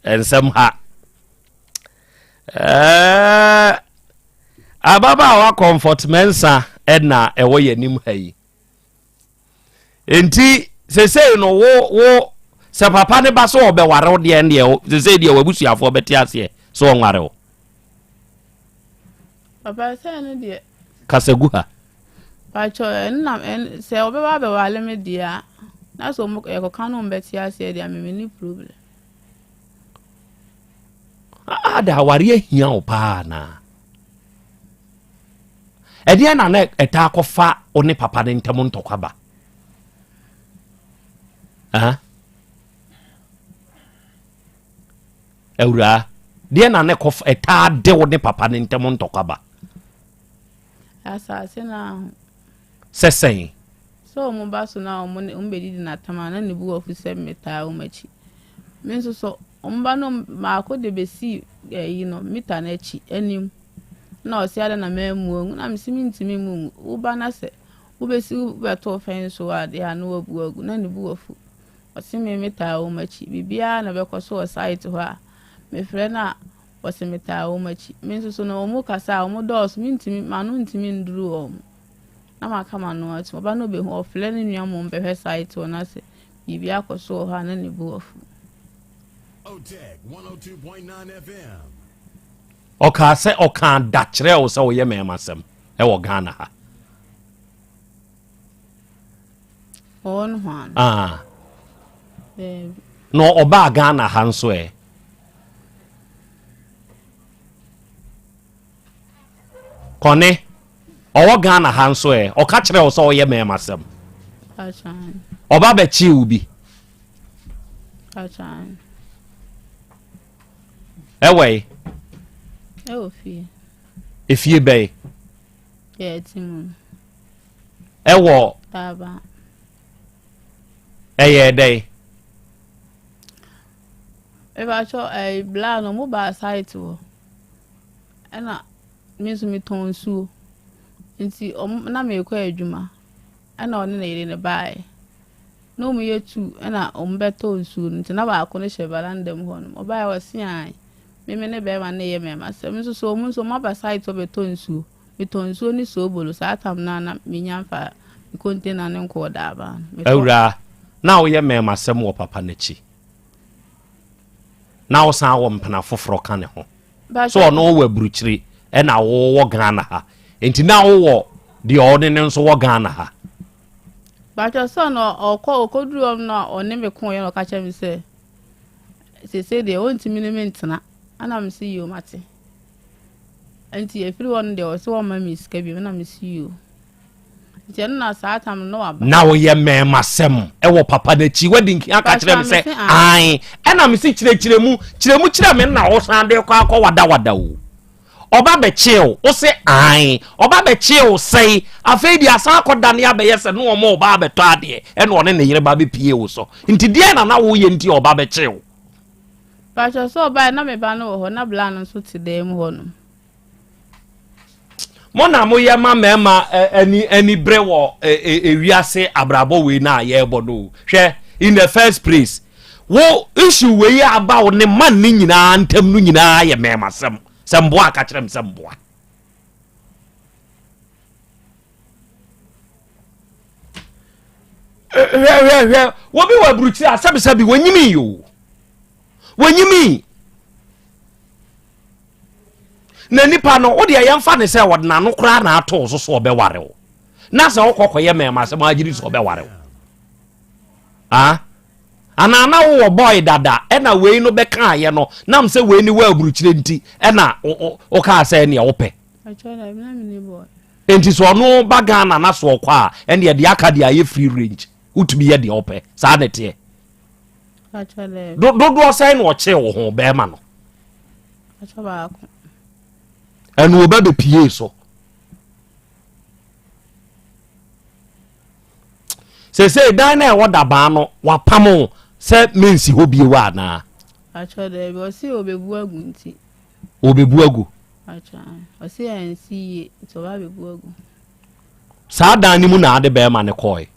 Nsɛm ha. Ɛɛ ababaawa Comfort Mensah ɛna ɛwɔ yɛn anim ha yi. Enti sesei no wo wo sɛ papa ne ba sɛ ɔbɛware wo deɛ deɛ sesei deɛ w'abusuafoɔ bɛte aseɛ sɛ ɔnware wo. Papa sɛ no deɛ. Kasa gu ha. Pakyɛ ɛnna sɛ ɔbɛba abɛware me deɛ a na sɛ ɔmo yɛkɔka no ɔmo bɛte aseɛ deɛ me menni problem. Ada aware ahia wo paa anaa? Ɛdeɛn na na ɛtaa kɔfa wo ne papa no ntam ntɔkwa ba? Awuraa, deɛ na na ɛtaa de wo ne papa no ntam ntɔkwa ba? Asase no aho. Sɛ sɛn? Sɛ wɔn ba so na wɔn ne wɔn bɛdidi n'atam a na ne bu afu sɛ metaa wɔn akyi. Me nso so wɔn ba no baako de bɛsii ɛyi no mita no akyi anim. Na ɔse adɛn na mammu angu na mese mentumi mmu ngu wo ba na sɛ wobɛsi wobɛto fɛn so a deɛ a na wabu agu na ne bu afu. Ɔse me metaa wɔn akyi biribiara na bɛkɔ so wɔ site hɔ a mefrɛ no a wɔse metaa wɔn akyi. Me nso so no wɔn kasa a wɔn dɔɔso mentumi m'ano ntumi nduru wɔn. Na maka m'ano atom. Ɔba no bɛhu ɔfrɛ ne nua mmom bɛhwɛ site hɔ na sɛ. biribi akɔ so wɔ hɔ a na ne bo afu. Ɔkaa sɛ ɔkaa da kyerɛɛ wo sɛ woyɛ mɛɛmasɛm ɛwɔ Ghana ha. Ɔwɔ no hɔ ano. Ah. Na ɔbaa Ghana ha nso ɛ. Kɔne, ɔwɔ Ghana ha nso ɛ, ɔka kyerɛ wo sɛ ɔyɛ mɛɛma sɛm. Ɔba bɛkyee wo bi. Ɛwɔ yi. Ɛwɔ fie. Efie bɛyi. Yɛ ɛte mu. Ɛwɔ. Daaba. Ɛyɛ dɛn? Mepakyɛw ɛyi bla no ɔmo baa site hɔ ɛna me nso me tɔn nsuo nti ɔmo na meekɔ adwuma ɛna ɔne ne yere no baeɛ na ɔmo yɛ tu ɛna ɔmo bɛtɔ nsuo no nti na baako no hyɛ valanda mu hɔ nom ɔbaeɛ ɔse ae me me ne bɛrima no yɛ mɛɛma sɛ me nso so ɔmo nso ɔmo aba site hɔ bɛtɔ nsuo metɔ nsuo ne soobolo saa tam no a na menya mfa me container no nkɔɔ daabaa no metɔ Awuraa, na woyɛ mɛɛmasɛm wɔ papa no akyi. na wosan wɔ mpena foforɔ ka ne ho so ɔno wɔ aburukyire ɛna wowɔ Ghana ha nti na wowɔ deɛ ɔne ne nso wɔ Ghana ha. Bàtɛ sɛ ɔno ɔkɔ ɔkɔduru hɔ no ɔne me ko yɛ na ɔka kyerɛ me sɛ sese deɛ ɔntumi ne me ntena ɛna me si yio mate nti efiri hɔ no deɛ ɔsɛ wɔma me sika bi ɛna me si yio. Nti ɛno na saa tam no na waba. Na woyɛ mmɛɛmasɛm wɔ papa no akyi. Wadi nkan aka kyerɛ me sɛ ae. Ɛna me se kyerɛkyerɛ mu. Kyerɛ mu kyerɛ me na wosan de kɔ akɔ wadawada o. Ɔba bɛkyee wo, wo se ae. Ɔba bɛkyee wo sɛe. Afei deɛ asan akɔdane abɛyɛ sɛ ne ɔma ɔba abɛtɔ adeɛ ɛna ɔne ne yere ba bɛpie wo so. Nti deɛn na na woyɛ nti a ɔba bɛkyee wo? Pakyɛ sɛ ɔbaeɛ na me ba no wɔ hɔ na bla no nso te dan mu hɔ nom. Mo na moyɛ ma mmarima ani ani bere wɔ ewiase abrabɔ wei na yɛrebɔ no hwɛ in the first place wo issue wei aba wo ne man ne nyinaa ntam no nyinaa yɛ mmarima sɛm sɛ mboa aka kyerɛ m sɛ mboa hwɛ hwɛ hwɛ wɔbi wɔ aburukyiri a sɛbisɛbi wɔnyimi yi o wɔnyimi na nipa no wo deɛ yɛmfa ne sɛ wɔde n'ano koraa na ato so so ɔbɛware wo na sɛ wokɔ kɔyɛ mɛɛma sɛ moagyere sɛ ɔbɛware wo ah anaa na wowɔ bɔe dada ɛna wei no bɛkaayɛ no nam sɛ wei ne wɔ aburukyire nti ɛna wokaa sɛ ɛneɛ wopɛ nti sɛ ɔno ba Ghana na so ɔkɔ a ɛneɛ deɛ aka deɛ ayɛ free range wotumi yɛ deɛ wopɛ saa ne teɛ dodoɔ sɛn na ɔkyee wo ho bɛrima no ɛno ɔba bɛpie so sesei dan no a ɛwɔ dabaa no wapam wo sɛ mensi hɔ bio anaa ɔbɛbu agu saa dan no mu na ade bɛrima no kɔe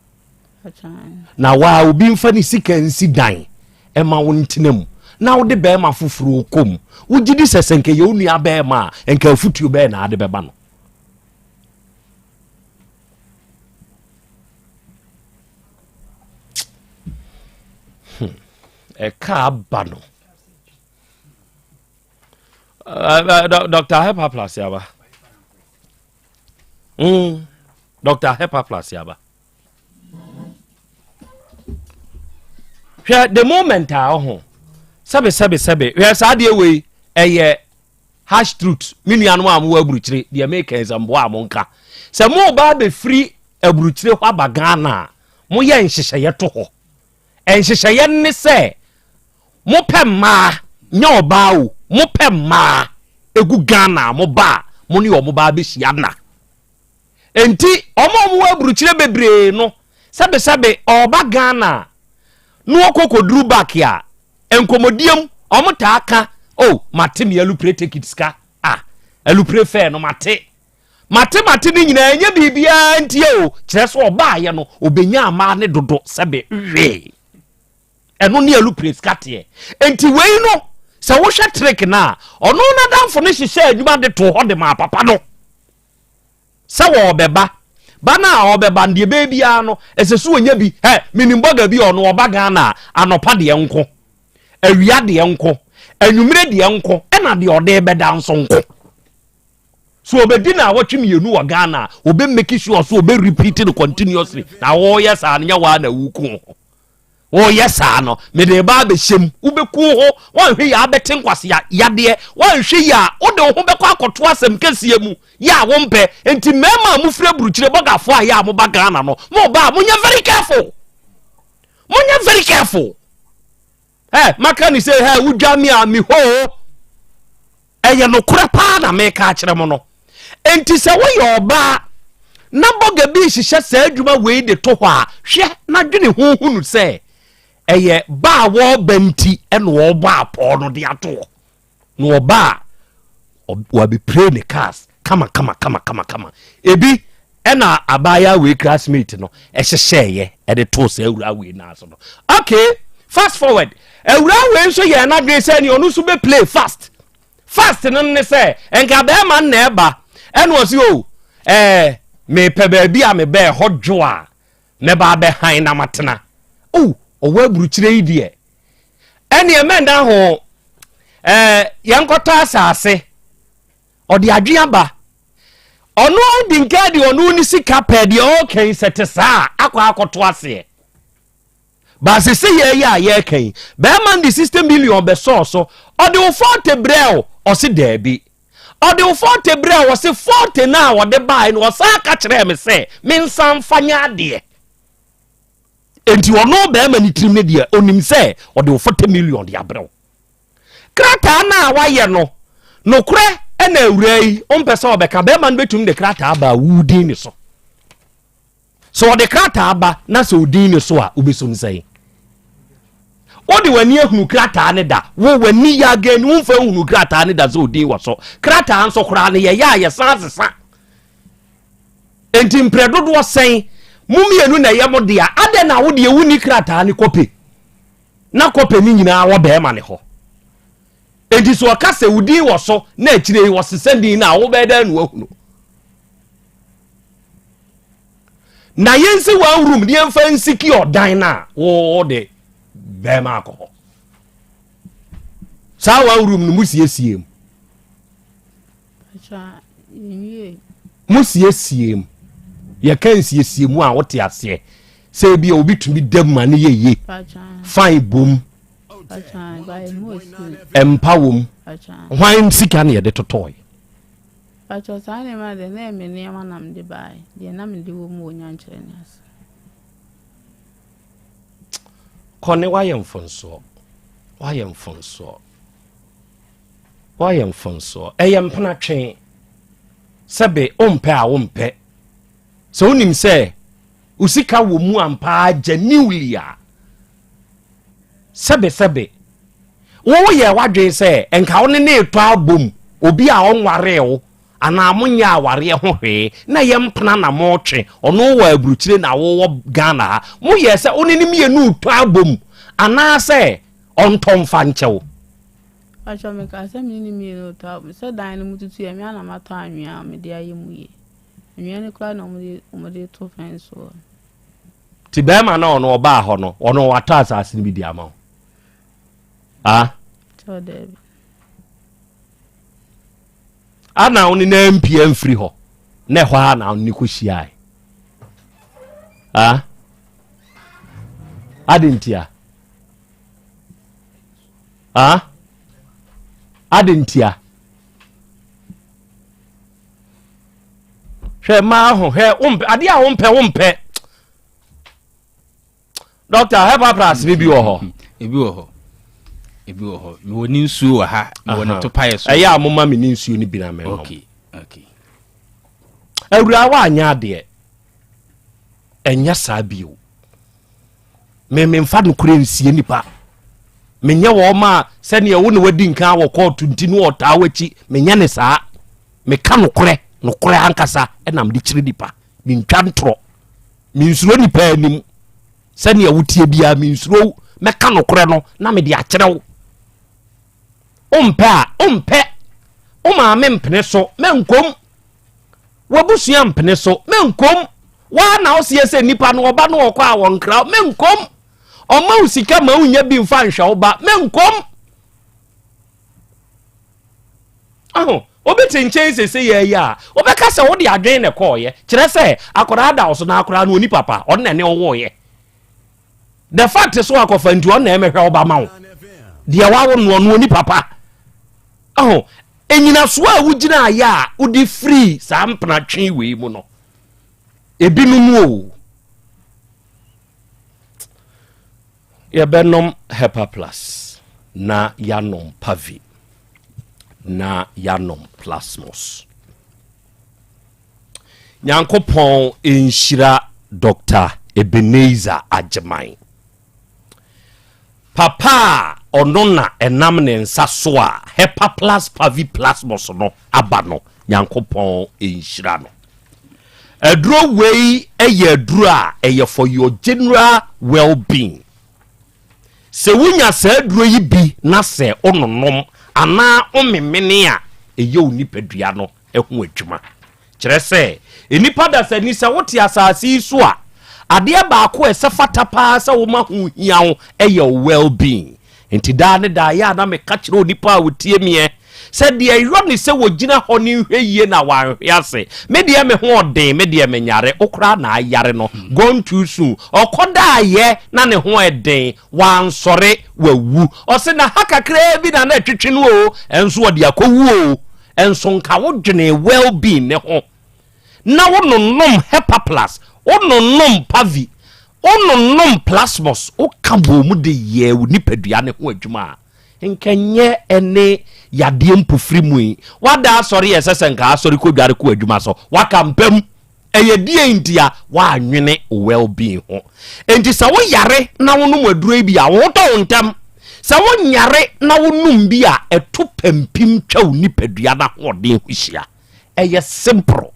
Na waa obi mfa ne sika nsi dan ɛma wo ntena mu na wode bɛrima foforɔ kɔ mu. Wogye di sɛ sɛ nka yɛ wo nua bɛrima a nka afutuo bɛyɛ na ade bɛba no. Hmm. Ɛka aba no. Dr. Hepaplas yaba. Mm. Dr. Hepaplas yaba. Hwɛ the moment a ɔho sɛbe sɛbe sɛbe hwɛ saa adeɛ wei ɛyɛ harsh truth me nuanom a mowɔ aburukyire deɛ meka sɛ mboa a monka sɛ moba abɛfiri aburukyire hɔ aba Ghana a moyɛ nhyehyɛeɛ to hɔ nhyehyɛeɛ ne sɛ mopɛ mmaa nyɛ ɔbaa o mopɛ mmaa egu Ghana a moba a mo ne ɔmo ba abɛhyia na Enti wɔn a wɔwɔ aburukyire bebree no, sɛbesɛbe ɔreba Ghana a, na ɔkɔ kɔduru back a, nkɔmmɔdie mu, wɔtaa ka, oh, mate me alupre ticket sika, ah, alupre fare no mate. Mate mate no nyinaa ɛnyɛ biribiara nti o, kyerɛ sɛ ɔbaayɛ no, ɔbɛnya mmaa ne dodo sɛbe hwee. Ɛno ne alupre sika teɛ. Enti wei no, sɛ wohwɛ trick no a, ɔno n'adamfo no hyehyɛɛ adwuma de too hɔ de maa papa no. sɛ wɔrebɛba. Ba no a ɔbɛba no deɛ ɛbɛyɛ biara no ɛsɛ sɛ ɔnya bi. Hɛ, menim bɔga bi a ɔno ɔba Ghana a, anɔpa deɛ nko, awia deɛ nko, anwummere deɛ nko, ɛna deɛ ɔde bɛda nso nko. So ɔbɛdi naawɔtwe mmienu wɔ Ghana a, ɔbɛ make sure so ɔbɛ repeat no continuously. Na wɔyɛ saa no nyɛ waa na wuku ho. Wɔyɛ saa no, mede ba abɛhyɛ mu. Wobɛku ho, woanhwɛ yie a abɛte nkwasea yadeɛ, woanhwɛ yie a wode wo ho bɛkɔ akɔto asɛm kɛseɛ mu yɛ a wompɛ. Nti mmarima a mofiri aburukyire, bɔgafoɔ a yɛ a moba Ghana no, moba a monyɛ very careful. Monyɛ very careful. Ɛ, maka ne sɛ, hɛ, wodwa me a mehoo. Ɛyɛ nokorɛ paa na meka akyerɛ mo no. Enti sɛ woyɛ ɔbaa na bɔga bi rehyehyɛ saa adwuma wei de to hɔ a, hwɛ na dwene ho hunu sɛ ɛyɛ ba a wɔreba nti na ɔrebɔ apɔɔ no de ato hɔ. Na ɔba a, wabɛpire ne cars kama kama kama kama kama. Ebi ɛna abaayewa wei classmate no ɛhyehyɛeɛ ɛde too saa awuraa wei nan so no. Okay, fast forward. Awuraa wei nso yɛɛ n'adwene sɛ ne ɔno nso bɛ play fast. Fast no ne sɛ nka bɛrima no na ɛba ɛna ɔsi o oh, ɛɛ mepɛ baabi a mebɛɛ hɔ dwo a mɛba abɛhan na matena. Oh, ɔwɔ aburukyire yi deɛ ɛneɛ mɛnda ho ɛɛ yɛnkɔtɔ asase. Ɔde adwene aba. Ɔno di nka de ɔno ne sika pɛ deɛ ɔreka yi sɛ te saa a akɔ akɔto aseɛ. Baase sɛ yɛyɛ a yɛreka yi bɛrima no de 60 million bɛsɔɔ so ɔde wo 40 brɛ o ɔse daabi. Ɔde wo 40 brɛ o ɔse 40 no a ɔde baeɛ no ɔsan ka kyerɛɛ me sɛ mensan mfa nyɛ adeɛ. Enti ɔno bɛrima no tirim no deɛ ɔnim sɛ ɔde wo 40 million de abrɛ wo. Krataa no a wayɛ no, nokorɛ na awuraa yi ɔmpɛ sɛ ɔbɛka, bɛrima no bɛtumi de krataa aba a wodin ne so. Sɛ ɔde krataa ba na sɛ odin ne so a, wobɛsom sɛn? Wode w'ani ahunu krataa ne da, wo w'ani yɛ agani womfa nhunu krataa ne da sɛ odin wɔ so. Krataa nso koraa no yɛyɛ a yɛsan sesa. Enti mprɛ dodoɔ sɛn mo mmienu na ɛyɛ mo dea, adɛn na wo deɛ wonni krataa ne kɔpe? Na kɔpɛ no nyinaa wɔ bɛrima no hɔ. Enti sɛ ɔka sɛ wo din wɔ so na akyire yi wɔsesa din no a, wobɛyɛ dɛn na woahunu? Na yɛnsi one room ne yɛmfa nsiki ɔdan no a wode bɛrima akɔ hɔ. Saa one room no musiesie mu. Mosiesie mu. Yɛka nsiesie mu a wote aseɛ sɛ ebi a obi tumi da mu ma ne yɛ yie. Fine bom. Mpa wom. Hwan sika na yɛde totɔe? Pakyɛ saa nneɛma deɛ na ɛyɛ me nneɛma na mede baeɛ deɛ na mede wɔ mu wɔ nyankyerɛ ne ase. Kɔ ne wayɛ mfonsoɔ wayɛ mfonsoɔ. Woayɛ mfomsoɔ. Ɛyɛ mpena twe. Sɛbe wompɛ a wompɛ. Sɛ wonim sɛ wo sika wɔ mu ampa ara genuinely a, sɛbe sɛbe woyɛ w'adwene sɛ nka wo ne ne retɔ abom, obi a ɔnwaree wo anaa monyɛ awareɛ ho hwee na ɛyɛ mpena na motwe, ɔno wɔ aburukyire na wowɔ Ghana ha, moyɛɛ sɛ wo ne ne mmienu retɔ abom anaasɛ ɔntɔ mfa nkyɛ wo. Pakyɛ me kaa sɛ me ne ne mmienu retɔ abom sɛ dan no mu tutu yɛ me a na matɔ anwea a mede ayɛ mu yie. Anwea no koraa na wɔde wɔde to fɛn soɔ. Ti bɛrima na ɔno ɔbaa hɔ no ɔno watɔ asase no bi di ama wo. Ah? Kyɛw daabi. Ana wo ne na mpia mfiri hɔ na ɛhɔ a na wo ne kɔ hyiae. Ah? Adi ntia. Ah? Adi ntia. Hwɛ mmaa ho hwɛ wompɛ adeɛ a wompɛ wompɛ. Dɔkta herbal plus ni bi wɔ hɔ. Ebi wɔ hɔ. Ebi wɔ hɔ. Mewɔ ne nsuo wɔ ha. Mewɔ ne topaeɛ so. Ɛyɛ a moma me ne nsuo no bi na menom. Okay. Okay. Awuraa woanyɛ adeɛ. Ɛnyɛ saa bio. Me memfa nokorɛ nsie nipa. Menyɛ wɔn a sɛdeɛ wo na wadi nkan wɔ kɔɔto nti no ɔtaa w'akyi. Menyɛ ne saa. Meka nokorɛ, nokorɛ ankasa ɛna mede kyerɛ nipa. Mentwa ntorɔ. Mensuro nipa anim. Sɛdeɛ wotie biara mensuro wo. Mɛka nokorɛ no na mede akyerɛ wo. Wompɛ a, wompɛ. Wo maame mpene so, mɛnkom. W'abusua mpene so, mɛnkom. Woa na woseɛ sɛ nipa no ɔba no ɔkɔ a wɔnkra wo, menkɔm. Ɔma wo sika ma wonya bi mfa nhwɛ wo ba, menkɔm. Aho, obi te nkyɛn sese yɛ yi a, wobɛka sɛ wode adwene na ɛkɔɔyɛ. Kyerɛ sɛ akwadaa da wo so na akwadaa no ɔni papa, ɔno na ɛne ɔwooyɛ. The fact so akɔfa nti ɔno na ɛmɛhwɛ wo ba ma wo. Deɛ wawo no ɔno ɔni papa. Aho, enyinasoɔ a wogyina ayɛ a wode firi saa mpenatwe wei mu no, ebinom o. Yɛbɛnom Hepa Plus na yɛanom Pavi na yɛanom Plasmos. Nyankopɔn nhyira Dr. Ebenezer Agyeman. Papa a ɔno na ɛnam ne nsa so a Hepa Plus Pavi Plasmos no aba no, Nyankopɔn nhyira no. Aduro wei yɛ aduro a ɛyɛ for your general well being. Sɛ wonya saa aduro yi bi na sɛ wononom anaa womemene a, ɛyɛ wo nipadua no ho adwuma. Kyerɛ sɛ, nnipa dasani sɛ wote asase yi so a, adeɛ baako a ɛsɛ fata paa sɛ woma ho hia wo yɛ wo well being. Enti daa ne daa yɛ a na meka kyerɛ onipa a ɔtie meɛ sɛ deɛ ɛyɔ ne sɛ wɔgyina hɔ ne nhwɛ yie na wanhwe ase. Me deɛ me ho ɔden, me deɛ menyare, wo koraa na ayare no, gone too soon. Ɔkɔdaeɛ na ne ho ɛden, wansɔre, wawu. Ɔse na ha kakraa bi na na ɛtwetwe no o, ɛnso ɔde akɔwu o. Ɛnso nka wodwenee well being ne ho na wononom Hepaplus, wononom Pavi, wononom Plasmos, woka bɔɔ mu de yɛɛ wo nipadua no ho adwuma a, nka nyɛ ɛne yadeɛ mpofiri mu yi. Woada asɔre a ɛsɛ sɛ nka asɔre kɔdware kɔ adwuma so, woaka mpa mu. Ɛyɛ deɛn ntia? Woannwene wo well being ho. Enti sɛ woyare na wonom aduro yi bi a, wo ho tɔ wo ntɛm. Sɛ wonyare na wonom bi a, ɛto pampim twa wo nipadua no ahoɔden ho hyia. Ɛyɛ simple.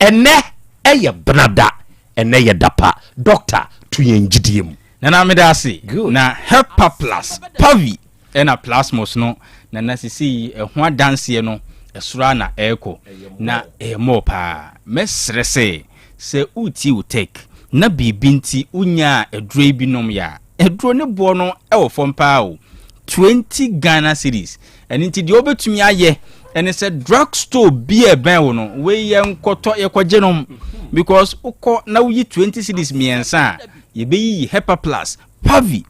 Ɛnɛ ɛyɛ benada, ɛnɛ yɛ dapa. Doctor, to yɛn gyidie mu. Nana meda ase. Na Hepaplus, Pavi ɛna Plasmos no Nana sesei ɛho adanseɛ no ɛsoro ara na ɛrekɔ na ɛyɛ more paa. Mɛsrɛ sɛ sɛ woretie wo tech na biribi nti wonyaa aduro yi bi nom yɛ a, aduro ne boɔ no ɛwɔ fam paa o, 20 Ghana cedis. Ɛno nti deɛ wobɛtumi ayɛ ɛne sɛ drug store bi a ɛbɛn wo no, wei yɛnkɔtɔ yɛkɔgye nom because wokɔ na woyi 20 cedis mmiɛnsa a yɛbɛyiyi Hepaplus Pavi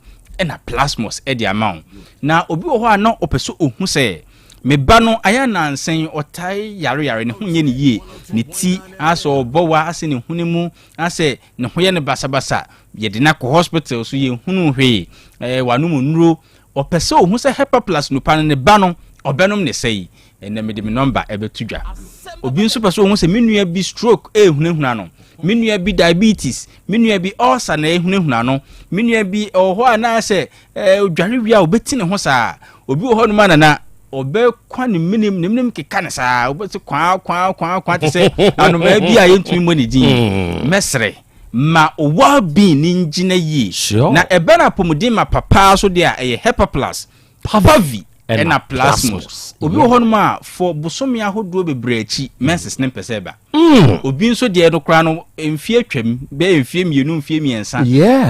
na Plasmos de ama wo. Na obi wɔ hɔ a na ɔpɛ sɛ ohu sɛ me ba no ayɛ nansa yi ɔtae yareyare, ne ho nyɛ ne yie, ne ti asɛ ɔbɔ wa, asɛ ne hwene mu, asɛ ne ho yɛ no basabasa, yɛde no akɔ hospital so yɛnhunu hwee, ɛɛ wanom nnuro. Ɔpɛ sɛ ohu sɛ Hepaplus nupa no ne ba no ɔbɛnom ne sɛi. Ɛnnɛ mede me nɔmba ɛbɛto dwa. Obi nso pɛ sɛ ohu sɛ me nua bi stroke ɛrehunahuna no, me nua bi diabetes, me nua bi ulcer na ɛrehunahuna no, me nua bi ɛwɔ hɔ a na sɛ ɛɛ odware wie a obɛti ne ho saa. Obi wɔ hɔ nom a nana ɔbɛkwa ne menem ne menem keka ne saa wobɛte kwaa kwaa kwaa kwaa te sɛ anomaa bi a yɛntumi mmɔ ne din. Mɛsrɛ ma well being ne ngyina yie. Na ɛbɛn apɔmuden ma papaa so deɛ a ɛyɛ Hepaplus. Pavi ɛna Plasmos. Obi wɔ hɔnom a for bosome ahodoɔ bebree akyi menses ne mpɛ sɛ ɛba. Mm. Obi nso deɛ no koraa no mfie atwam bɛyɛ mfie mmienu mfie mmiɛnsa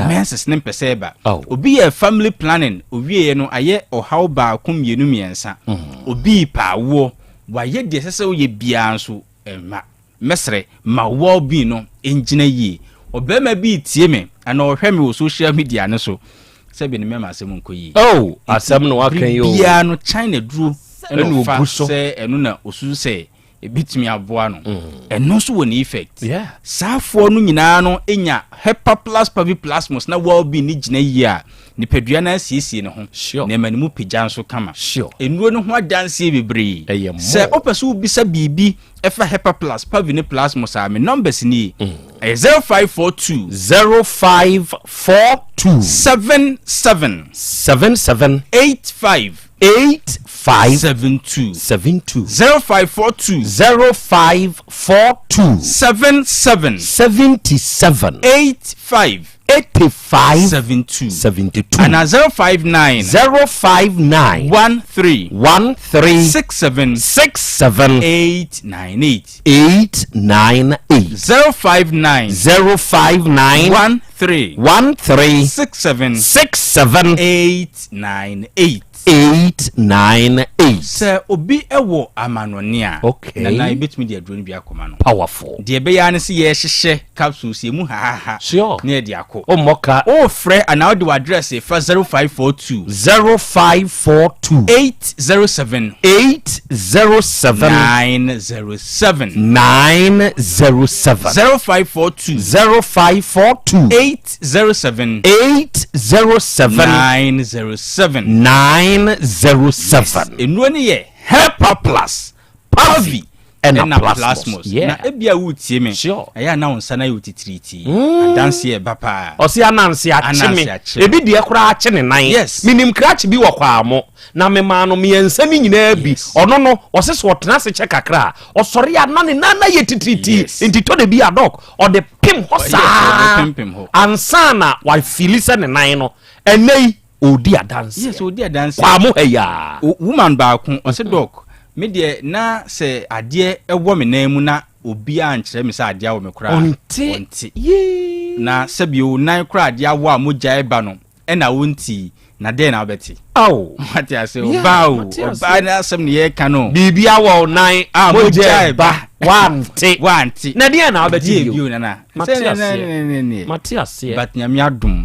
menses ne mpɛ sɛ ɛba. Oh. Obi yɛ family planning owieɛ no ayɛ ɔhaw baako mmienu mmiɛnsa. Mm. Obi paawoɔ wayɛ deɛ ɛsɛ sɛ woyɛ biara nso ɛmma. Mɛsrɛ ma well being no ngyina yie. Ɔbarima bi retie me anaa ɔhwɛ me wɔ social media no so sɛbi ne mɛma asɛm nkɔ yie. Oh, asɛm na waka yi o. Bere biara no China duro ɛna ɔfa sɛ ɛno na osusu sɛ ebetumi aboa no. Mm. Ɛno nso wɔ ne effect. Yeah. Saafoɔ no nyinaa no nya hepaplas paviplasmos na well being no gyina yie a nipadua no asiesie ne ho Sure. na ɛma ne mu pagya nso kama. Sure. Nnuro no ho adanseɛ bebree. Ɛyɛ Sɛ more. wopɛ sɛ wobisa biribi ɛfa Hepaplus, Pavi ne Plasmos a, me numbers nie. Ɛyɛ 0542. 0542. 77. 77. 85. 85. 72. 72. 0542. 0542. 77. 77. 85. 85 72 72 Ana 059 059 13 13 67 67 898 898 059 059 13 13 67 67 898 898. Sɛ obi wɔ amanɔne a, Okay. Nana yɛbɛtumi de aduro no bi akɔma no. Powerful. Deɛ ɛbɛyɛ ara ne sɛ yɛhyehyɛ capsules yɛ mu hahaha. Sure. Na yɛde akɔ. Wommɔ ka. Wofrɛ anaa wode w'address fa 0542. 0542. 807. 807. 907. 907. 0542. 0542. 807. 807. 907. 907. Yes. Nnuro no yɛ Hepa Plus, Pavi, ɛna Plasmos. Yeah. Na ebia woretie me. Sure. Ɛyɛ a na wo nsa no ayɛ wo titiritii. Adanseɛ ɛba paa. Ɔse ananse akye me. Ananse akye me. Ebi deɛ koraa akye ne nan. Yes. Menim krakye bi wɔ Kwaamo na memaa no mmiɛnsa no nyinaa bi. Ɔno no, ɔse sɛ ɔtena ase kyɛ kakra a, ɔsɔre a na ne nan no ayɛ titiritii. Yes. Nti tɔ da bi a dɔk, ɔde pem hɔ Yes, saa ɔde pempem hɔ. ansa na wafili sɛ ne nan no ɛnnɛ yi ɔredi adanseɛ. Yes, ɔredi adanseɛ. Kwaa mo ha yi aa. Woman baako, ɔse Doc, me deɛ na sɛ adeɛ wɔ me nan mu na obiara nkyerɛ me sɛ adeɛ awɔ me koraa a, Ɔnte. ɔnte. Yee. Na sɛbi o, nan koraa adeɛ awɔ a mogya ɛba no, ɛna wonte na dɛn na wobɛte? Ao. Wate ase, Yeah, ɔbaa o, mate ase. ɔbaa no asɛm ne yɛreka no. Biribi awɔ wo nan, A, mogya mogya ɛba, ɛba. wante. Wante. Na deɛn na wobɛte Deɛ bio? bio, Nana? Mate Sɛ, ne, aseɛ. ne, ne, ne. Mate aseɛ. But Nyame adom,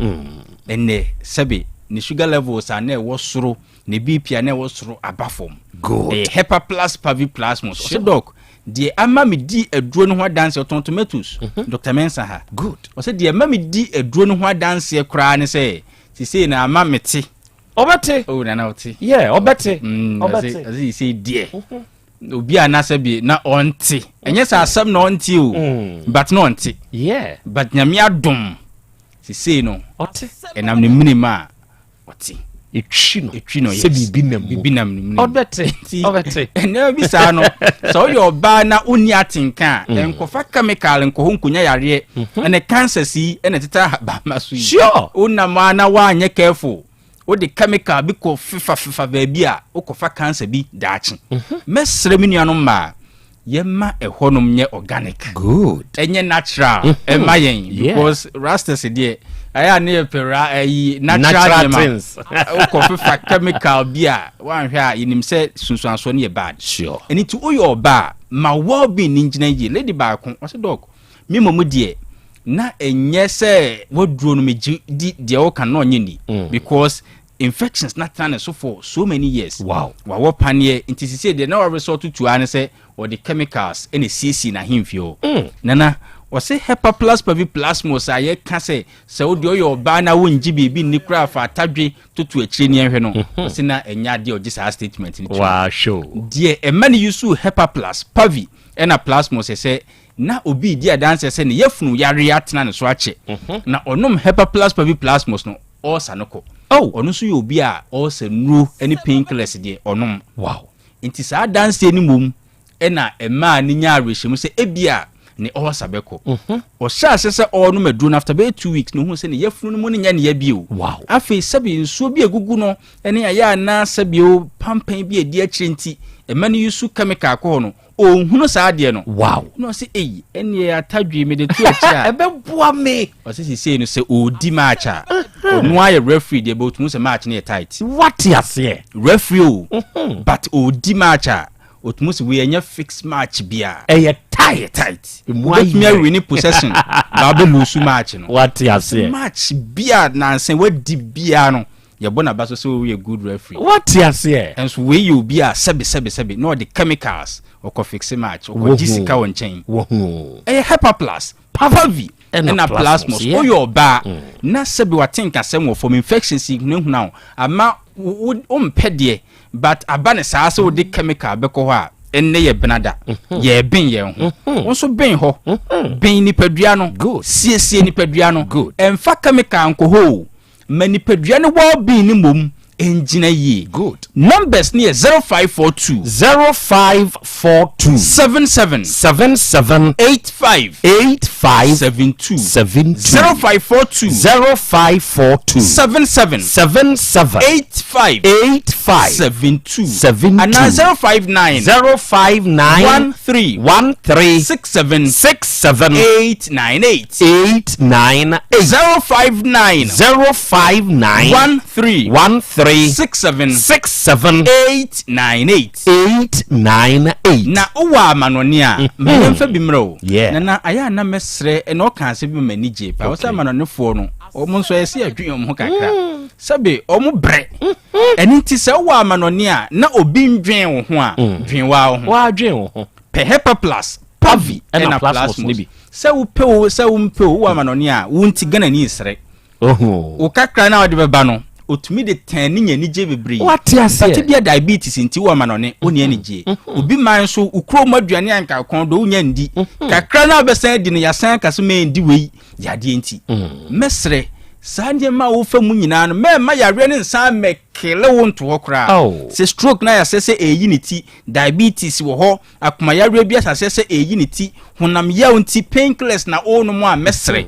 ɛnnɛ, sɛbe, ne sugar levels a na ɛwɔ soro, ne BP a na ɛwɔ soro aba fam. Good. Ɛyɛ Hepa Plus Pavi Plasmos. Ɔse Sure. Doc, deɛ ama me di aduro no ho adanseɛ, ɔtɔn tomatoes, Doctor Mensah ha. Good. Ɔse deɛ ɛma me di aduro no ho adanseɛ koraa ne sɛ, sesei na ama me te. Ɔbɛte. Oh, Nana ɔte. Yeah, ɔbɛte. Ɔbɛte. Ɔbɛte. Ɔse sesei deɛ, obi a n'asɛ bi na ɔnte. Ɛnyɛ sɛ asɛm na ɔnte o, but na ɔnte. Yeah. But Nyame adom, sesei no, Ɔte. ɛnam ne mene mu a, ɔte. Etwi no. Etwi no, Sɛ yes. biribi nam mu. Biribi nam ne mu. Ɔbɛte. Nti, Ɔbɛte. nneɛma bi saa no, sɛ woyɛ ɔbaa na wonni atenka a, nkɔfa chemical nkɔ hɔ nkonya yareɛ. Ɛnɛ cancers yi ɛna ɛteta ahabamma so yi. Sure. Wonam a na woanyɛ careful. Wode chemical bi kɔ fefa fefa baabi a, wokɔfa cancer bi daakye. Mɛsrɛ me nuanom mmaa, yɛma ɛhɔnom nyɛ organic. Good. Ɛnyɛ natural. Ɛma yɛn. Yeah. Because rastas deɛ, ɛyɛ a ne yɛ pɛ ra, ɛyi, natural Natural nneɛma. things. Wokɔ fefa chemical bi a, woanhwɛ a, yɛnim sɛ sunsuansoɔ no yɛ bad. Sure. Ɛno nti woyɛ ɔbaa a, ma well-being no ngyina yie. Lady baako, ɔse Doc, me mmom deɛ, na ɛnyɛ sɛ waduro no megye di deɛ woka no na ɔnyɛ ni. Because infections na tena ne so for so many years. Wow. Wawɔ paneɛ, nti sisei deɛ na waresort to ara ne sɛ ɔde chemicals ɛna esiesie n'ahemfie hɔ. Nana, ɔse Hepa Plus Pavi Plasmos a yɛka sɛ sɛ wo deɛ ɔyɛ ɔbaa na wongye biribi nni koraa fa atadwe toto akyire ne ɛhwɛ no, ɔse na ɛnyɛ adeɛ a ɔgye saa statement no tum. Waa, sure. Deɛ ɛma ne use Hepa Plus, Pavi ɛna Plasmos sɛ na obi redi adanseɛ sɛ ne yafunu yareɛ atena ne so akyɛ, na ɔnom Hepa Plus Pavi Plasmos no, ɔresa no kɔ. Oh. Ɔno nso yɛ obi a ɔresa nnuro ne painkillers deɛ ɔnom. Wow. Nti saa adanseɛ no mmom ɛna ɛmaa ne nyaa awerɛhyɛmu sɛ ebia ne ɔresa bɛkɔ. Ɔhyɛ aseɛ sɛ ɔrenom aduro no after bɛyɛ 2 weeks na ohuu sɛ ne yafunu no mu no nyɛ ne ya bio. Wow. Afei sɛbi nsuo bi a egugu no ne ayɛ anaa sɛbi o pampan bi a edi akyire nti ɛma no use chemical kɔ hɔ no, ɔnhunu saa adeɛ no. Wow. Na ɔse ei ɛneɛ atadwe mede to akyire a. Ɛbɛboa me. Ɔse sesei no sɛ ɔredi match a, ɔno ayɛ referee deɛ bɛ ɔtumi sɛ match no yɛ tight. Wate aseɛ. Referee o, but ɔredi match a, ɔtumi sɛ wei ɛnyɛ fix match bia. Ɛyɛ tight. Ɛyɛ tight. Emu Wobɛtumi ayɛ. awini possession, ba wobɛ lose match no. Wate aseɛ. Match bia nansa wadi bia no, yɛbɔ n'aba so sɛ woyɛ good referee. Wate aseɛ. Nso wei yɛ obi a sɛbe sɛbe sɛbe na ɔde chemicals ɔkɔ fixe match, ɔkɔ gye sika wɔ nkyɛn. Wahu. Ɛyɛ Hepa Plus, Pavi Ɛna ɛna Plasmos, Plasmos. yeah. Woyɛ ɔbaa na sɛbe wate nkasɛm wɔ fam, infections yi hunahuna wo ama wompɛ deɛ, but aba ne saa sɛ wode chemical bɛkɔ hɔ a, ɛnnɛ yɛ benada. Yɛben yɛn ho. Wo nso ben hɔ. Ben nipadua no. Good. Siesie nipadua no. Good. Ɛmfa chemical nkɔ hɔ o. Ma nipadua no well-being no mmom Ɛngyina yie. Good. Numbers no yɛ 0542. 0542. 77. 77. 85. 85. 72. 72. 0542. 0542. 77. 77. 85. 85. 72. 72. Anaa 059. 059. 13. 13. 67. 67. 898. 898. 059. 059. 13. 13. 67. 67. 898. 898. Na wowɔ amanɔne a, ma yɛmfa bi mmerɛ o. Yeah. Nana, ayɛ a na mɛsrɛ, ɛna ɔka asɛm bi ma m'ani gye paa. Ɔsɛ amanɔnefoɔ no, wɔn nso ɛyɛ sɛ yɛdwen wɔn ho kakra. Sɛbe, wɔn brɛ. Ɛno nti sɛ wowɔ amanɔne a, na obi ndwen wo ho a, dwen wo ara wo ho. Woadwen wo ho. Pɛ Hepa Plus, Pavi, Ɛna ɛna Plasmos no Plasmos. bi. Sɛ wopɛ o, sɛ wompɛ o, wowɔ amanɔne a, wo nti Ghanani nsere. Wo kakra no a wode bɛba no, otumi de tɛn ne nya anigye bebree. Wate aseɛ. Bate bia diabetes nti wɔ amanɔne, wonni anigye. Obi man nso, wo kurom aduane a nka kɔn dɔ wonya ndi. Kakra no a wobɛsan adi no, yɛasan aka sɛ mɛndi wei, yadeɛ nti. Mɛsrɛ, saa nneɛma a wofa mu nyinaa no, mɛmma yareɛ no nsan mmɛkele wo nto hɔ koraa. Sɛ stroke no ayɛ sɛ sɛ ɛreyi ne ti, diabetes wɔ hɔ, Akoma yareɛ bi ahyɛ aseɛ sɛ ɛreyi ne ti, honam yaw nti painkillers na worenom a mɛsrɛ.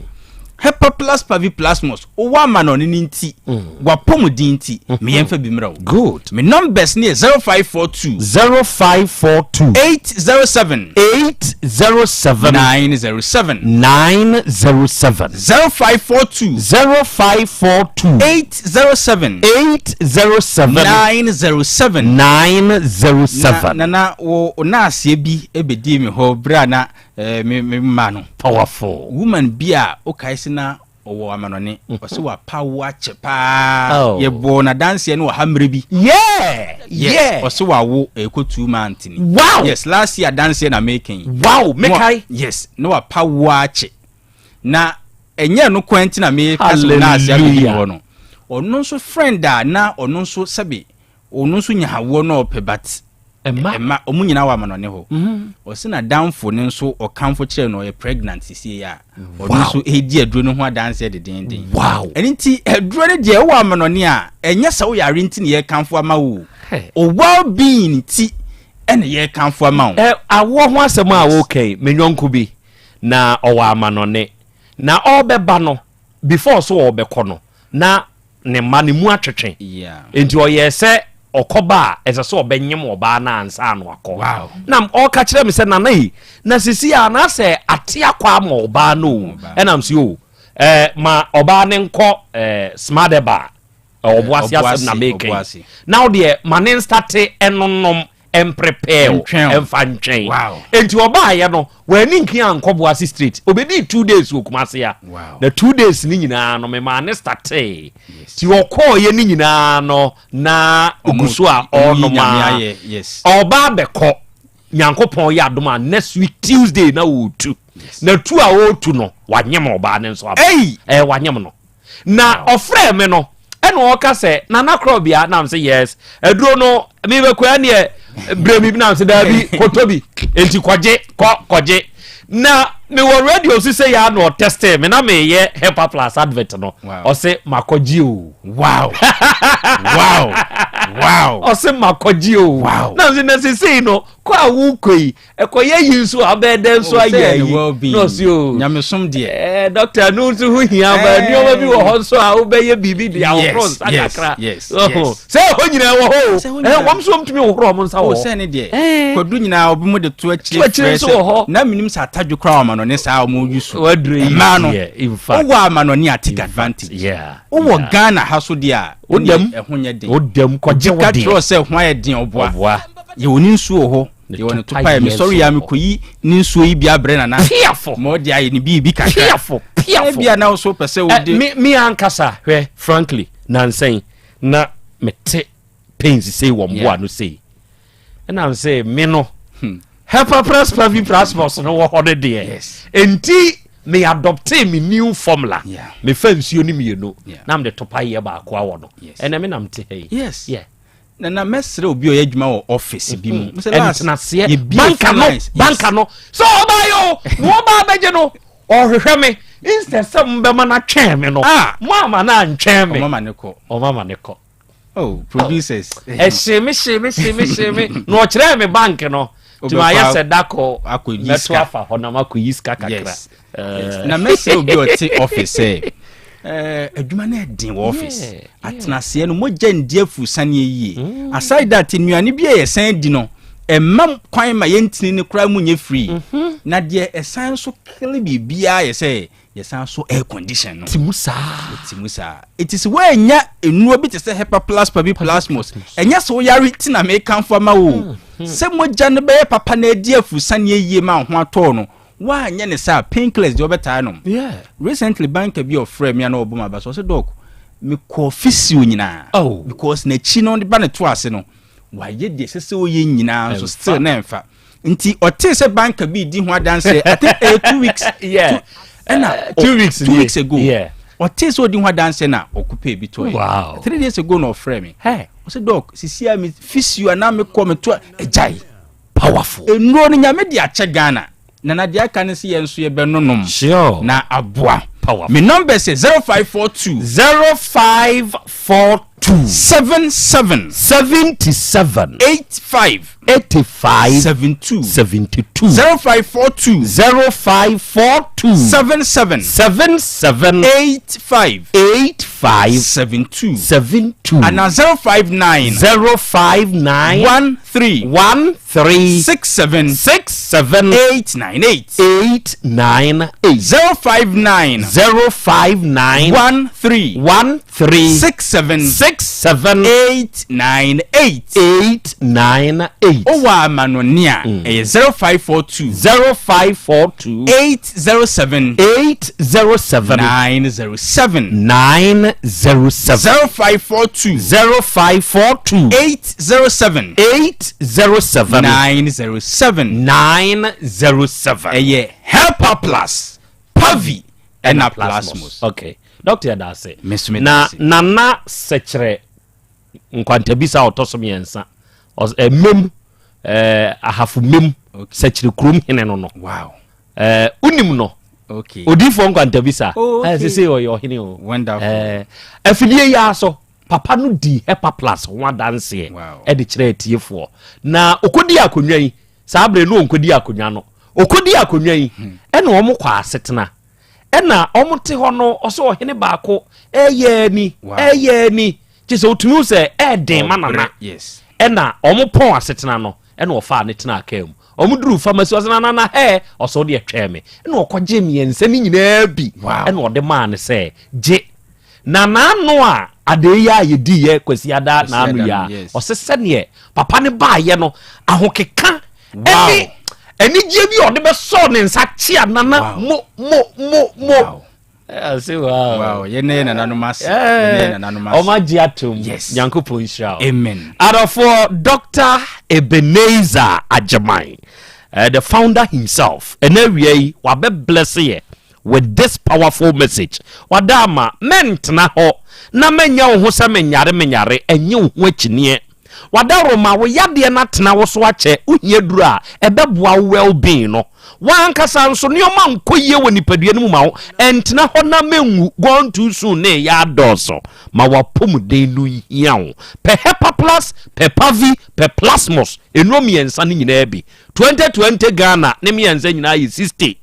Hepaplus paviplasmus, wowɔ amanɔne no nti, w'apɔmuden nti, me yɛmfa bi mmerɛ wo. Good. Me numbers no yɛ 0542. 0542. 807. 807. 907. 907. 0542. 0542. 807. 807. 907. 907. Na nana wo naaseɛ bi bɛdii me hɔ berɛ a na eh, me me mma no. Powerful. Woman bi a wokae se na ɔwɔ amanɔne ɔse wapa wo akyɛ paa Oh. yɛbɔɔ n'adanseɛ no wɔ ha mmerɛ bi. Yeah! Yes, Yeah! ɔse wawo ɛkɔ 2 months ni. Wow! Yes, last year adanseɛ na meka yi. Wow, Na wa- mekae. Yes, na wapa wo akyɛ. Na ɛnyɛ no kwan nti na meka sɛ wo naaseɛ abɛdi me Hallelujah. hɔ no. Ɔno nso friend a na ɔno nso sɛbe ɔno nso nya awoɔ na ɔpɛ but Ɛma. ɛma ɔmo nyinaa wɔ amanɔne hɔ. Ɔse n'adamfo no nso ɔkamfo kyerɛ no ɔyɛ pregnant sesie a ɔno Wow. nso ɛredi aduro no ho adanseɛ dedenden. Wow. Ɛno nti aduro no deɛ wowɔ amanɔne a ɛnyɛ sɛ woyare nti na yɛrekamfo ama wo o. Hey. O well being nti ɛna yɛrekamfo ama wo. Ɛ awoɔ ho asɛm a woka yi, me nyɔnko bi na ɔwɔ amanɔne na ɔrebɛba no before so ɔrebɛkɔ no na ne mma no mu atwetwe. Yeah. Nti ɔyɛɛ sɛ ɔkɔba a ɛsɛ sɛ ɔbɛnyem ɔbaa no ansa na wakɔ. Wow. Na ɔka kyerɛ me sɛ nana yi na sisi a na sɛ ate akɔ ama ɔbaa no o. Ɛnam sɛ o ɛɛ ma ɔbaa no nkɔ ɛɛ smadeba ɔboase asɛm na meka yi. Ɔboase. Na wo deɛ ma ne nstate ɛnonom ɛmprepare wo Ntwɛn wo. ɛmfa ntwɛn. Wow. Enti ɔbaayɛ no w'ani nki ankɔ Boase straight. Obedii 2 days wɔ Kumase a. Wow. Na 2 days ne nyinaa no memaa ne startee. Ti ɔkɔɔyɛ ne nyinaa no na ogu so a Ɔmo yi ɔnom Nyame a. ayɛ, yes. Ɔba abɛkɔ Nyankopɔn yɛ adom a next week Tuesday na ɔretu. Na tu a ɔretu no wanyem ɔbaa ne nso aba. Ei! Ɛɛ wanyem no. Na ɔfrɛɛ me no ɛna ɔka sɛ nana korɔbea nam sɛ yes aduro no mebɛkɔ ɛneɛ brɛ mi bi nam sɛ daabi kɔtɔ bi enti kɔgye kɔ kɔgye na mewɔ radio so sɛ yɛ na ɔtɛste me na meyɛ Hepa Plus advert no ɔse makɔgye o. Wow wow wow ɔse makɔgye o. Wow. Na sɛ na sesei no kɔ a wokɔ yi ɛkɔyɛ yi nso a wobɛyɛ dɛn nso ayɛ yi na ɔse o nyamesom deɛ ɛɛ dɔkta no nso ho hia ba nneɛma bi wɔ hɔ nso a wobɛyɛ biribi de ahohoro nsa kakra sɛ ɛhɔ nyinaa wɔ hɔ o ɛɛ wɔn nso wɔntumi hohoro wɔn nsa wɔ hɔ sɛ ne deɛ kwadu nyinaa obi mu de to akyire frɛ nso wɔ hɔ na menim sɛ atadwo koraa amanɔne saa wɔn yi so waduro yi mmaa no wowɔ amanɔne a take advantage wowɔ Ghana ha so deɛ a wodam ɛho nyɛ den wodam kɔgye wo ka deɛ kyerɛ sɛ ho ayɛ den ɔboa yɛwɔ ne nsuo wɔ hɔ yɛwɔ ne topa yɛ mesɔre yɛ a mekɔyi ne nsuo yi bi abrɛ nana piafo ma ɔde ayɛ ne biribi kakra piafo piafo ebia na wo so pɛ sɛ wode me me ankasa hwɛ frankly nansɛn na mete pains sei wɔ mboa no sei ɛna sɛ me no Hepapress Pavi Plasmos no wɔ hɔ no deɛ enti me adopte me new formula mefa nsuo no mmienu na mede topa yɛ baako awɔ no ɛnɛ me nam te ha yi yes yeah. na na mɛsrɛ obi a ɔyɛ adwuma wɔ office bi mu ɛntenaseɛ banka no banka no sɛ ɔbaa yɛ o na ɔbaa bɛgye no ɔhwehwɛ me instead sɛ mbɛma no atwɛn me no mo ama no antwɛn me ɔmama ne kɔ ɔmama ne kɔ. Oh, producers. Ɛhye me hye me hye me hye me na ɔkyerɛɛ me bank no. Nti ma yɛ sɛ dakɔ mɛto afa hɔ na makɔ yi sika kakra. Yes. Eh. Na mɛsrɛ obi a ɔte office sɛ eh, adwuma no ɛden wɔ office. Atenaseɛ no mogya ndi afurusaneɛ yie. Mm. Aside that nnuane bi a yɛsan di no ɛma kwan ma yɛntini no koraa mu nyɛ free. Mm-hmm. Na deɛ ɛsan so kele biribiara yɛ sɛ yɛsan so air condition no. Ti mu saa. Ti mu saa. Eti sɛ woannya nnuro bi te sɛ Hepa-Plus Pabi Plasmos, ɛnyɛ sɛ woyare ti na mekamfo ama wo. Hmm, hmm. Sɛ mogya no bɛyɛ papa na adi afurusaneɛ yie ma wo ho atɔɔ no, woanyɛ ne saa painkillers deɛ wobɛtaa nom. Recently banker bi a ɔfrɛ me a na ɔbɔ m'aba so ɔsɛ dɔk mekɔɔ physio nyinaa oh. because n'akyi no de ba ne to ase no wayɛ deɛ ɛsɛ sɛ ɔyɛ nyinaa nso still na ɛmfa. Nti ɔtee sɛ banka bi di ho adanseɛ I think ɛyɛ 2 weeks yeah. ɛna 2 weeks 2 weeks ago yeah. Ɔtee sɛ ɔdi ho adanseɛ na ɔkɔpɛɛ bi tɔɛ wow. 3 days ago na ɔfrɛ me hey. Ɔsɛ dɔk sisi a me physio anaa mekɔ meto agyae. Powerful. Nnuro no Nyame de akyɛ Ghana na na deɛ aka ne sɛ yɛn nso yɛbɛnonom sure. Na aboa. Powerful. Me number sɛ 0542 0542 77 77 85 85 72 72 0542 0542 77 77 85 85 72 72 ana 059 059 13 13 67 67 898 898 059 059 13 13 67 67 898 898. Wowɔ amanɔne a ɛyɛ 0542 0542 807 807 907 907 0542 0542 807 807 907 907. Ɛyɛ Helper Plus, Pavi ɛna Plasmos. Okay. Doctor yɛda ase. Meso meda Na ase. Nana Sɛkyerɛ nkwantabisa a ɔtɔ so mmiɛnsa. Mem Ahafo Mem Sɛkyerɛ kurom hene no. Wow. Wonim no. Okay. Odiifoɔ nkwantabisa. Oh, okay. Sese ɔyɛ ɔhene o. Wonderful. Afidie yi ara so papa no di Hepa Plus ho adanseɛ ɛde kyerɛ atiefoɔ. Na ɔkɔdi akonnwa yi saa berɛ no ɔnkɔdi akonnwa no. Ɔkɔdi akonnwa yi ɛna wɔn kɔ asetena. Ɛna wɔn te hɔ no ɔsɛ ɔhene baako ɛyɛ ani ɛyɛ ani kye sɛ otumi sɛ ɛɛden ma nana. Ɛna wɔn pɔn asetena no ɛna ɔfaa ne tena kaa mu. Wɔn duru famasi ɔsɛ nana na hɛɛ ɔsɛ ɔde ɛtwɛn me ɛna ɔkɔgye mmiɛnsa ne nyinaa bi ɛna ɔde maa ne sɛ gye. Na n'ano a adeɛ yi a yɛdi yɛ Kwasi Ada n'ano yi a ɔsɛ sɛneɛ papa ne baayɛ no ahokeka ɛne anigyeɛ bi a ɔde bɛsɔɔ ne nsa kyea nana mo mo mo mo. Ɔse wow. Wow, yɛn ne nananom ase. Yɛn ne nananom ase. Ɔmo agye atom. Yes. Nyankopɔn nhyira wo. Amen. Adɔfoɔ Dr. Ebenezer Agyeman, the founder himself, ɛnɛ awia yi wabɛ bless yɛ with this powerful message. Wada ama mɛntena hɔ na mɛnyɛ wo ho sɛ menyare menyare, ɛnyɛ wo ho akyiniɛ. Wada Roma wo yadeɛ no atena wo so akyɛ, wohia duru a ɛbɛboa wo well being no. W'ankasa nso nneɛma nkɔ yie wɔ nipadua no mu ma wo, ɛntena hɔ na mɛnwu, gone too soon ne ɛyɛ adɔɔso. Ma w'apɔmuden no nhia wo. Pɛ Hepa Plus, pɛ Pavi, pɛ Plasmos, nnuro mmiɛnsa no nyinaa bi. 2020 Ghana ne mmiɛnsa nyinaa yɛ 60.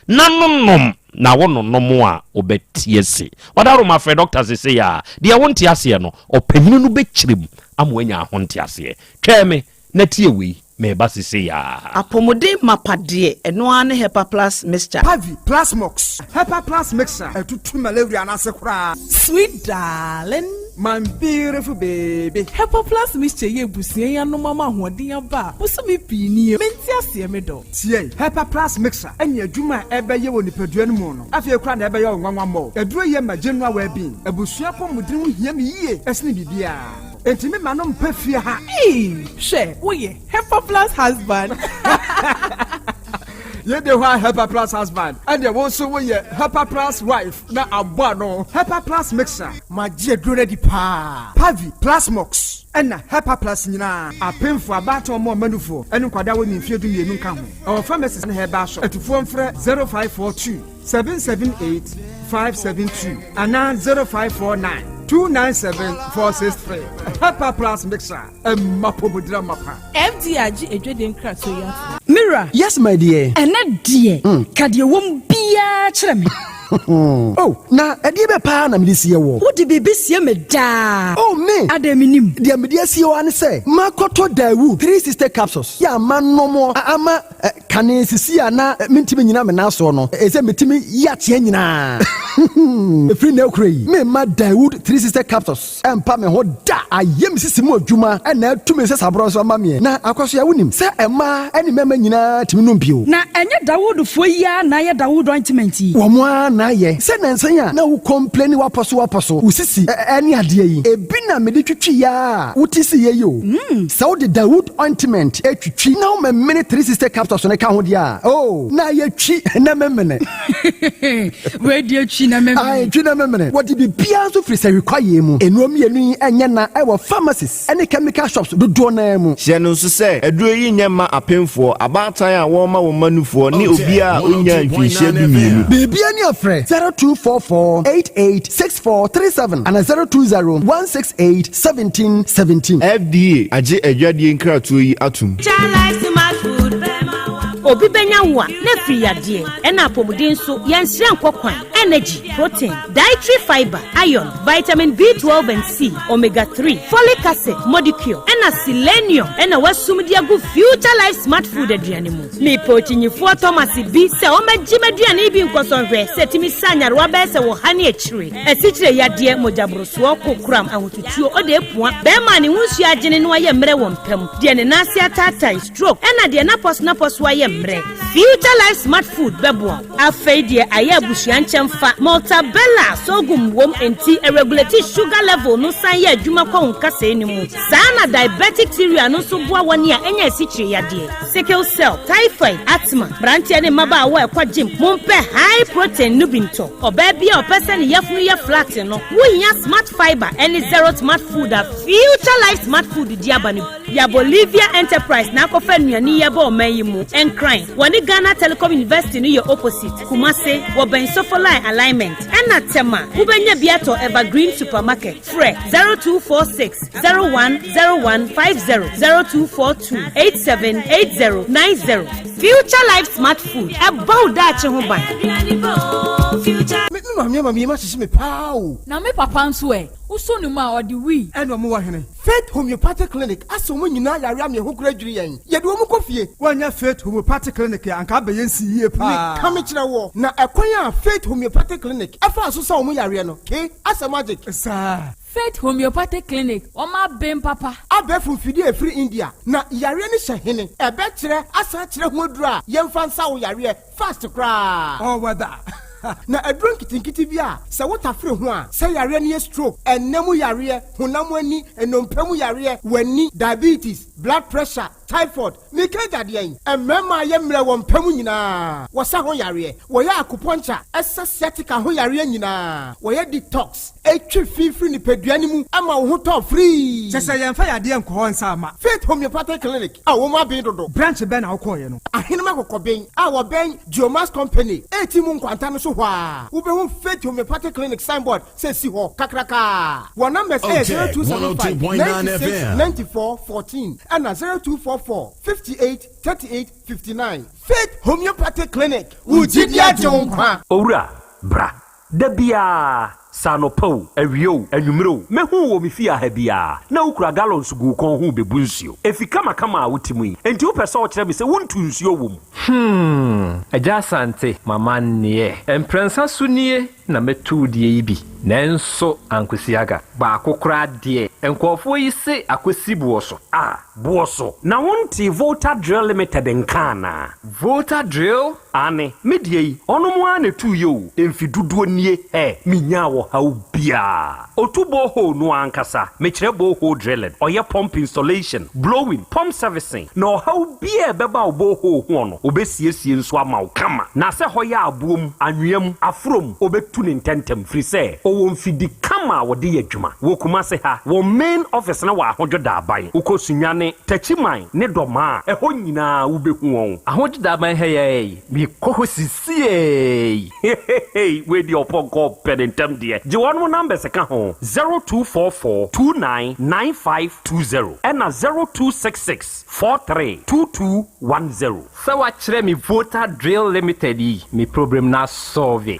Na nonom na wo nonom a wobɛte ase. Wadaroma frɛ dɔkta sesei a, deɛ wonte aseɛ no, ɔpanyini no bɛkyerɛ mu ama woanya ho nteaseɛ. Twɛn me na tie wei, mereba sesei ara. Apɔmuden mapa deɛ ɛno ara ne Hepa Plus mixture. Pavi, Plasmox, Hepa Plus mixture ɛtutu malaria no ase koraa. Sweet darling. My beautiful baby. Hepa Plus mixture yɛ abusua yi anom ama ahoɔden aba a bosome pii nie. Mente aseɛ me dɔ. Tie! Hepa Plus mixture ne adwuma a ɛbɛyɛ wɔ nipadua no mu no, afei koraa na ɛbɛyɛ wo nwanwa mmɔ. Aduro yɛ ma general well-being. Abusua apɔmuden ho hia me yie sene biribiara. Enti me ma no mpa fie ha. Eii hwɛ woyɛ Hepa Plus husband. Yei de hɔ a Hepa Plus husband, ɛnneɛ wo nso woyɛ Hepa Plus wife na abɔ ano. Hepa Plus mixture. Magye aduro no adi paa. Pavi, Plasmox, ɛna Hepa Plus nyinaa. Apemfo, abaatan, ɔmo a ɔma ne nkwadaa a wɔnni mfeɛ 12 nka ho. Ɛwɔ pharmacies ne herbal shop. Atufoɔ mfrɛ 0542 778 572 anaa 0549. 297 463. Hepa Plus Mixture, ɛma pomodira mapa. FDA agye adwadie nkratoɔ yi atom. Me wura. Yes my dear. Ɛnɛ deɛ, ka deɛ ɛwɔ mu biara kyerɛ me. Oh, na ɛdeɛ bɛ paa na mede sie wɔ? Wode biribi sie me daa. Oh, me! Adɛn mennim? Deɛ mede asie hɔ ara ne sɛ, makɔtɔ Daewoo 360 capsules yɛ a manom a ama kane sisi a na mentumi nnyina me nan soɔ no, ɛsɛ metumi yi ateɛ nyinaa. Ɛfiri nnɛ rekora yi, meremma Daewoo 360 capsules Ɛmpa me ho da! Ayɛ me sisi mu adwuma na atu me nsasaborɔ nso ama meɛ. Na Akwasoa, wonim sɛ mmaa ne mmarima nyinaa tumi nom bi o. Na ɛnyɛ Dawoodfoɔ yi ara na ayɛ Dawood ointment yi? Wɔn ara na ayɛ. Sɛ nnansa yi a na wo complaini w'apɔ so w'apɔ so, wo sisi ne adeɛ yi, ebi na mede twitwiiɛ ara a wote siiɛ yi o. Sɛ wode Dawood ointment twitwi na womemene 360 capsules no ka ho deɛ a, oh, na ayɛ twi na memene. Wei deɛ twi na memene. Ae, twi na memene. Wɔde biribiara nso firi sahwi kwaeɛ mu. Nnuro mmienu yi nyɛ na wɔ pharmacies ne chemical shops dodoɔ no ara mu. Hyɛ no nso sɛ, aduro yi nyɛ mma apemfoɔ, abaatan a wɔrema wɔn mma nufoɔ, ne obiara a ɔnnyaa mfinhyia dumienu. Biribiara ni a frɛ 0244 88 6437 anaa 020 168 17 17. FDA agye adwadie nkratoɔ yi atom. Obi bɛnya wo a, na afiri yadeɛ, ɛna apɔmuden nso, yɛnsrɛ nkɔ kwan. Energy, protein, dietary fiber, iron, vitamin B12 and C, omega 3, folic acid, modicure, ɛna selenium ɛna wasum de agu Future Life Smart Food aduane mu. Mepɛ okyinyifoɔ Thomas bi sɛ ɔmmɛgye m'aduane yi bi nkɔsɔ nhwɛ sɛ ɛtumi sa nyarewa bɛyɛ sɛ ɔha ne akyire, asikyire yadeɛ, mogyaborosoɔ, kokoram, ahotutuo, ɔde apua, bɛrima a ne ho nsuo agyene na wayɛ mmerɛ wɔ mpa mu, deɛ ne nan ase ataatae, stroke, ɛna deɛ n'apɔso-n'apɔso ayɛ mmerɛ. Future Life Smart Food bɛboa wo. Afei deɛ ayɛ abusua nkyɛmfa, Maltabella sorghum wom enti ɛregulate sugar level no san yɛ adwuma kɔ wo nkasɛɛ no mu. Saa na diabetic cereal no nso boa wɔn a anya asikyire yadeɛ, sickle cell, typhoid, asthma. Mmeranteɛ ne mmabaawa a ɛkɔ gym, mompɛ high protein no bi ntɔ. Ɔbaa bi a ɔpɛ sɛ ne yafunu yɛ flat no, wohia Smart Fiber ne Zero Smart Food a Future Life Smart Food de aba no bi. Ya Bolivia Enterprise na akɔfa nnuane yi aba ɔman yi mu. Nkran, wɔne Ghana Telecom University no yɛ opposite. Kumase, wɔbɛn Sofoline Alignment. Ɛna Tema, wobɛnya bi atɔ Evergreen Supermarket. Frɛ 0246 01 01 50, 0242 87 80 90. Future Life Smart Food, ɛbɔ wo daakye ho ban. Me maame ama me yam ahyehye me paa o. Na me papa nso ɛ? Wosɔ ne mu a, ɔde wii. Ɛna ɔmo wɔ hene? Faith Homeopathic Clinic asɛ wɔn nyinaa yare ama ɛho kora dwiri yɛn. Yɛde wɔn kɔ fie. Woannya Faith Homeopathic Clinic a, anka abɛyɛ nsi yie paa. Meka mekyerɛ woɔ, na ɛkwan a Faith Homeopathic Clinic faa so sa wɔn yareɛ no, ke, asɛ magic. Saa. Faith Homeopathic Clinic, wɔn aben papa. Abɛɛfo mfidie a ɛfiri India, na yareɛ no hyɛ hene. Ɛbɛkyerɛ asan akyerɛ ho aduro a yɛmfa nsa wo yareɛ fast koraa. All weather. Na aduro nketenkete bi a sɛ wotafere ho a, sɛ yareɛ no yɛ stroke, ɛnna mu yareɛ, honam ani, nnompe mu yareɛ, w'ani, diabetes, blood pressure, typhoid, meka agya deɛn? Mmarima a yɛ mmerɛ wɔ mpa mu nyinaa, wɔsa ho yareɛ, wɔyɛ acupuncture, ɛsa sciatica ho yareɛ nyinaa, wɔyɛ detox, ɛtwe fi firi nipadua no mu ma wo ho tɔ firii. Kyerɛ sɛ yɛmfa yadeɛ nkɔ hɔ nsa mma. Faith Homeopathic Clinic a wɔn aben dodo. Branch bɛn na wokɔeɛ no? Ahenem Akokɔben a wɔbɛn Geomax Company a mu nkwanta no so hɔ ara, wobɛhu Faith Homeopathic Clinic signboard sɛ si hɔ kakrakaa. Wɔn numbers yɛ 0275 96 94 14 ɛna 0244 58 38 59. Faith Homeopathic Clinic, wo gyidi agye wo nkwa. Owura, bra. Da biara, sɛ anɔpa o, awia o, anwummere o, mɛhu wo wɔ me fie ha biara, na wokura gallons gu wo kɔn ho rebebu nsuo. Efi kamakama a wote mu yi, enti wopɛ sɛ wokyerɛ me sɛ wontu nsuo wɔ mu? Hmm, Agya Asante, m'amanneɛ. Mprɛnsa so nie na mɛtu wo deɛ yi bi, nanso ankosi aga. Baako koraa deɛ, nkurɔfoɔ yi se akɔsi boɔ so. Ah, boɔ so? Na wontee Volta Drill Limited nka anaa? Volta Drill? Aane, me deɛ yi, ɔnom ara na ɛtuiɛ o, mfe dodoɔ nie, hɛ, menyaa ɔhaw biara. Ɔtu borehole no ara ankasa, mekyerɛ borehole drilling, ɔyɛ pump installation, blowing, pump servicing, na ɔhaw biara a ɛbɛba wo borehole hoɔ no, ɔbɛsiesie nso ama wo kama. Na sɛ hɔ yɛ aboɔ mu, anwea mu, aforɔ mu, ɔbɛtu. tu no ntɛntɛm firi sɛ ɔwɔ mfidi kama a wɔde yɛ adwuma. Wɔ Kumase ha, wɔn main office no wɔ Ahodwo Daaban. Wokɔ Sunyani, Takyiman ne Dɔmaa a, ɛhɔ nyinaa wobɛhu wɔn. Ahodwo Daaban ha yi ara yi, mekɔ hɔ sisiei. Hehehe wei deɛ ɔpɔnkɔ pɛ ne ntɛm deɛ. Gye wɔnom numbers ka ho, 0244 29 9520 ɛna 0266 43 2210. Sɛ wakyerɛ me Voter Drill Limited yi, me problem no asɔlve.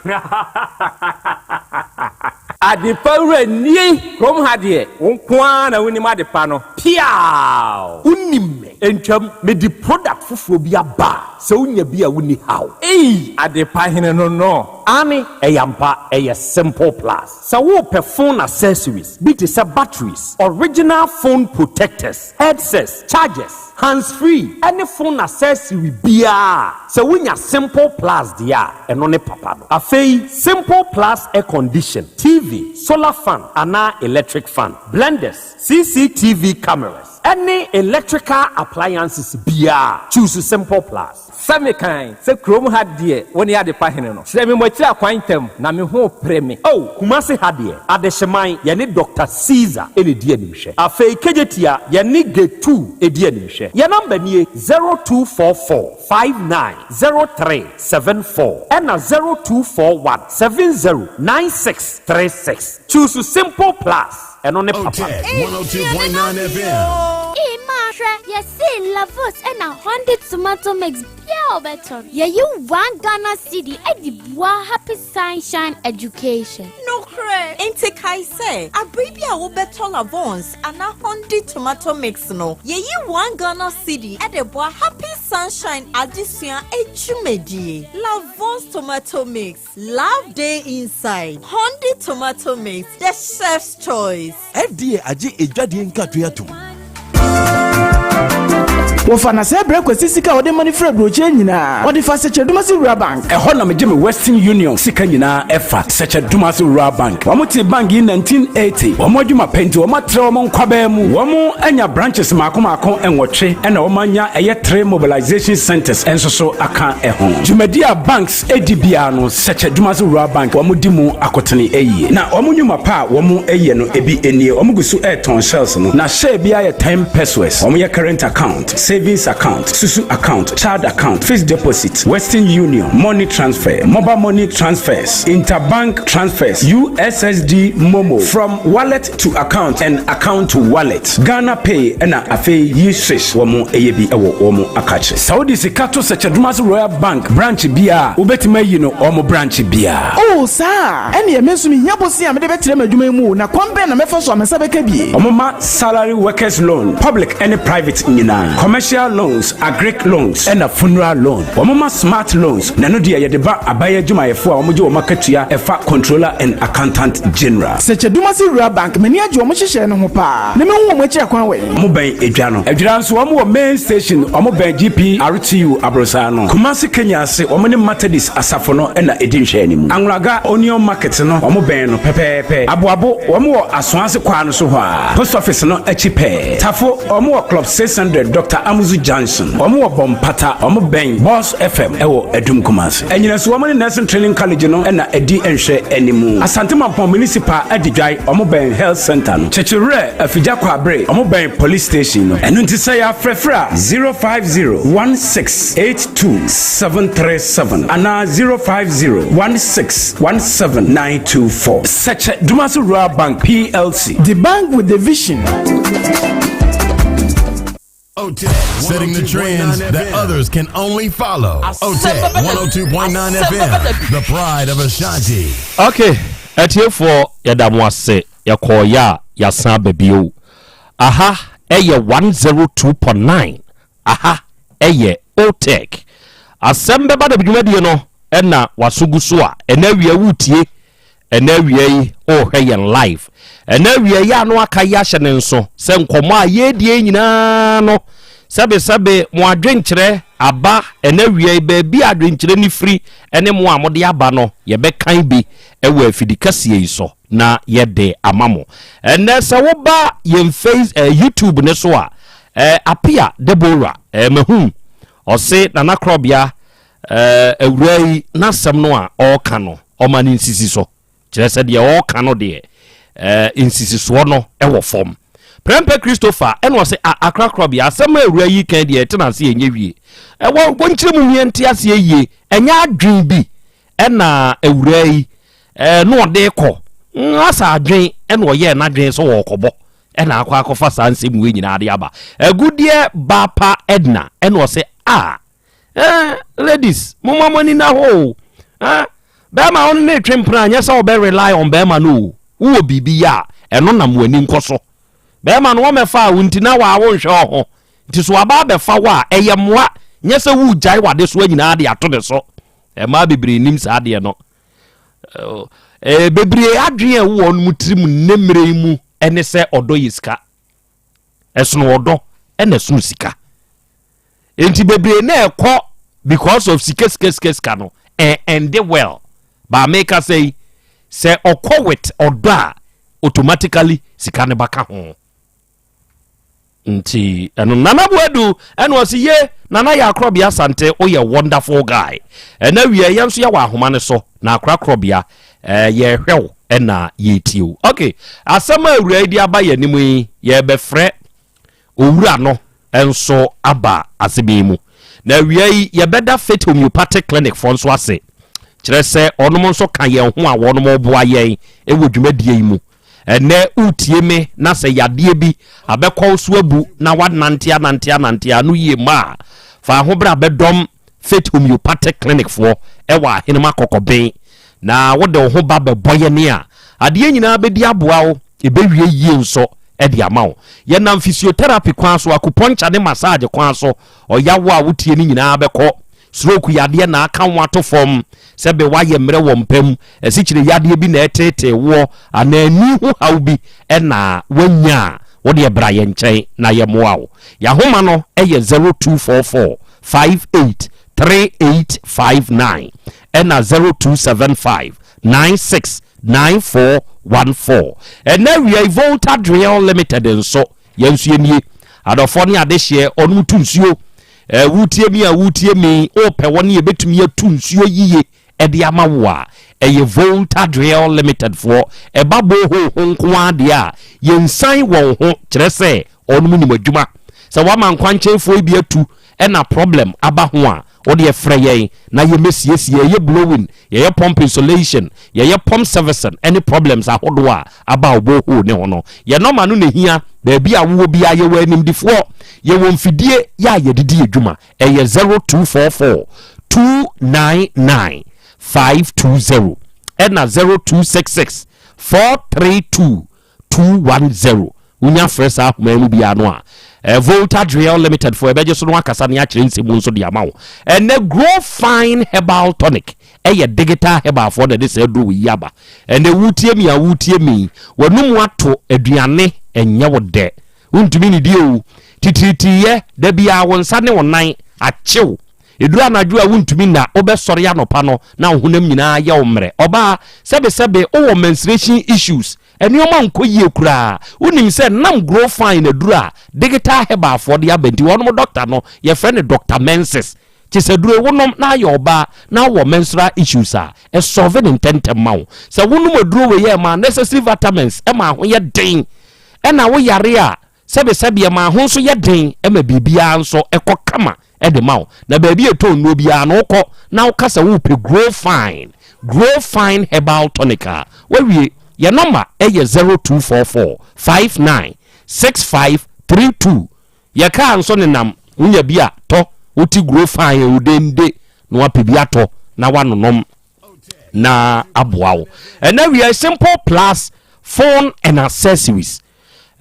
Adepa wura nie! Kurom ha deɛ, wo nko ara na wonim adepa no. Piaaw! Wonim me. Ntwam, mede product foforɔ bi aba a, sɛ wonya bi a wonni haw. Ei! Adepa hene no no. Aane, ɛyɛ ampa, ɛyɛ Simple Plus. Sɛ worepɛ phone accessories bi te sɛ batteries, original phone protectors, headsets, chargers, hands free ne phone accessory biara a, sɛ wonya Simple Plus deɛ a, ɛno ne papa no. Afei, Simple Plus air condition, TV, solar fan anaa electric fan, blenders, CCTV cameras, ne electrical appliances biara a, choose Simple Plus. Sɛ mekan sɛ kurom ha deɛ wone adepa hene no, kyerɛ me mo akyiri akwan ntɛm, na me ho repere me. Oh, Kumasi ha deɛ, Adehyeman, yɛne Doctor Caesar na ɛdi animhwɛ. Afei Kejetia, yɛne Getu di animhwɛ. Yɛn number nie, 0244 59 03 74 ɛna 0241 70 96 36. Choose Simple Plus, ɛno ne papa no. Otec 102.9 FM. Ee maa hwɛ yɛse Lavos ɛna Honda tomato mix bia a ɔbɛtɔ no yɛyi one Ghana cedi ɛde boa Happy Sunshine Education. Nokorɛ! Enti kae sɛ, abere bi a wobɛtɔ Lavons anaa Hondi tomato mix no, yɛyi one Ghana cedi de boa Happy Sunshine adesua adwumadie. Lavons tomato mix, love dey inside. Hondi tomato mix, the chef's choice. FDA agye adwadie nkratoe atom. Wɔfa na sɛ brɛ Kwasi sika a ɔde ma no firi aburokyire nyinaa, ɔde fa Sɛkyɛ-Dumasi Rural Bank. Ɛhɔ na megye me Western Union sika nyinaa ɛfa, Sɛkyɛ-Dumasi Rural Bank. Wɔn tee bank yi 1980. Wɔn adwuma pɛ nti wɔn atrɛ wɔn nkwabaa mu. Wɔn anya branches mmaako mmaako nwɔtwe ɛna wɔn anya ɛyɛ three mobilization centers nso so aka ɛho. Dwumadi a banks di biara no, Sɛkyɛ Dumase Rural Bank wɔn di mu akotene yie. Na wɔn nnwuma pa a wɔn yɛ no ebi nie, wɔn gu so retɔn shells no, na share biara yɛ ten pesewas. Wɔn yɛ current account, savings account, susu account, child account, fixed deposit, Western Union, money transfer, mobile money transfers, interbank transfers, USSD momo, from wallet to account and account to wallet, Ghana Pay ɛna afei yi swish wɔn yɛ bi wɔ wɔn akakye. Sɛ wode sika to Sɛkyɛdumase Royal Bank branch biara a, wobɛtumi ayi no wɔn branch biara. Oh, saa a? Ɛnneɛ me nso mehia bosea a mede bɛtrɛ m'adwuma yi mu o, na kwan bɛn na mɛfa so a me nsa bɛka bi? Wɔma salary workers loan, public ne private nyinaa, commercial loans, agric loans ɛna funeral loan. Wɔma smart loans, na ɛno deɛ yɛde ba aban adwumayɛfoɔ a wɔgye wɔn akatua ɛfa Controller and Accountant General. Sɛkyɛ-Dumasi Rural Bank, m'ani agye wɔn nhyehyɛe no ho paa, na mehu wɔn akyiri akwan wɛn. Wɔn bɛn Edwa no. Adwira nso wɔn wɔ main station, wɔn bɛn GPRTU aborosaa no. Kumasi Kenya ase wɔn ne Matadis asafo no na edi nhwɛanimu. Anwulaga Onion Market no wɔn bɛn no pɛpɛɛpɛ. Aboabo wɔn wɔ Asoase kwaa no so hɔ ara, Post Office no akyi pɛɛ. Tafo wɔn wɔ Club 600 Doctor Amuzu Junction. Wɔn wɔ Bɔmpata, wɔn bɛn Boss FM wɔ Adum Kumasi. Anyinaso wɔn ne Nursing Training College no na edi nhwɛanimu. Asante Mampong Municipal Adidwae wɔn bɛn Health Centre no. Kyekyewerɛ Afigya Kwabre wɔn bɛn Police Station no. Ɛno nti sɛ yɛafrɛfrɛ a 0501682737 anaa 0501617924. Sɛkyɛ Dumasi Rural Bank PLC. The bank with the vision. Setting the trends that others can only follow. OTEC 102.9 FM, the pride of Ashanti. Okay, atiefoɔ yɛda mo ase yɛkɔɔyɛ a yɛasan aba bio. Aha ɛyɛ 102.9 aha ɛyɛ OTEC. Asɛm bɛba da dwumadie no ɛna waso gu so a ɛna awia wotie Ɛnnɛ awia yi worehwɛ yɛn live. Ɛnnɛ awia yi a no aka yi ahyɛ ne nso sɛ nkɔmmɔ a yɛredie yi nyinaa no sɛbesɛbe mo adwenkyerɛ aba ɛnnɛ awia yi baabi a adwenkyerɛ no firi ne mo a mode aba no yɛbɛkan bi wɔ afidi kɛseɛ yi so na yɛde ama mo. Ɛnnɛ sɛ woba yɛn face eh, YouTube ne so a eh, Apia Deborah eh, mahu ɔse Nana Korɔbea eh, awura yi n'asɛm no a ɔreka no. ɔma no nsisi so. Kyerɛ sɛ deɛ ɔreka no deɛ, eh, nsisisoɔ no wɔ fam. Prɛmpɛ Christopher ɛna ɔse, a akorakorɔbea, asɛm a awura yi kan deɛ ɛtena ase ɛnyɛ wie. Ɛwɔ wɔnkyerɛ mu hia nte aseɛ yie, ɛnyɛ adwen bi ɛna awura yi eh, na ɔde kɔ. Asa adwen ɛna ɔyɛɛ n'adwen sɛ ɔrekɔbɔ ɛna akɔ akɔfa saa nsɛm wei nyinaa de aba. Agudeɛ Baapa Edna ɛna ɔse, a eh, ladies, momma mo ani na hɔ o. Eh, bɛrima wo ne twe mpena nyɛ sɛ wɔbɛ rely on bɛrima no o. Wowɔ biribi yɛ a, ɛno nam w'ani nkɔ so. Bɛrima no wɔmɛfa a wo nti na waa wonhwɛ wo ho. Nti so waba abɛfa wo a, ɛyɛ mmoa. Nyɛ sɛ woregyae w'adesoa nyinaa de ato ne so. Mmaa bebree nim saa adeɛ no. Eh, bebree adwene a ɛwɔ wɔn mu tirim nnɛ mmerɛ yi mu ɛne sɛ ɔdɔ yɛ sika. Ɛsono ɔdɔ ɛna ɛsono sika. Nti bebree na ɛkɔ because of sika sika sika sika no ɛnde well. Ba meka sɛ yi sɛ ɔkɔ with ɔdɔ a automatically sika no bɛka ho. Nti ɛno Nana Boadu ɛna ɔsi ye Nana yɛ akorɔbea Asante woyɛ wonderful guy. Ɛna wie yɛn nso yɛwɔ ahoma no so na akora korɔbea ɛɛ yɛhwɛ wo ɛna yɛtie wo. Okay, asɛm a awura yi de aba yɛn anim yi yɛbɛfrɛ owura no nso aba asɛm yi mu. Na awia yi yɛbɛda Faith Homeopathic Clinic foɔ nso ase kyerɛ sɛ ɔnom nso ka yɛn ho a wɔnom boa yɛn wɔ dwumadie yi mu. Ɛnnɛ woretie me na sɛ yadeɛ bi abɛkɔ wo so abu na woanante anante anante ano yie mma a, fa ho bra bɛdɔm Faith Homeopathic Clinic foɔ ɛwɔ Ahenema Kɔkɔben na wode wo ho ba bɛbɔ yɛne a, adeɛ nyinaa bɛdi aboa wo, ɛbɛwie yie nso de ama wo. Yɛnam physiotherapy kwan so, acupuncture ne massage kwan so, ɔyawo a wotie no nyinaa bɛkɔ. Stroke yadeɛ na aka wo ato fam, sɛbe woayɛ mmerɛ wɔ mpa mu, asikyire yadeɛ bi na ɛreteetee woɔ, anaa ani ho haw bi na woanya a, wo deɛ bra yɛn nkyɛn na yɛmmoa wo. Yɛn ahoma no yɛ 0244 58 3859 ɛna 0275 96 9414. Ɛnnɛ awia yi Volta Drill Limited nso, yɛn nso yɛnie. Adɔfoɔ ne adehyeɛ, ɔnom tu nsuo. Eh, wotie mi a wotie mi, wopɛ wɔn yɛbɛtumi atu nsuo yiye ɛde ama wo a, ɛyɛ Volta Drill Limited foɔ. Ɛba borehole ho nko ara deɛ a, yɛnsan wɔn ho, kyerɛ sɛ wɔnom nim adwuma. Sɛ woama nkwankyɛnfoɔ yi bi atu ɛna problem aba ho a, wo deɛ frɛ yɛn na yɛmmɛsiesie. Yɛyɛ blowing, yɛyɛ pump insulation, yɛyɛ pump servicing ɛne problems ahodoɔ a aba wo borehole ne ho no. Yɛn nɔma no na ɛhia, baabi a wowɔ biara yɛwɔ animdifoɔ, yɛwɔ mfidie yɛ a yɛde di adwuma. Ɛyɛ 0244 299 520 ɛna 0266 432 210. Wonya frɛ saa ahoma yi mu biara no a, eh, Volta Driel Limited foɔ ɛbɛgye so no akasa ne akyerɛ nsɛm mu nso de ama wo. Ɛnɛ Grow Fine Herbal Tonic ɛyɛ digital herbal foɔ na ɛde saa aduro yi aba. Ɛnɛ wotie mi a wotie mi, w'anum ato aduane ɛnyɛ wo dɛ. Wontumi nidi o. Titiritiriyɛ, da biara wo nsa ne wo nan akyew. Ɛduru anadwo a wontumi nna, wobɛsɔre anɔpa no na wo honam nyinaa yɛ wo mmerɛ. Ɔbaa, sɛbesɛbe wowɔ menstruation issues, nneɛma nkɔ yie koraa. Wonim sɛ nam grow fine aduru a digital herbal foɔ de aba nti wɔnom doctor no yɛfrɛ no Doctor Menses. Kyesɛ aduro yi wonom na ayɛ ɔbaa na wowɔ menstrual issues a, ɛsɔlve no ntɛntɛm ma wo. Sɛ wonom aduro wei a ɛma necessary vitamins ɛma ho yɛ den. Ɛna wo yare a sɛbesɛbe ɛma ho nso yɛ den ma biribiara nso kɔ kama de ma wo. Na baabi a ɛtɔn nnuro biara no wokɔ na woka sɛ wopɛ Grow Fine, Grow Fine Herbal Tonic a, woawie. Yɛn nɔma yɛ 0244 59 65 32. Yɛn kaa nso nenam, wonya bi a tɔ, wote Grow Fine a wodende na woapɛ bi atɔ na woanonom. na aboa wo ɛnɛ we are simple plus phone and accessories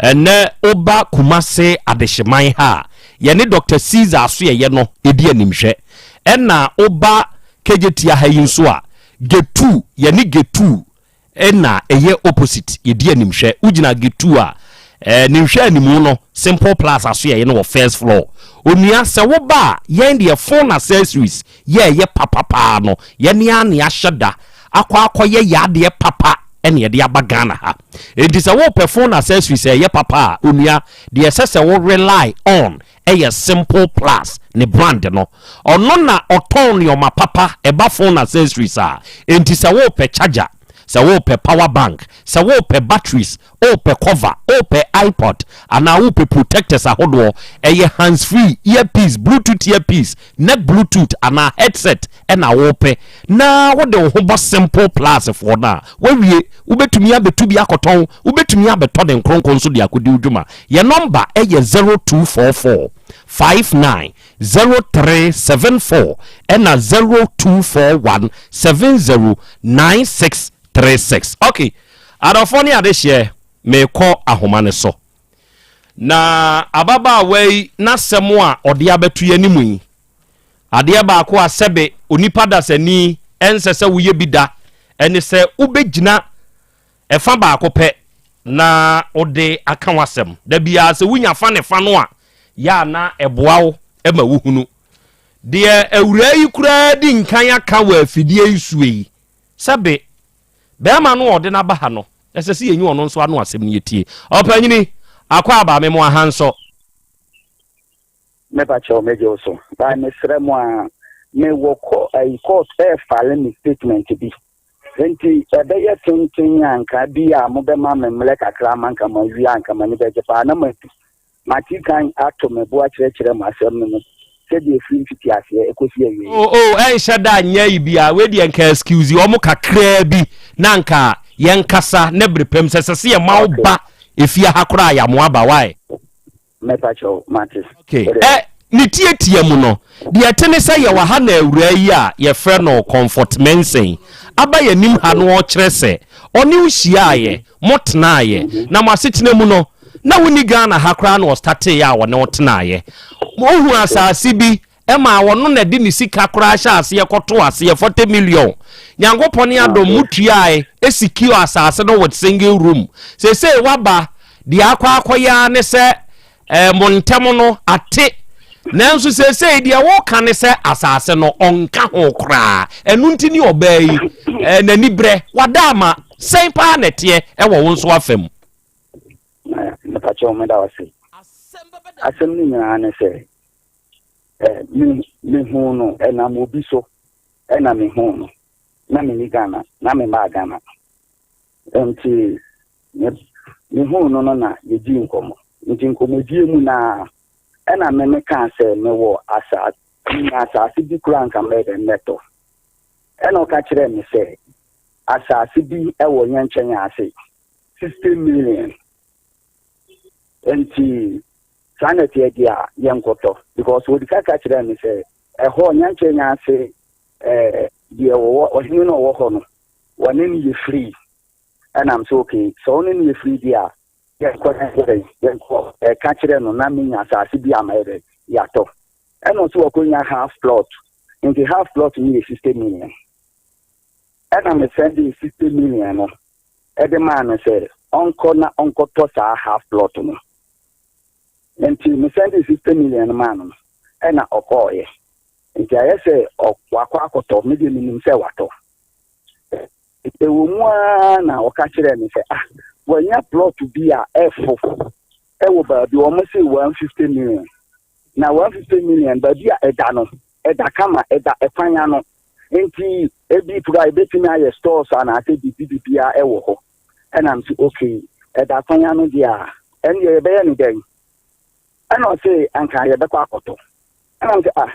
ɛnɛ woba Kumase adehyeman ha a yɛne Dr. Caesar asoɛyɛ no ɛdi animhwɛ ɛna woba Kejetia ha yi nso a Getu yɛne Getu na ɛyɛ opposite yɛdi animhwɛ wogyina getu a eh, ne nhwɛ animu no simple plus aso yɛyɛ no wɔ first floor onua sɛ woba a yɛn deɛ phone accessories yɛ ɛyɛ papapaa no yɛne a ne ahyɛ da akɔ akɔyɛ yɛ adeɛ papa ɛne yɛde aba Ghana ha enti sɛ wopɛ phone accessories ɛyɛ papa a onua deɛ ɛsɛ sɛ wo rely on ɛyɛ simple plus. ne brand no. Ɔno na ɔtɔn nneɛma papa ɛba phone accessories a. Enti sɛ wopɛ charger, sɛ wopɛ power bank, sɛ wopɛ batteries, wopɛ cover, wopɛ iPod anaa wopɛ protectors ahodoɔ, ɛyɛ hands free, earpiece, bluetooth earpiece, neck bluetooth anaa headset ɛna wopɛ na wode wo ho bɔ Simple Plus foɔ no a, wawie. Wobɛtumi abɛtu bi akɔtɔn, wobɛtumi abɛtɔ ne nkronkron nso de akɔdi wo dwuma. Yɛ nɔmba ɛyɛ 0244 59 0374 ɛna 0241 70 9636. Ok, adɔfoɔ ne adehyeɛ, meekɔ ahoma ne so na ababaawa yi n'asɛm a ɔde abɛto yɛn anim yi, adeɛ baako a sɛbe onipa dasani ɛnsɛ sɛ woyɛ bi da ɛne sɛ wobɛgyina ɛfa baako pɛ na wode aka w'asɛm da biara. Sɛ wonya fa ne fa no a, yɛ a na ɛboa wo ma wohunu deɛ awuraa yi koraa di nkan aka wɔ afidie yi sue yi. Sɛbe bɛrima no a ɔde n'aba ha no, ɛsɛ sɛ yɛnyi ɔno nso ano asɛm no yɛtie. Ɔpanyini akɔ aba me mo aha nso. Mepa kyɛw, megye wo so. By mesrɛ mo a, mewɔ kɔ ayi court ɛɛfale me statement bi. Nti ɛbɛyɛ tenten a nka bi a mobɛma me mmerɛ kakra ma nka mawie a nka m'ani bɛgye paa na madu. Mate kan ato me bo akyerɛkyerɛ mo asɛm no mu sɛdeɛ ɛfiri mfitiaseɛ ɛkɔsi awieeɛ. Oh oh ɛnhyɛ da nyɛ yi bia wei deɛ nka excuse wɔn kakraa bi na nka yɛn kasa ne bere pɛm sɛ sɛ sɛ yɛ ma wo ba efie ha koraa yɛ amoa ba why. Mɛpa kyɛw, mate. Okay. Ɛ ne tietia mu no, deɛ ɛte ne sɛ yɛwɔ ha na awuraa yi a yɛfrɛ no Comfort Mensah aba yɛn anim ha no, ɔkyerɛ sɛ ɔne wo hyiaeɛ, mo tenaeɛ, na mo asetena mu no, na wonni Ghana ha koraa na ɔstateeɛ a ɔne wo tenaeɛ. Wohu asase bi ɛma ɔno na ɛde ne sika koraa hyɛ aseɛ kɔto aseɛ 40 million. Nyankopɔn ne adom mo tuae secure asase no with single room. Seesei waba deɛ akɔ akɔyɛ ara ne sɛ mo ntɛm no ate, nanso seesei deɛ wɔka ne sɛ asase no ɔnka ho koraa. Ɛno nti ne ɔbaa yi n'ani berɛ wada ama sɛn paa na ɛteɛ ɛwɔ wo nso afa mu. Mepakyɛw, meda wo ase. Asɛm no nyinaa ne sɛ mehuu no ɛnam obi so ɛna mehuu no na menni Ghana na memmaa Ghana. Nti mehuu no no na yɛdii nkɔmmɔ. Nti nkɔmmɔdie mu naa ɛna me mekaa sɛ mewɔ asase, menya asase bi koraa nka mɛyɛ dɛn mɛtɔ. Ɛna ɔka kyerɛɛ me sɛ asase bi ɛwɔ yɛn nkyɛn ase 60 million. Nti saa na ɛteɛ deɛ a, yɛnkɔtɔ because wɔdi ka ka kyerɛɛ me sɛ ɛhɔ nyankyɛ nya ase ɛɛ deɛ wɔwɔ ɔhene no ɔwɔ hɔ no wɔne no yɛ free. Ɛnam sɛ okay, sɛ ɔne no yɛ free deɛ a, yɛnkɔ yɛnkɔ yɛnkɔ ɛka kyerɛ no na menya asase bi ama yɛ dɛ yɛatɔ. Ɛna ɔsɛ wɔkɔnya half plot, nti half plot no yɛ 60 million. Ɛna me sɛnde 60 million no ɛde maa no sɛ ɔnkɔ na ɔnkɔtɔ saa half plot no. Nti me sɛnde 60 million no maa no no ɛna ɔkɔɔyɛ. Nti ayɛ sɛ wakɔ akɔtɔ. Me deɛ menim sɛ watɔ. Ɛwɔ mu ara na ɔka kyerɛɛ me sɛ ah, wanya plot bi a ɛfo ɛwɔ baabi wɔn se 150 million, na 150 million baabi a ɛda no ɛda kama, ɛda ɛkwan ano, nti ebi pura ebetumi ayɛ stores anaasɛ biribi biribiara ɛwɔ hɔ. Ɛna m sɛ okay, ɛda kwan ano deɛ a, ɛndeɛ yɛbɛyɛ ne dɛn? Ɛna ɔse anka yɛbɛkɔ akɔtɔ. Ɛna m sɛ ah,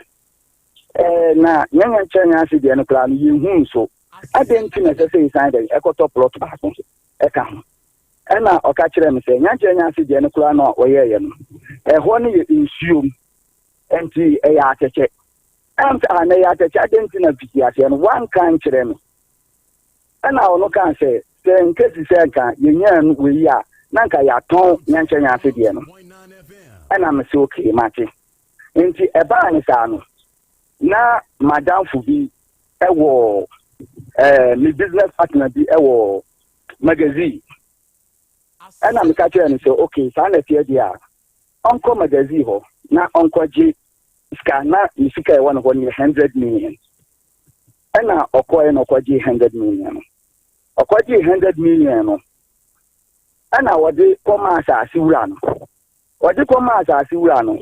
na nyɛnyɛ nkyɛn ase deɛ no koraa no yɛnhu nso adɛn nti na ɛsɛ sɛ yɛsan dɛn ɛkɔtɔ plot baako ɛka ho? Ɛna ɔka kyerɛɛ me sɛ nyankyerɛ nya ase deɛ no koraa no a ɔyɛɛyɛ no, ɛhɔ no yɛ nsuom nti ɛyɛ atɛkyɛ. Ɛna sɛ ah, na ɛyɛ atɛkyɛ, adɛn nti na fiti aseɛ no wanka nkyerɛ me? Ɛna ɔno kaa sɛ sɛ nkesi sɛ nka yɛnyaa no wei a na nka yɛatɔn nyankyerɛ nya ase deɛ no. Ɛna me sɛ okay, mate. Nti ɛbaa ne saa no, na madamfo bi ɛwɔ me business partner bi ɛwɔ magazine. Ɛna meka kyerɛɛ no sɛ okay, saa na ɛteɛ deɛ a, ɔnkɔ magazine hɔ na ɔnkɔgye sika, na ne sika ɛwɔ ne hɔ no yɛ 100 million. Ɛna ɔkɔɛ na ɔkɔgye 100 million no. Ɔkɔgye 100 million no ɛna wɔde kɔma asase wura no. Wɔde kɔma asase wura no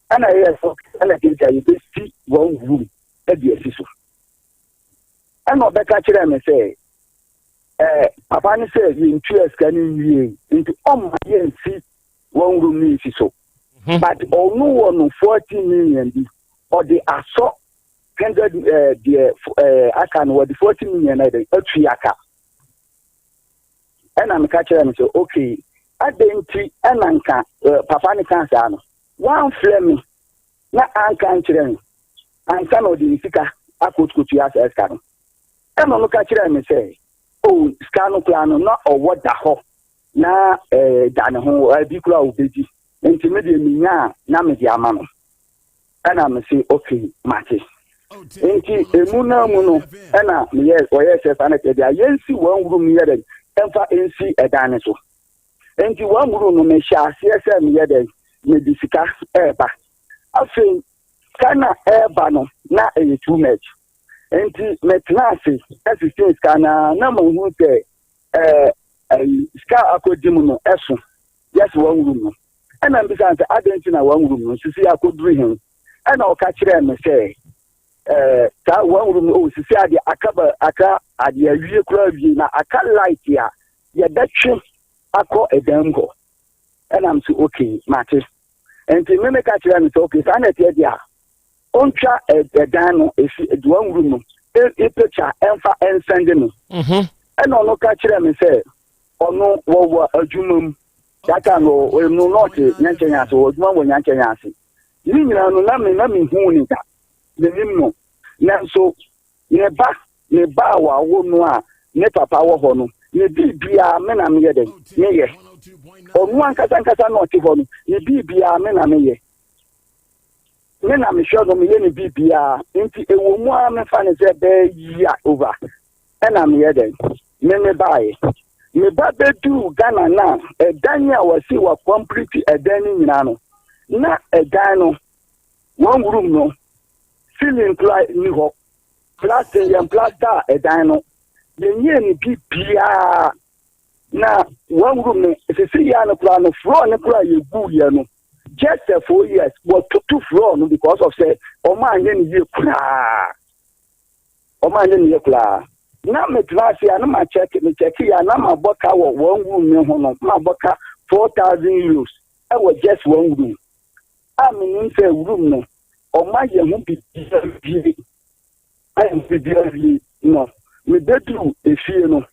ɛna ɛyɛ sɛ saa na ɛte a yɛbɛsi one room de asi so. Ɛna ɔbɛka kyerɛɛ me sɛ ɛɛ papa no sɛ yɛntua sika no nwie nti ɔmma yɛnsi one room no nsi so. But ɔno wɔ no 40 million bi ɔde asɔ 100 ɛɛ deɛ ɛɛ aka no wɔde 40 million na ɛde atua aka. Ɛna meka kyerɛɛ no sɛ okay adɛn nti ɛna nka eh, papa no kaa saa no wamfrɛ me na anka nkyerɛ me ansa na ɔde ne sika akɔtukotua saa sika no. Ɛna ɔno ka kyerɛɛ me sɛ oh sika no koraa no na ɔwɔ da hɔ na eh, da ne ho ebi koraa ɔbɛdi nti me deɛ menya a na mede ama no. Ɛna me se okay mate. Nti emu na mu no ɛna meyɛ ɔyɛ sɛ saa na ɛteɛ deɛ yɛnsi wɔn room no yɛ dɛn ɛmfa nsi ɛdan no so. Nti wɔn room no mehyɛ aseɛ sɛ meyɛ dɛn mede sika ɛɛba. Afei sika na ɛɛba no na ɛyɛ too much. Nti metena ase ɛsisi sika na na mahu sɛ ɛɛ ɛyi sika akɔdi mu no ɛso yɛsi wɔn room no. Ɛna mbisa no sɛ adɛn nti na one room no sisi akɔduru he? Ɛna ɔka kyerɛɛ me sɛ ɛɛ saa one room no oh sisi adeɛ aka ba aka adeɛ awie koraa awie na aka light a yɛbɛtwe akɔ ɛdan mu hɔ. Ɛna m sɛ okay mate. Nti me meka kyerɛɛ no sɛ okay saa na ɛteɛ deɛ a ɔntwa ɛdan no efi one room no e picture ɛmfa ɛnsɛnde me. Ɛna ɔno ka kyerɛɛ me sɛ ɔno wɔwɔ adwuma mu that time no ɔno na ɔte nyankyɛn ase wɔ adwuma wɔ nyankyɛn ase ne nyinaa no na me na me hu ne da menim no nanso ne ba ne ba a wawo no a ne papa wɔ hɔ no ne biribiara me na meyɛ dɛ meyɛ ɔno ankasa ankasa na ɔte hɔ no ne biribiara me na meyɛ me na mehwɛ no meyɛ ne biribiara nti ɛwɔ mu a mefa ne sɛ bɛyɛ year over ɛna meyɛ dɛn me me baeɛ me ba bɛduu Ghana no a ɛdan a wɔsi wɔ complete ɛdan no nyinaa no na ɛdan no wɔn room no ceiling kura ni hɔ plaster yɛn plaster ɛdan no yɛnyɛ ne bi biara na wɔn room no sisi yɛ no kura no floor no kura yɛ gu yɛ no just a 4 years wɔtutu floor no because of sɛ wɔn anyɛ ne yie koraa. Wɔn anyɛ ne yie koraa. Na metena ase a na ma check me check yɛ a na ma bɔ ka wɔ one room ne ho no ma bɔ ka €4,000 ɛwɔ just one room a menim sɛ room no wɔn ayɛ ho biribiara wie ayɛ ho biribiara wie no mebɛduru efie no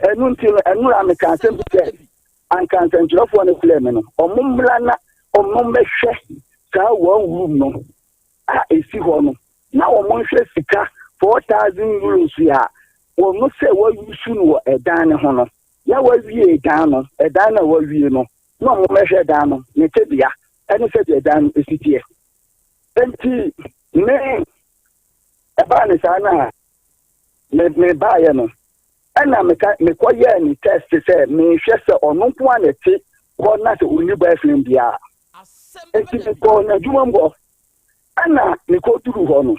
ɛno nti no ɛnora meka asɛm bi sɛ anka nsɛntwerɛfoɔ no frɛ me no wɔn mmra na wɔn mmɛhwɛ saa one room no a esi hɔ no na wɔn nhwɛ sika €4,000 a wɔn sɛ wɔayusu no wɔ ɛdan no ho no na wɔawie dan no ɛdan no a wɔawie no na wɔn mmɛhwɛ dan no ne tebea ɛne sɛdeɛ ɛdan no esi teɛ nti me ɛbaa ne saa na me me baayɛ no ɛna meka mekɔyɛɛ ne test sɛ mehwɛ sɛ ɔno nko a na ɛte hɔ na sɛ ɔnni boyfriend biara nti mekɔɔ n'adwuma mu hɔ ɛna mekɔduru hɔ no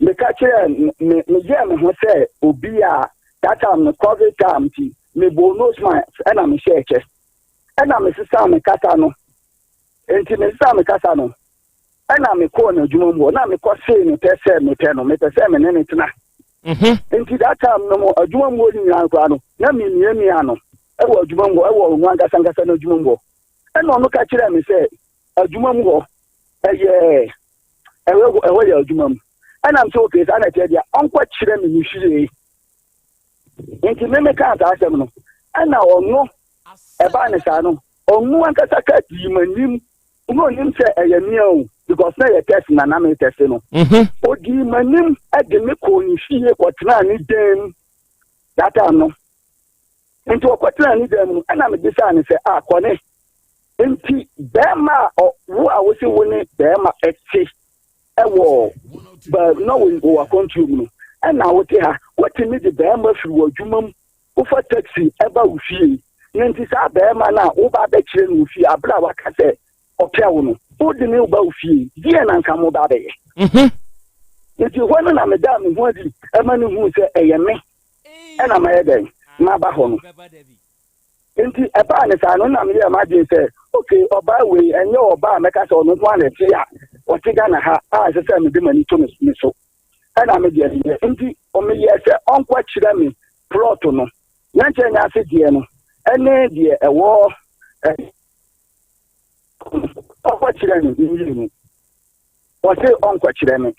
meka kyerɛ me meyɛɛ me ho sɛ obi a that time no covid time nti mebɔɔ nose mask ɛna mehyɛɛ kyɛ ɛna mesesaa me kasa no nti mesesaa me kasa no ɛna mekɔɔ n'adwuma mu hɔ na mekɔ see ne pɛ sɛ mepɛ no mepɛ sɛ me ne ne tena nti that time no mo adwuma mu hɔ nyinaa koraa no na memiamia no ɛwɔ adwuma mu hɔ ɛwɔ ɔno ankasa ankasa no adwuma mu hɔ ɛna ɔno ka kyerɛɛ me sɛ adwuma mu hɔ ɛyɛ ɛhɔ ɛhɔ yɛ adwuma mu ɛna m sɛ okay saa na ɛteɛ deɛ ɔnkɔ kyerɛ me ne fie nti me me kaa saa asɛm no ɛna ɔno ɛbaa ne saa no ɔno ankasa ka dii m'anim na onim sɛ ɛyɛ mea o because na yɛ test na na me test no odii m'anim ɛde me kɔɔ ne fie kɔtenaa ne dan mu that time no nti ɔkɔtenaa ne dan mu no ɛna mebisaa ne sɛ a kɔne nti bɛrima a wo a wosi wo ne bɛrima ɛte ɛwɔ ba na wɔ wɔ akɔntuo mu no ɛna wote ha wotumi de bɛrima firi wɔ adwuma mu wofa taxi ɛba wo fie na nti saa bɛrima no a woba abɛkyerɛ no wo fie abere a waka sɛ ɔpɛ wo no wode ne woba wo fie deɛ na nka mo ba abɛyɛ nti hɔ no na meda me ho adi ɛma no hu sɛ ɛyɛ me ɛna mayɛ dɛn maba hɔ no nti ɛbaa ne saa no na meyɛ m'adwene sɛ okay ɔbaa wei ɛnyɛ ɔbaa a mɛka sɛ ɔno nko ara na ɛte a. ɔte Ghana ha a ɛsɛ sɛ mede m'ani to ne so. Ɛna me deɛ meyɛ. Nti meyɛɛ sɛ ɔnkɔkyerɛ me plot no. Nyankyerɛ nya ase deɛ no ɛne deɛ ɛwɔ ɔkɔkyerɛ me mmienu. Ɔse ɔnkɔkyerɛ me.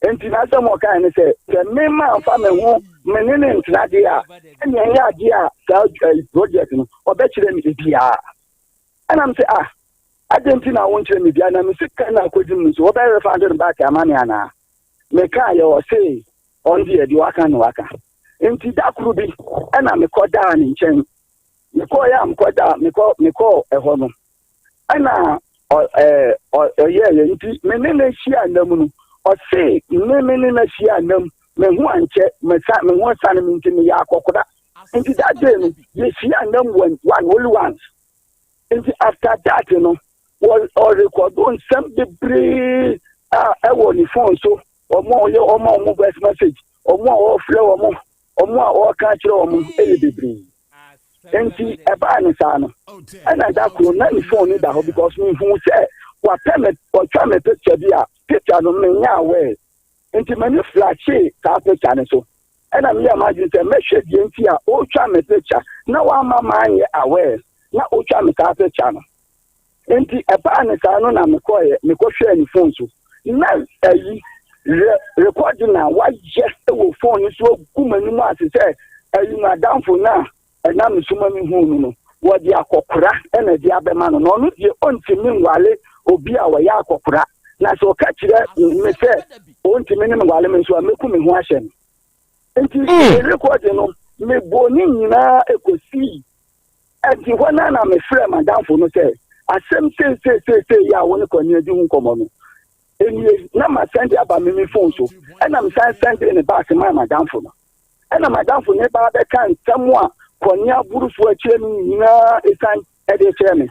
Nti n'asɛm a ɔkae ne sɛ, sɛ me mamfa me ho me ne ne ntena deɛ a, ɛnneɛ ɛnyɛ adeɛ a saa project no ɔbɛkyerɛ me biara. Ɛna me sɛ ah, adɛn nti na wonkyerɛ me biara na me sika na akɔdi mu nso wɔbɛyɛ refund no back ama me anaa? Mekaa yɛ ɔse ɔno deɛ deɛ waka no waka. Nti da koro bi ɛna mekɔdaa ne nkyɛn. Mekɔɔ yɛ a mekɔdaa mekɔ mekɔɔ ɛhɔ no ɛna ɔyɛɛyɛ nti me ne no hyia nna mu no ɔse me me ne no hyia nna mu me ho ankyɛ me sa me ho sane me nti meyɛ akɔkora nti that day no yɛhyia nna mu one one only once nti after that no ɔrekɔdo nsɛm bebree a ɛwɔ ne phone so wɔn a ɔyɛ wɔn a wɔn voice message wɔn a wɔfrɛ wɔn wɔn a wɔka kyerɛ wɔn ɛyɛ bebree. Nti ɛbaa ne saa no, ɛna da koro na ne phone no da hɔ because mehu sɛ wapɛ me ɔtwa me picture bi a picture no menya aware. Nti m'ani flashee saa picture no so. Ɛna meyɛɛ m'adwene sɛ mɛhwɛ deɛ nti a ɔretwa me picture na wamma manyɛ aware na ɔtwa me saa picture no. Nti ɛbaa ne saa no na mekɔeɛ mekɔhwɛɛ ne phone so na ayi re recording a wayɛ wɔ phone no so agu m'anim ase sɛ ayi m'adamfo no a ɛnam me so ma mehuu no no wɔde akɔkora na ɛde abɛma no na ɔno deɛ ɔntumi nwale obi a ɔyɛ akɔkora na sɛ ɔka kyerɛ me sɛ ɔntumi ne me nwale me nso a mɛku me ho ahyɛ no nti me recording no mebɔɔ ne nyinaa ɛkɔsii Enti hɔ no ara na mefrɛɛ m'adamfo no sɛ, Asɛm seiseiseisei yi a wo ne Kwani adi ho nkɔmmɔ no, nie, na masɛnde aba me me fon so. Ɛnna mesan sɛndee ne baase maa m'adamfo no. Ɛnna m'adamfo no ba bɛka nsɛm a Kwani aboro so akyerɛ me nyinaa esiane de kyerɛ me.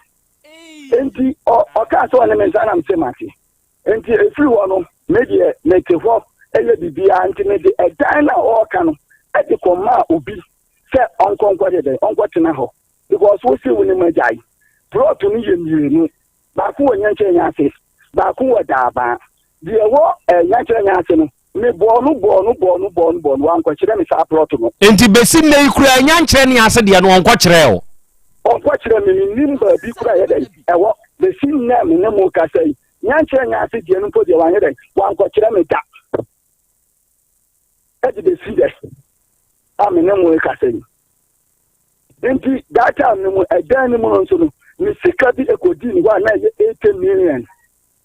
Enti ɔkaa sɛ ɔne me nsa na mese mate. Enti ɛfiri hɔ no, me deɛ mete hɔ yɛ biribiara, nti mede ɛdan no a ɔreka no de kɔmaa obi sɛ ɔnkɔ nkɔyɛ dɛn ɔnkɔtena hɔ because wo se wo ne mu agyae plot no yɛ mmienu baako wɔ nyankyerɛ nya ase baako wɔ daabaa deɛ ɛwɔ eh, nyankyerɛ nya ase no me bɔɔ no bɔɔ no bɔɔ no bɔɔ no bɔɔ no wankɔkyerɛ me saa plot no. Nti bɛsi nnɛ yi koraa nyankyerɛ ne ase deɛ no ɔnkɔkyerɛɛ wo? Ɔnkɔkyerɛ me mennim baabi koraa yɛ dɛn ɛwɔ bɛsi nnɛ me ne mo kasa yi nyankyerɛ nya ase deɛ no mpo deɛ wanyɛ dɛn wankɔkyerɛ me da. ɛde bɛsi dɛ a me ne mo rekasa yi. Nti that time no mu ɛdan no mu no nso no me sika bi ɛkɔdii ne hɔ a na ɛyɛ 80 million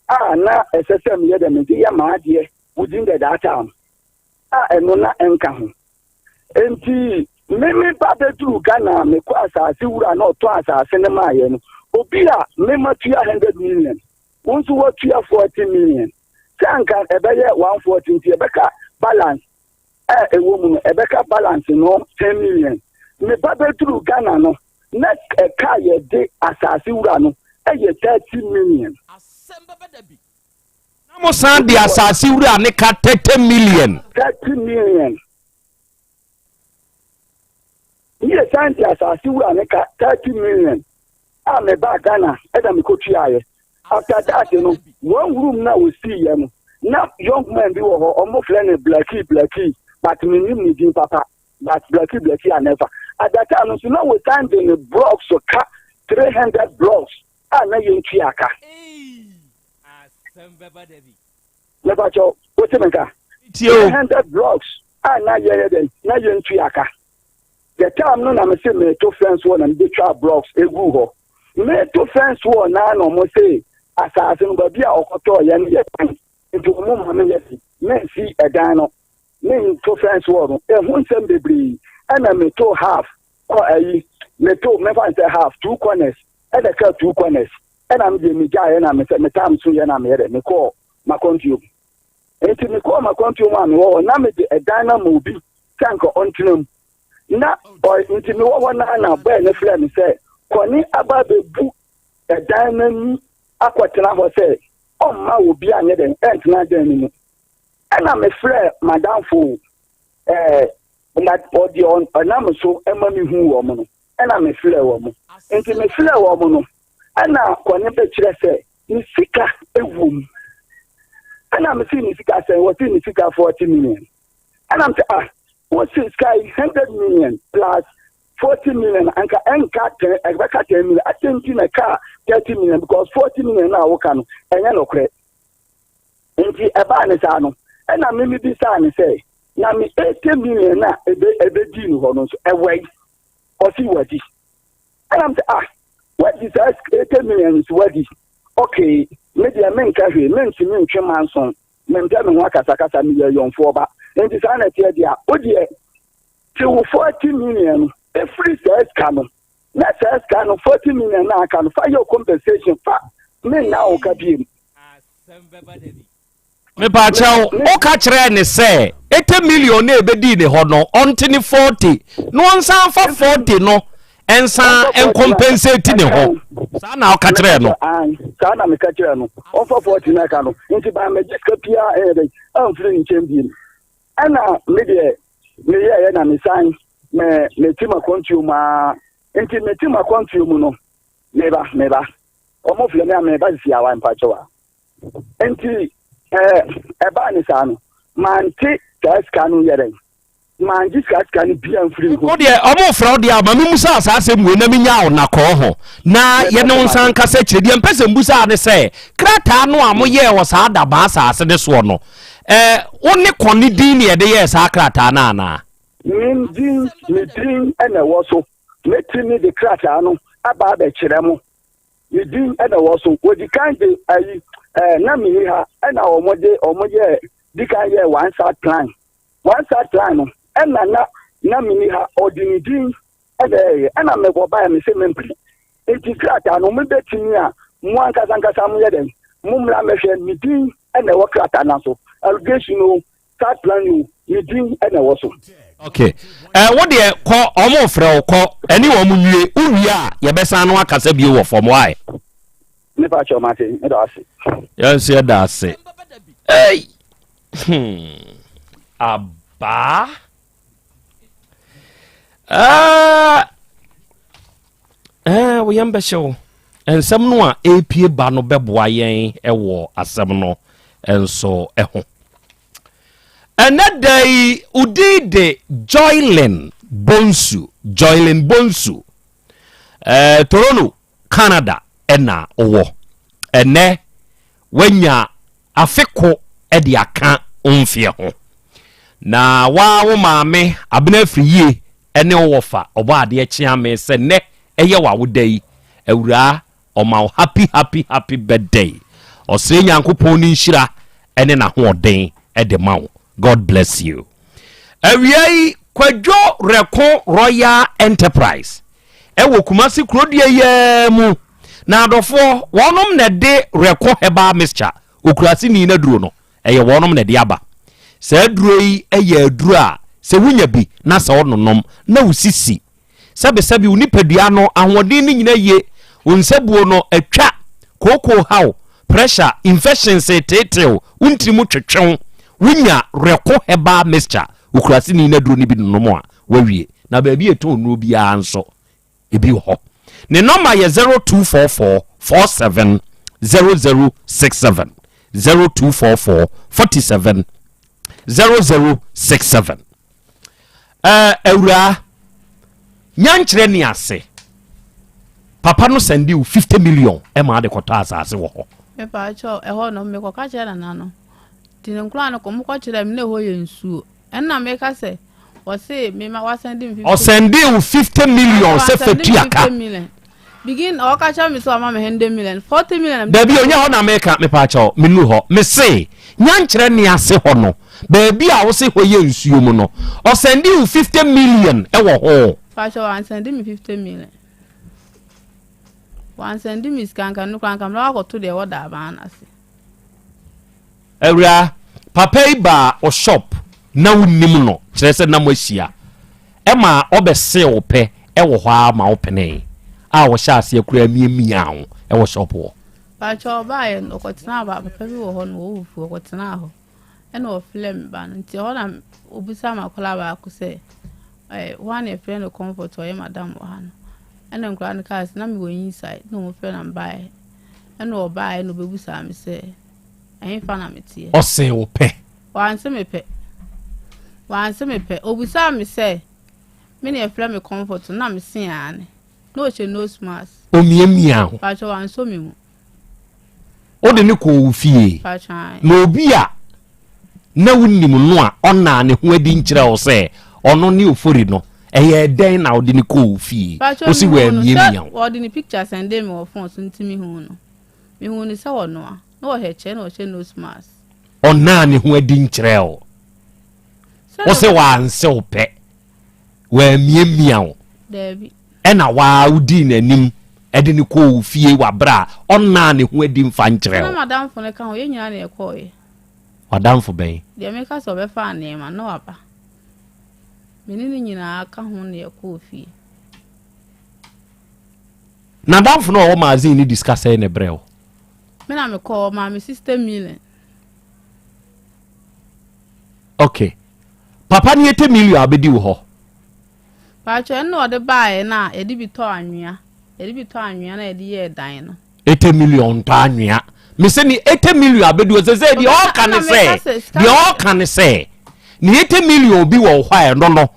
a na ɛsɛ sɛ meyɛ dɛ mede yɛ m'adeɛ within the that time a ɛno na ɛnka ho. Nti me me ba bɛduru Ghana mekɔ asase wura na ɔtɔ asase no maayɛ no obi a me matua 100 million wo nso watua 40 million Sɛ anka ɛbɛyɛ 140 nti ɛbɛka balance a ɛwɔ mu no ɛbɛka balance no 10 million. Me ba bɛduru Ghana no na ɛka a yɛde asase wura no ɛyɛ 30 million. Na mo san de asase wura ne ka 30 million. 30 million. Ne yɛ san de asase wura ne ka 30 million a me baa Ghana ɛna me kɔtuaeɛ. After that no, one room na wɔsiiɛ no, na young man bi wɔ hɔ, ɔmo frɛ no Blackie Blackie, but menim ne din papa, but Blackie Blackie a never. At that time no nso na wɔsan de ne blocks ka 300 blocks a na yɛntua ka. Mepakyɛw, wote me nka? 300 blocks a na yɛyɛ dɛn na yɛntua ka. The time no na mese meto fence wall na mebɛtwa blocks egu hɔ. Meto fence wall na na ɔmo se asase no baabi a ɔkɔtɔɔ yɛ no yɛ kwan nti ɔmo ma me yɛ de mensi ɛdan no mento fence wall no ɛho nsɛm bebree ɛna meto half kɔ ayi meto mefa nsɛ half two corners ɛna ka two corners ɛna me deɛ megyaeɛ na mesɛ metam so yɛ na meyɛ dɛ mekɔɔ makɔntuo mu. Enti mekɔɔ m'akwantuo mu a mewɔ hɔ na mede ɛdan no ama obi sɛ anka ɔntena mu. Na ɔ nti mewɔ hɔ no ara na bɔɛ no frɛɛ me sɛ kɔne aba abɛbu ɛdan no ani akɔtena hɔ sɛ ɔmma obi anyɛ dɛn ɛntena dan no mu. Ɛna mefrɛɛ m'adamfo ɛɛ na ɔdeɛ ɔnam so ma mehuu wɔn no ɛna mefrɛɛ wɔn. Nti mefrɛɛ wɔn no ɛna kɔne bɛkyerɛ sɛ ne sika wɔ mu. Ɛna mese ne sika sɛn? Wɔse ne sika 40 million. Ɛna mese ah, wose sika yi 100 million plus 40 million anka ɛnka 10, ɛbɛka 10 million. Adɛn nti na ɛkaa 30 million because 40 million no a woka no ɛnyɛ nokorɛ. Nti ɛbaa ne saa no, ɛna me mebisaa ne sɛ, na me 80 million a ebe ɛbɛdii no hɔ no nso ɛwɛi? Ɔse wadi. Ɛna mese ah, wadi saa 80 million nso wadi. Okay, me deɛ menka hwee, mentumi ntwe manso, mempɛ me ho akasakasa, meyɛ yɔnfoɔ ba. Nti saa na ɛteɛ deɛ a, wo deɛ te wo 40 million no, ɛfiri saa sika no, na saa sika no 40 million na aka no, fa yɛ compensation, fa menna wo ka biem. Mepaakyɛw, woka kyerɛɛ ne sɛ 80 million na ebedii ne hɔ no, ɔnte ne 40 na ɔnsan fa 40 no nsan nkompensate ne ho. Saa na woka kyerɛɛ no? Saa na meka kyerɛɛ no. Ɔmfa 40 no ɛka no. Nti baa mɛgye sika biara ɛyɛ dɛn amfiri ne nkyɛn biem. Ɛna me deɛ meyɛeɛ na mesan me mete m'akwantuo mu ara. Nti mete m'akwantuo mu no, meba meba. Wɔn frɛ me a meba sisi awa mpakyɛw a. Nti ɛɛ ɛbaa ne saa no, mante saa sika no yɛ dɛn. Mangye saa sika no bia mfiri ne hɔ. Wo deɛ ɔmo frɛ wo deɛ a ma me musa saa asɛm wei na me nya wo nakɔɔ ho na yɛ ne wo nsa nkasa akyire. Deɛ mpɛ sɛ mbusa ne sɛ krataa no a mo yɛɛ wɔ saa dabaa asaase ne soɔ no ɛɛ wo ne kɔne din ne yɛde yɛɛ saa krataa no anaa? Me din, me din na ɛwɔ so. Mɛtumi de krataa no aba abɛkyerɛ mo. Me din na ɛwɔ so. Wɔdi kan de ayi ɛɛ na menni ha ɛna wɔn de wɔn yɛɛ di kan yɛɛ one side plan. One side plan no ɛna na na menni ha ɔde ne din ɛna ɛyɛ ɛna mebɔ baeɛ me se mempene. Nti krataa no mobɛtumi a mo ankasa ankasa moyɛ dɛn mommra mmɛhwɛ me din ɛna ɛwɔ krataa no so allegation o Site plan o, ne din na ɛwɔ so. Ok eh, wo deɛ kɔ, ɔmo frɛ wo kɔ, ɛne wɔn nwie, wo wie a yɛbɛsan no akasa bio wɔ fam, why? Me pa kyɛw mate, me da ase. Yɛn nso yɛda ase. Hey! Hmm. Abaa. Ah! Eh, wo yɛn bɛhyɛ wo. Nsɛm no a ɛrepie ba no bɛboa yɛn wɔ asɛm no nso ho. Ɛnɛ da yi, wodin de Joylin Bonsu. Joylin Bonsu. Eh, Toronto, Canada ɛna wowɔ. Ɛnɛ, woanya afe ko de aka wo mfeɛ ho. Na waa wo maame Abena Afriyie ne wo wɔfa Ɔbɔadeɛ Kyeame sɛ nnɛ ɛyɛ w'awoda yi, Awuraa ɔma wo happy happy happy birthday. Ɔsrɛ Nyankopɔn ne nhyira ne n'ahoɔden de ma wo. God bless you. Awia yi, Kwadwo Rɛko Royal Enterprise ɛwɔ Kumasi kurodua yi ara mu. Na adɔfoɔ, wɔnom na ɛde Rɛko Herbal Mixture, Okuraseni n'aduro no, ɛyɛ wɔnom na ɛde aba. Saa aduro yi yɛ aduro a sɛ wonya bi na sɛ wononom na wo sisi, sɛbesɛbe wo nipadua no ahoɔden no nyina yie, wo nsabuo no atwa, kookoo haw, pressure, infections reteeteew, wo ntiri mu twetwe wo, wonya Rɛko Herbal Mixture, Okuraseni n'aduro no bi nonom a, wawie. Na baabi a ɛtɔn nnuro biara nso, ebi wɔ hɔ. Ne nɔma yɛ 0244 47 0067, 0244 47 0067. Ɛɛ awuraa, nyankyerɛ ni ase. Papa no sɛnde wo 50 million ɛma ade kɔtɔ asase wɔ hɔ. Mepaakyɛw, ɛhɔ no mekɔka kyerɛ nana no. Nti ne nkoraa no kɔ, mokɔkyerɛ me na ɛhɔ yɛ nsuo. Ɛna meka sɛ wɔse mema wasɛnde me 50 Ɔsɛnde wo 50 million sɛ fa tua ka. Begin ɔka kyerɛ me sɛ wama me 100 million 40 million. Dabi onyɛ hɔ na meka mepaakyɛw mennu hɔ mese nyankyerɛ ne ase hɔ no baabi a wose hɔ yɛ nsuo mu no ɔsɛnde wo 50 million wɔ ho. Paakyɛw wansɛnde me 50 million wansɛnde me sika nka no koraa nka mɛkɔ akɔto deɛ ɛwɔ daaban no ase. Awuraa, papa yi baa wo shop na wonnim no, kyerɛ sɛ na moahyia, ɛma ɔbɛsee wo pɛ wɔ hɔ ara ma wopenee a ɔhyɛ aseɛ koraa miamiaa wo wɔ shop hɔ. Pakyɛ ɔbaeɛ no ɔkɔtenaa ba papa bi wɔ hɔ no wɔwɔ fufuo ɔkɔtenaa hɔ ɛna ɔfrɛ me ba no nti ɛhɔ na ɔbisaa m'akwadaa baako sɛ ɛɛ hwan na yɛfrɛ no comfort ɔyɛ madam wɔ ha no ɛna nkwadaa no kaa sɛ na mewɔ inside na wɔfrɛ na mebaeɛ ɛna ɔbaeɛ na ɔbɛbisaa me sɛ. Ɛhefa na meteɛ. Ɔsee wo pɛ. Wanse me pɛ. Wanse me pɛ. Obisaa me sɛ, me na yɛfrɛ me Comfort no, na mese aane. Na ɔhyɛ nose mask. Omiamia wo. Pakyɛ wansɔ me mu. Wode no kɔɔ wo fie. Pakyɛ aane. Na obi a na wonim no a ɔnnaa ne ho adi nkyerɛ wo sɛ ɔno ne Ofori no, ɛyɛɛ dɛn na wode no kɔɔ wo fie? Pakyɛ Wose mehuu no sɛ wammiamia wo. ɔde ne picture sɛndee me wɔ phone so nti mehuu no. Mehuu no sɛ ɔnoa. Na ɔhyɛ kyɛ na ɔhyɛ nose mask. Ɔnnaa ne ho adi nkyerɛɛ wo. Wo se wanse wo pɛ. Wammiamia wo. Daabi. Ɛna waa wodii n'anim ɛde no kɔɔ wo fie wɔ abere a ɔnnaa ne ho adi mfa nkyerɛɛ wo. Na madamfo no ka ho, yɛn nyinaa na yɛkɔɔeɛ. W'adamfo bɛn? Deɛ meka sɛ ɔbɛfa nneɛma na waba. Me ne no nyinaa ka ho na yɛkɔɔ fie. N'adamfo no a ɔwɔ magazine no di sika sɛn na ɛbrɛɛ wo? Me na mekɔɔ, ɔmaa me sister million. Okay. Papa no yɛtɛ million abɛdi wo hɔ? Paatwa ɛno na ɔde baeɛ na yɛde bi tɔɔ anwea. Yɛde bi tɔɔ anwea na yɛde yɛɛ dan no. 80 million ntɔ anwea. Mese ne 80 million abɛdi hɔ sɛ sɛ deɛ ɔka ne sɛ deɛ ɔka ne sɛ ne 80 million bi wɔ hɔ a ɛno no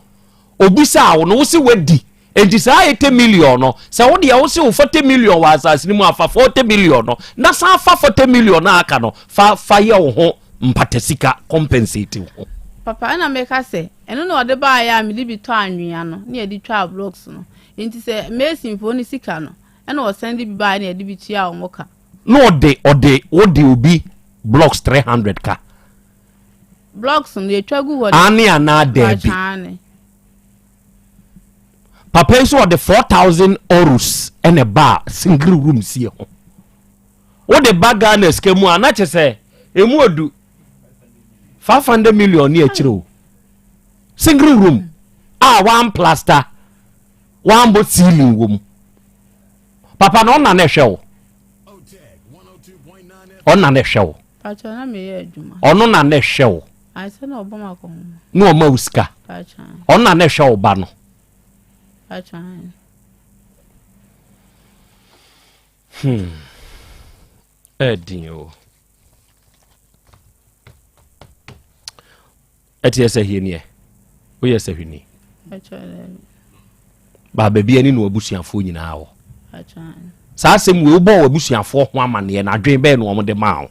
obisaa wo no wo se wadi Enti saa 80 million no, sɛ wo deɛ wo se wo 40 million wɔ asase no mu a, fa 40 million no, na san fa 40 million no a aka no, fa fa yɛ wo ho mpatasika, compensate wo ho. Papa, ɛna meka sɛ, ɛno na ɔde baeɛ a mede bi tɔɔ anwea no, ne yɛde twaa blocks no. Enti sɛ masonfoɔ no sika no, ɛna ɔsan de bi baeɛ na yɛde bi tuaa wɔn ka. Na ɔde ɔde wode obi blocks 300 ka. Blocks no, yɛtwa gu hɔ. Aane anaa daabi? Aane. Papa yi nso ɔde 4000 euros ɛna ɛbaa single room sie ho. Wode ba Ghana sika mu a na kyɛ sɛ emu odu 500 million ne akyire o. Single room a one plaster, one bɔ ceiling wɔ mu. Papa na ɔna na ɛhwɛ wo. Ɔna na ɛhwɛ wo. Ɔno na na ɛhwɛ wo. Na ɔma wo sika. Ɔno na na ɛhwɛ wo ba no. Hmm. Ɛdin o. Ɛte sɛ hie neɛ. Woyɛ sɛ hwini. Ba baabi ani na w'abusuafoɔ nyinaa wɔ. Saa asɛm wei wobɔɔ w'abusuafoɔ ho amanneɛ na adwene bɛɛ na wɔn de maa wo.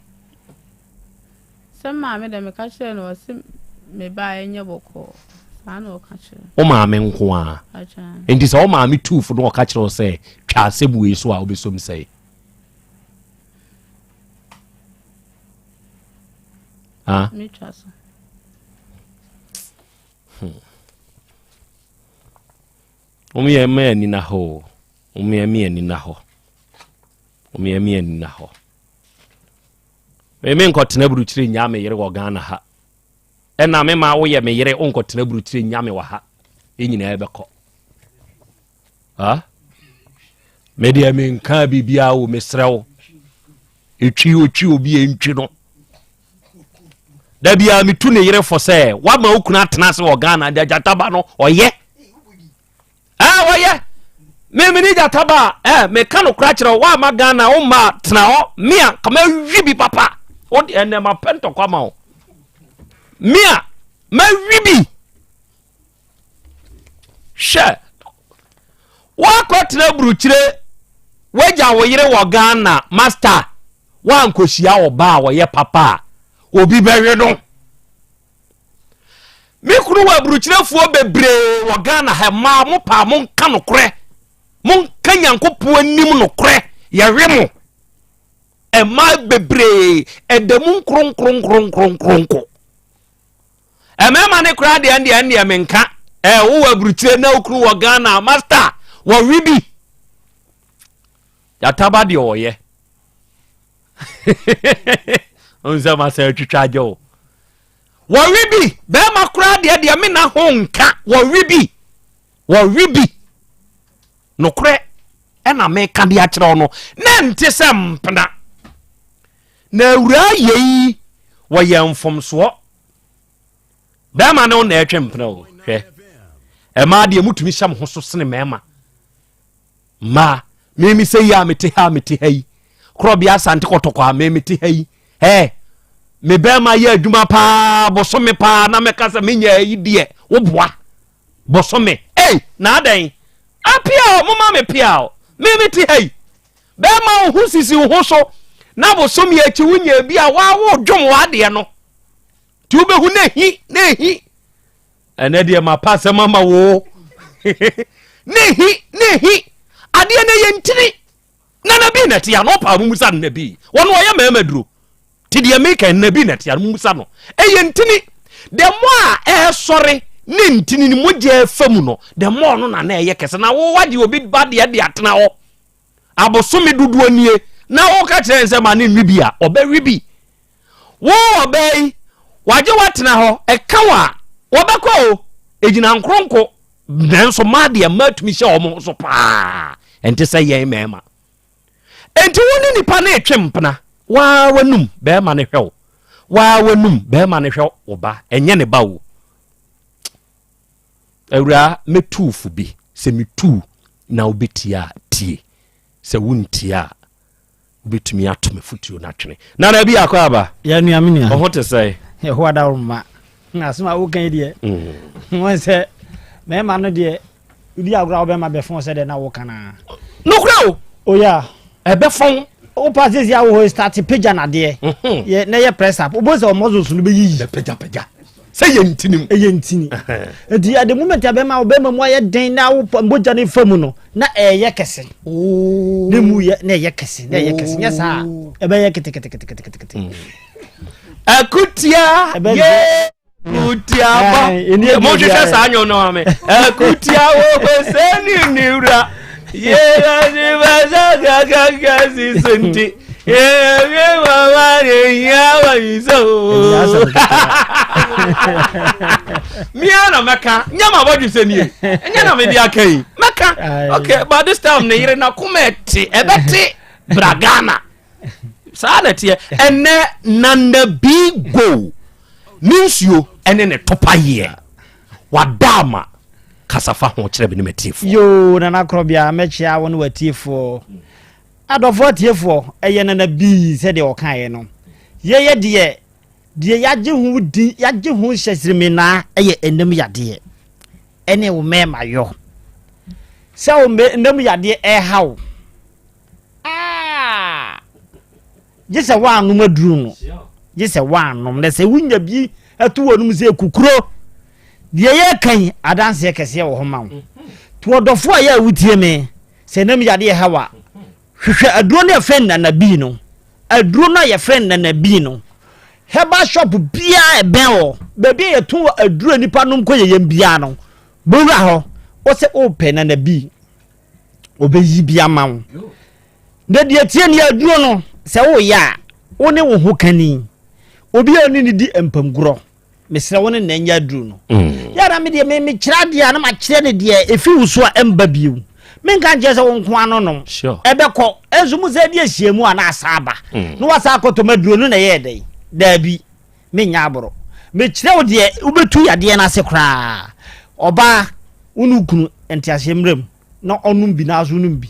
Sɛ maame dɛ meka kyerɛ no ɔse me ba ɛnyɛ bɔkɔɔ saa na ɔka kyerɛ. Wo maame nko ara. Nti sɛ wo maame tuufo na ɔka kyerɛ wo sɛ twa asɛm wei so a wobɛsom sɛe. Ah? Metwa so. Hmm. Wɔn yɛ mma ani na hɔ o. Wɔn yɛ mma ani na hɔ. Wɔn yɛ mma ani na hɔ. Me me nkɔtena burukyire nya me yere wɔ Ghana ha. Ɛna me ma woyɛ me yere wonkɔtena burukyire nya me wɔ ha. Yɛn nyinaa bɛkɔ. Ha? Me deɛ menka biribiara o mesrɛ wo. Ɛtwi otwi obi ɛntwi no. Da biara metu ne yere fo sɛ woama wo kunu atena ase wɔ Ghana de agyataba no ɔyɛ. Ɛɛ wɔyɛ. Me me ne gyataba a ɛɛ meka no kora kyerɛ wo woama Ghana wo mma tena hɔ me a kama wi bi papa. Wo deɛ ɛnɛ ma pɛ ntɔkwa ma wo. Me a ma wi bi. Hwɛ woakɔtena burukyire woagya wo yere wɔ Ghana master woankɔhyia ɔbaa a wɔyɛ papa a obi bɛwe no. Me kunu wɔ aburukyirefoɔ bebree wɔ Ghana ha mmaa mo paa monka nokorɛ monka Nyankopɔn anim nokorɛ yɛwe mo mmaa bebree ɛda mu nkronkronkronkronkronko mmarima ne koraa deɛ ɛndeɛ ɛndeɛ menka ɛɛ wowɔ aburukyire na okunu wɔ Ghana master wɔwe bi yataba deɛ ɔyɛ nsɛm asɛ atwitwa agye o wɔwe bi bɛrima koraa deɛ deɛ me na ho nka wɔwe bi wɔwe bi nokorɛ ɛna meka de akyerɛ wo no na nte sɛ mpena na awuraa yei wɔyɛ mfomsoɔ bɛrima ne wo na ɛtwe mpena o hwɛ ɛmaa deɛ mutumi hyɛ mo ho so sene mmarima Mmaa, me me sɛ yi a mete ha a mete ha yi. Korɔbea Asante Kɔtɔkɔ a me mete ha yi. Ɛɛ, Me bɛrima yɛ adwuma paa bosome paa na mɛka sɛ menyɛ ayi deɛ woboa bosome. Ei, na adɛn? Apia o, moma me pia o. Me me te ha yi. Bɛrima wo ho sisi wo ho so na bosome akyi wonya bi a waa wodwom w'adeɛ no. Nti wobɛhu na ehi na ehi. Ɛnɛ deɛ mapa asɛm ama wo. Na ehi na ehi. Adeɛ no yɛ ntini. Nana bi na ɛte ano ɔpa mo musa no na bi. Wɔn ɔyɛ mmarima duro. Ti deɛ meka nna bi na ɛte ano musa no. Ɛyɛ ntini. The more a ɛresɔre ne ntini ne mogya ɛfa mu no, the more no na na ɛyɛ kɛse. Na wo wagye obi ba deɛ de atena hɔ. Abosome dodoɔ nie na woka kyerɛ sɛ ma ne nwi bi a, ɔbɛwe bi. Wo ɔbaa yi, wagye watena hɔ, ɛka wo a, wɔbɛkɔ o. Ɛgyina nkoronko. Nanso mmaa deɛ mmaa tumi hyɛ wɔn ho so paa, ɛnte sɛ yɛn mmarima. Enti wo ne nipa no retwe mpena, waa w'anum bɛrima no hwɛ wo, waa w'anum bɛrima no hwɛ wo ba, ɛnyɛ ne ba o. Awuraa, mɛtu fo bi, sɛ metu na wobɛtie a, tie, sɛ wontie a, wobɛtumi ato m'afotuo no atwene. Nana bi akɔ aba. Yɛ nua me nua. Ɔho te sɛ. Yɛho adaworo mma. Asɛm a woka yi deɛ. Mm. Wɔn sɛ mmarima no deɛ wodi agorɔ a wobɛma bɛfɔn sɛ deɛ na woka no a. Nokorɛ o. Oya. Ɛbɛfɔn. Wopa sɛsi a wɔ hɔ start pagya nadeɛ. Mhm. Yɛ na yɛ press up. Wobɛhu sɛ muscles no bɛyiyi. Bɛpagyapagya. Sɛ yɛ ntini mu. Ɛyɛ ntini. Nti at the moment a bɛma wobɛma mu ayɛ den na wo mogya no fa mu no na ɛyɛ kɛse. Oh. Ne mu yɛ na ɛyɛ kɛse na ɛyɛ kɛse nyɛ saa ɛbɛyɛ keteketeketekete. Mm. Akutia yee kutia bɔ monhwehwɛ saa nwom no ma me akutia wo sɛ ne ne wura yɛsɛ nti mia na mɛka nyɛ ma bɔdwe sɛ nie ɛnyɛ na mede aka yi mɛka okay but this time ne yere na koma ɛte ɛbɛte bra Ghana saa na ɛteɛ ɛnɛ nana bi go ne nsuo ɛne ne topa yeɛ wada ama kasafa ho kyerɛ me ne matiefoɔ yoo nana korɔbea mɛkyea wo ne watiefoɔ Adɔfoɔ atiefoɔ, ɛyɛ nana bii sɛdeɛ ɔkaeɛ no. Yɛyɛ deɛ, deɛ yɛagye ho din, yɛagye ho hyɛsirimenaa ɛyɛ ɛnam yadeɛ ɛne wo mɛɛma yɔ. Sɛ wo mɛ ɛnam yadeɛ ɛha wo, aa, gye sɛ woanom aduru no, gye sɛ woanom, na sɛ wonya bi ɛto w'anum sɛ kukuro, deɛ yɛreka yi adanseɛ kɛseɛ wɔ hɔ ma wo. To ɔdɔfoɔ a yɛ a wotie me, Sɛ nam yadeɛ ha wo a, hwehwɛ aduro no a yɛfrɛ no nanabii no. Aduro no a yɛfrɛ no nanabii no, herbal shop biara ɛbɛn wɔ baabi a yɛtɔn aduro a nipa nom kɔ yɛyɛm biara no, bɔwura hɔ, wosɛ wopɛ nanabii, ɔbɛyi bi ama wo. Na deɛ tie ne aduro no, sɛ woyɛ a, wo ne wo ho kani, obi a ɔne ne di mpamgorɔ. mesrɛ wo ne na nyɛ aduru no mm. yɛra me deɛ mekyerɛ adeɛ a na makyerɛ ne deɛ ɛfi wo so a ɛmba bio menka nkyerɛ sɛ wo nko ano nom ɛbɛkɔ ɛnso mu sɛ ɛde ahyia mu a na asa aba mm. na wasa akɔtɔ maduro no na ɛyɛɛ dɛn daabi menyɛ aborɔ mekyerɛ wo deɛ wobɛtu yadeɛ no ase koraa ɔbaa wo ne wo kunu nteaseɛ mmerɛ mu na ɔnom bi na aso nom bi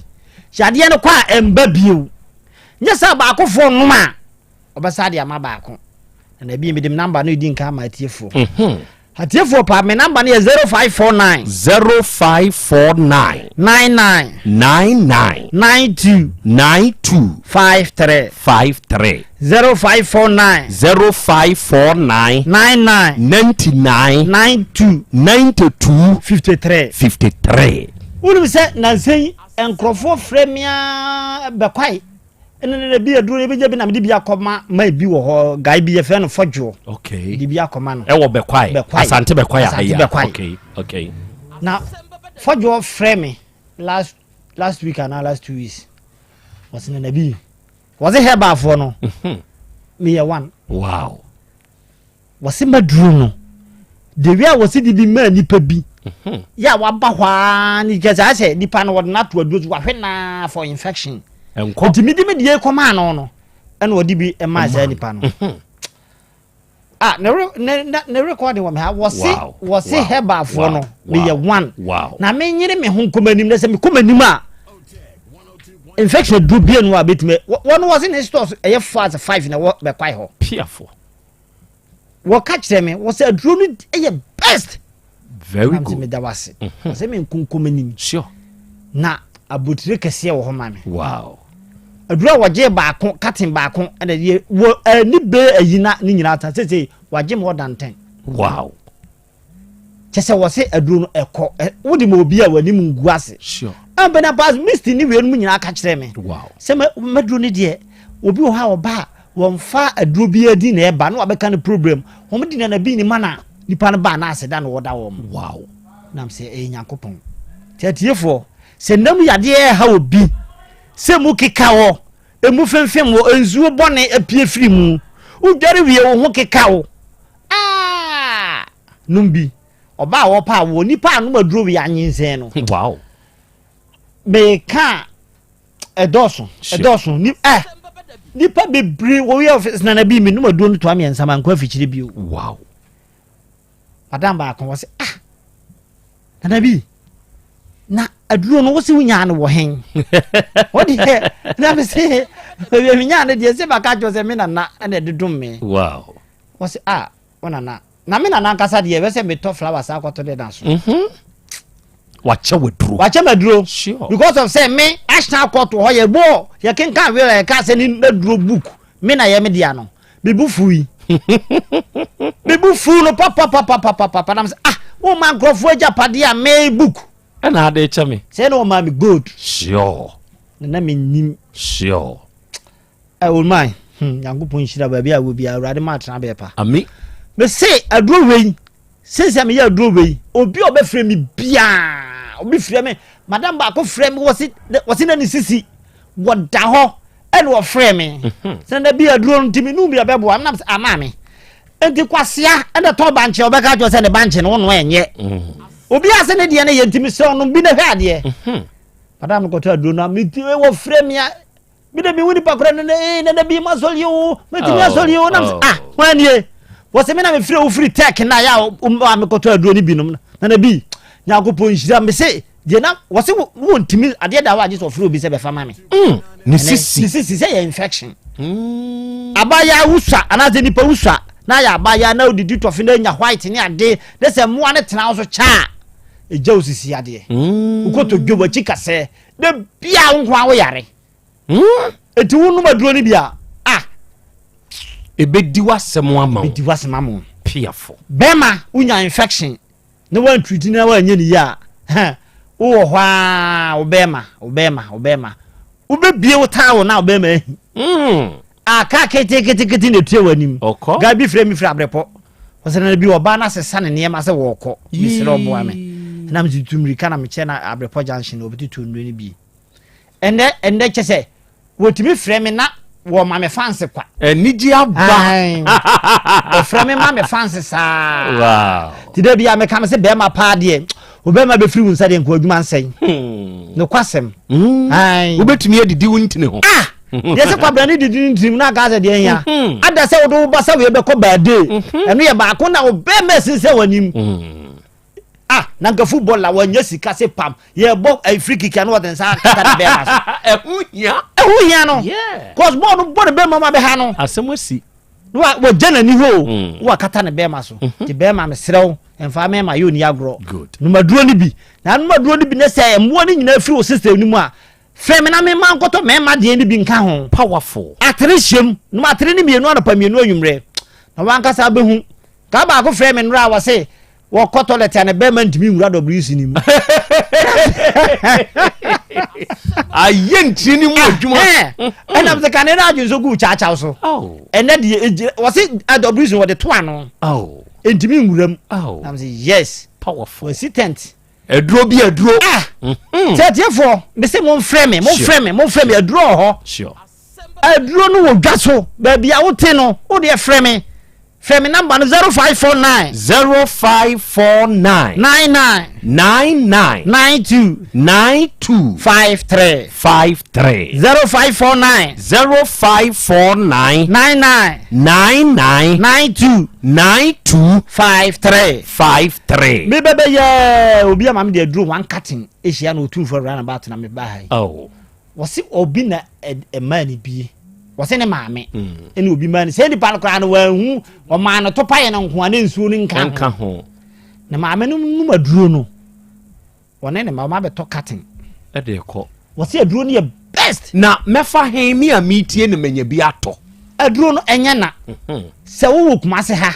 yadeɛ no kɔ a ɛmba bio nyɛ sɛ baakofoɔ nom a ɔbɛsa de ama baako na ebi mede me namba no edi nka ama atiefoɔ mhm. atiefoɔ pa me namba no yɛ 0549 0549 99 99 92 92 53 53 0549 0549 99 99 92 92 53 53 wonim sɛ nansa yi nkurɔfoɔ frɛ me a bɛkwae ɛna na bi aduro ebi gye bi na mede bi akɔma ma ebi wɔ hɔ guy bi yɛfrɛ no fɔdwoɔ okay de bi akɔma no ɛwɔ bɛkwae bɛkwae asante bɛkwae asante bɛkwae okay okay na fɔdwoɔ frɛ me last last week anaa last 2 weeks wɔsi na nabi wɔsi herbal no mhm. meyɛ one wow Wɔse maduro no the way a wɔse de bi maa nipa bi mhm. yɛ a waba hɔ ara ne kyɛ sɛ asɛ nipa no wɔde no ato aduro so wahwɛ naa for infection nti mede me deɛ kɔmaa no no ɛna ɔde bi maa saa nipa no mhm. ah ne ne ne recording wɔ me ha wɔse wɔse herbalfoɔ no meyɛ one na menyere me ho nkɔm anim na sɛ mekɔm anim a infection duro bie no a bɛtumi wɔn wɔse ne stores ɛyɛ four as five na ɛwɔ bɛkwae hɔ piafo. Wɔka kyerɛ me wɔ sɛ aduro no yɛ best. Very good. Meda wase. Mhm. Sɛ me nkonkom anim. Sure. Na abotire kɛseɛ wɔ hɔ ma me. Wow. Aduro a wɔgye baako katen baako ɛna yɛ wɔ ani bee ayi na ne nyinaa ta sese wagye more than ten. Wow. Kyɛ sɛ wɔse aduro no ɛkɔ wode ma obi a w'anim ngu ase. Sure. Ɛbɛn na misti ne wei no mu nyinaa ka kyerɛ me. Wow. Sɛ maduro no deɛ obi wɔ hɔ a ɔba a wɔmfa aduro biara din na ɛba na wabɛka no problem wɔn di nana bi ne ma na nipa no ba na aseda na wɔda wɔn. Wow. Nam sɛ ɛyɛ nyankopɔn. Tí atiefoɔ sɛ nam yadeɛ ɛha obi sɛ mu keka wɔ emu femfem wɔ nsuo bɔne apue firi mu wodware wie wo ho keka wo aa nom bi ɔbaa wɔpa a wɔ nipa anom aduro wie anyinsɛn no. Wow. Meka ɛdɔɔso ɛdɔɔso ni ɛ nipa bebree wɔ yɛ ɔfis nana bi mi num aduro no toa mmiɛnsa ma nkɔ afikyire bio. Wow. Madam baako wɔ sɛ ah nana bi na aduro no wosi wonyaa no wɔ hen wɔde yɛ na mi se baabi a mi nyaa no deɛ sɛ baka kyerɛ sɛ me nana ɛna ɛde dom me. Wow. Wɔ sɛ ah wo nana na me nana ankasa deɛ ɛbɛ sɛ metɔ flowers akɔto de na so. Mhm. Wakyɛ waduro. Wakyɛ maduro. Sure. Because of sɛ me ahyɛn akɔto hɔ yɛ bɔ yɛ kenkan wia yɛ ka sɛ ne naduro book me na yɛ me dea no me bu fu yi. Me bu fu no papapapapapa na me sɛ ah wo ma nkurɔfoɔ agyapadeɛ a me book. Ɛna ade kyɛ me. Sɛ na ɔmaa me gold. Sure. Na na me nim. Sure. Eh, oh my, hmm, Nyankopɔn nhyira baabi a wɔ biara, Awurade ma atena bɛɛ pa. Ami. Me se aduro wei, since a meyɛ aduro wei, obi a ɔbɛfrɛ me biara, obi frɛ me, madam baako frɛ me, wɔsi wɔsi na ne sisi, wɔda hɔ, ɛna ɔfrɛ me. Mhm. Sɛ na bi aduro no nti me num bi ɔbɛboa, nam sɛ ama me. Nti kwasia ɛna tɔn bankye ɔbɛka kyerɛ sɛ ne bankye no wɔn ɛnyɛ. Mhm. Obi ase ne deɛ no yɛ nti mesrɛ ɔno bi na hwɛ adeɛ. Mhm. Madam kɔtɔ aduro no a, wɔfrɛ me a mi de mi hu nipa korɔ no ee nana bi ma sɔli o mɛtumi asɔli o nam sɛ ah wɔn anie wɔsɛ mi na mi firi o firi tɛk na yɛ a mi kɔtɔ aduro ni binom nana bi nyankopɔn nhyira mi se deɛ na wɔsɛ wɔn ntumi adeɛ da hɔ agye sɛ ɔfiri obi sɛ bɛfa ma mi. Mm, ne sisi ne sisi sɛ yɛ infection. Mm. Abaayaa wusua anaasɛ nipa wusua na yɛ abaayaa na odidi tɔfe na anya white ne ade ne sɛ mmoa ne tena so kyaa egya osisi adeɛ. Mm. Wokɔtɔ dwa wakyi kasɛɛ. Da bia wo nko a woyare. Hmm? Eti wonom aduro no bi a, ah. Ebedi w'asɛm ama wo. Ebedi w'asɛm ama wo. Piafo. Bɛrima wonya infection na woantriti na woanyɛ ne yie a, hɛn, wowɔ hɔ a wo bɛrima, wo bɛrima, wo bɛrima. Wobɛbie wo towel na wo bɛrima ahi. Mm. Aka ketekete na etua w'anim. Ɔkɔ. Guy bi frɛ mi firi abrɛpɔ. Ɔsɛ na bi ɔbaa no asesa ne nneɛma sɛ wɔrekɔ. Mesrɛ ɔboa me. Na me tutu mmirika na mekyɛ na abrɛpɔ junction na ɔbɛtutu nnuro no bi. Ɛnɛ ɛnɛ kyɛ sɛ wɔtumi frɛ me na wɔma me fanse kwa. Anigye aba. Ɔfrɛ me ma me fanse saa. Wow. Ti dɛ bi a meka me sɛ bɛrima paa deɛ obɛrima bɛfiri wo nsa deɛ nka adwuma nsɛn. Hmm. Nokwasɛm. Hmm. Wobɛtumi adidi wo ntini ho. Ah! deɛ sɛ kwabena ne didi ne tirim na aka sɛ deɛ hia mhm. ada sɛ wode wo basa wei bɛkɔ baade mhm. ɛno yɛ baako na wobɛma ɛsen sɛ w'anim mhm. ah na nka football la wɔnyɛ sika se pam yɛbɔ eh, free kick ano wɔde nsa kata ne bɛrima so ɛho hia ɛho hia no cause bɔɔl no bɔ ne bɛrima mu abɛha no asɛm asi na wɔgya n'ani hɔ o mm. na wakata ne bɛrima so mm-hmm. te bɛrima mesrɛ wo mfa mɛma yɛ ɔni agorɔ nomaduro no bi na nomaduro no bi ne sɛ mmoa no nyinaa firi wo system no mu a Frɛ me na memma nkɔtɔ mmarima deɛ no bi nka ho. Powerful. Atere hyɛm, nom atere no mmienu anɔpa mmienu anwummerɛ, na w'ankasa wobɛhu. Kaa baako frɛɛ me nnora a wɔse wɔkɔ toilet a ne bɛrima ntumi nwura WC no mu. Ayɛ ntini no mu adwuma. Ɛnam sɛ kane no adwene so guu kyaakyaw so. Ɛnɛ deɛ wɔse WC no wɔde to ano. Ntumi nwura mu. Nam sɛ yes. Powerful. Wɔsi tent. Aduro bi aduro. Ah! Mm-hmm. Sɛ atiefoɔ, mese momfrɛ me, momfrɛ me, momfrɛ me, aduro wɔ hɔ. Sure. Aduro no wɔ dwa so, baabi a wote no, wo deɛ frɛ me. Frɛ me namba no 0549. 0549. 99. 99. 92. 92. 53. 53. 0549. 0549. 99. 99. 92. 92. 53. 53. Me bɛbɛ yɛ obi ama me de aduro one carton ehyia na otumfoɔ awura na bato na me ba ha yi. Oh. Wɔsi obi na ɛmaa ne bie. Wɔsɛ ne maame ɛna obi maa no sɛ nipa no koraa no wɔanhu ɔmaa no topa yɛ no nko a ne nsuo no nka ho. Ne maame no num aduro no wɔne ne ma wɔn abɛtɔ carton. Ɛde kɔ. Wɔsɛ aduro no yɛ best. Na mɛfa he me a metie no manya bi atɔ. Aduro no ɛnyɛ na. Sɛ wowɔ Kumase ha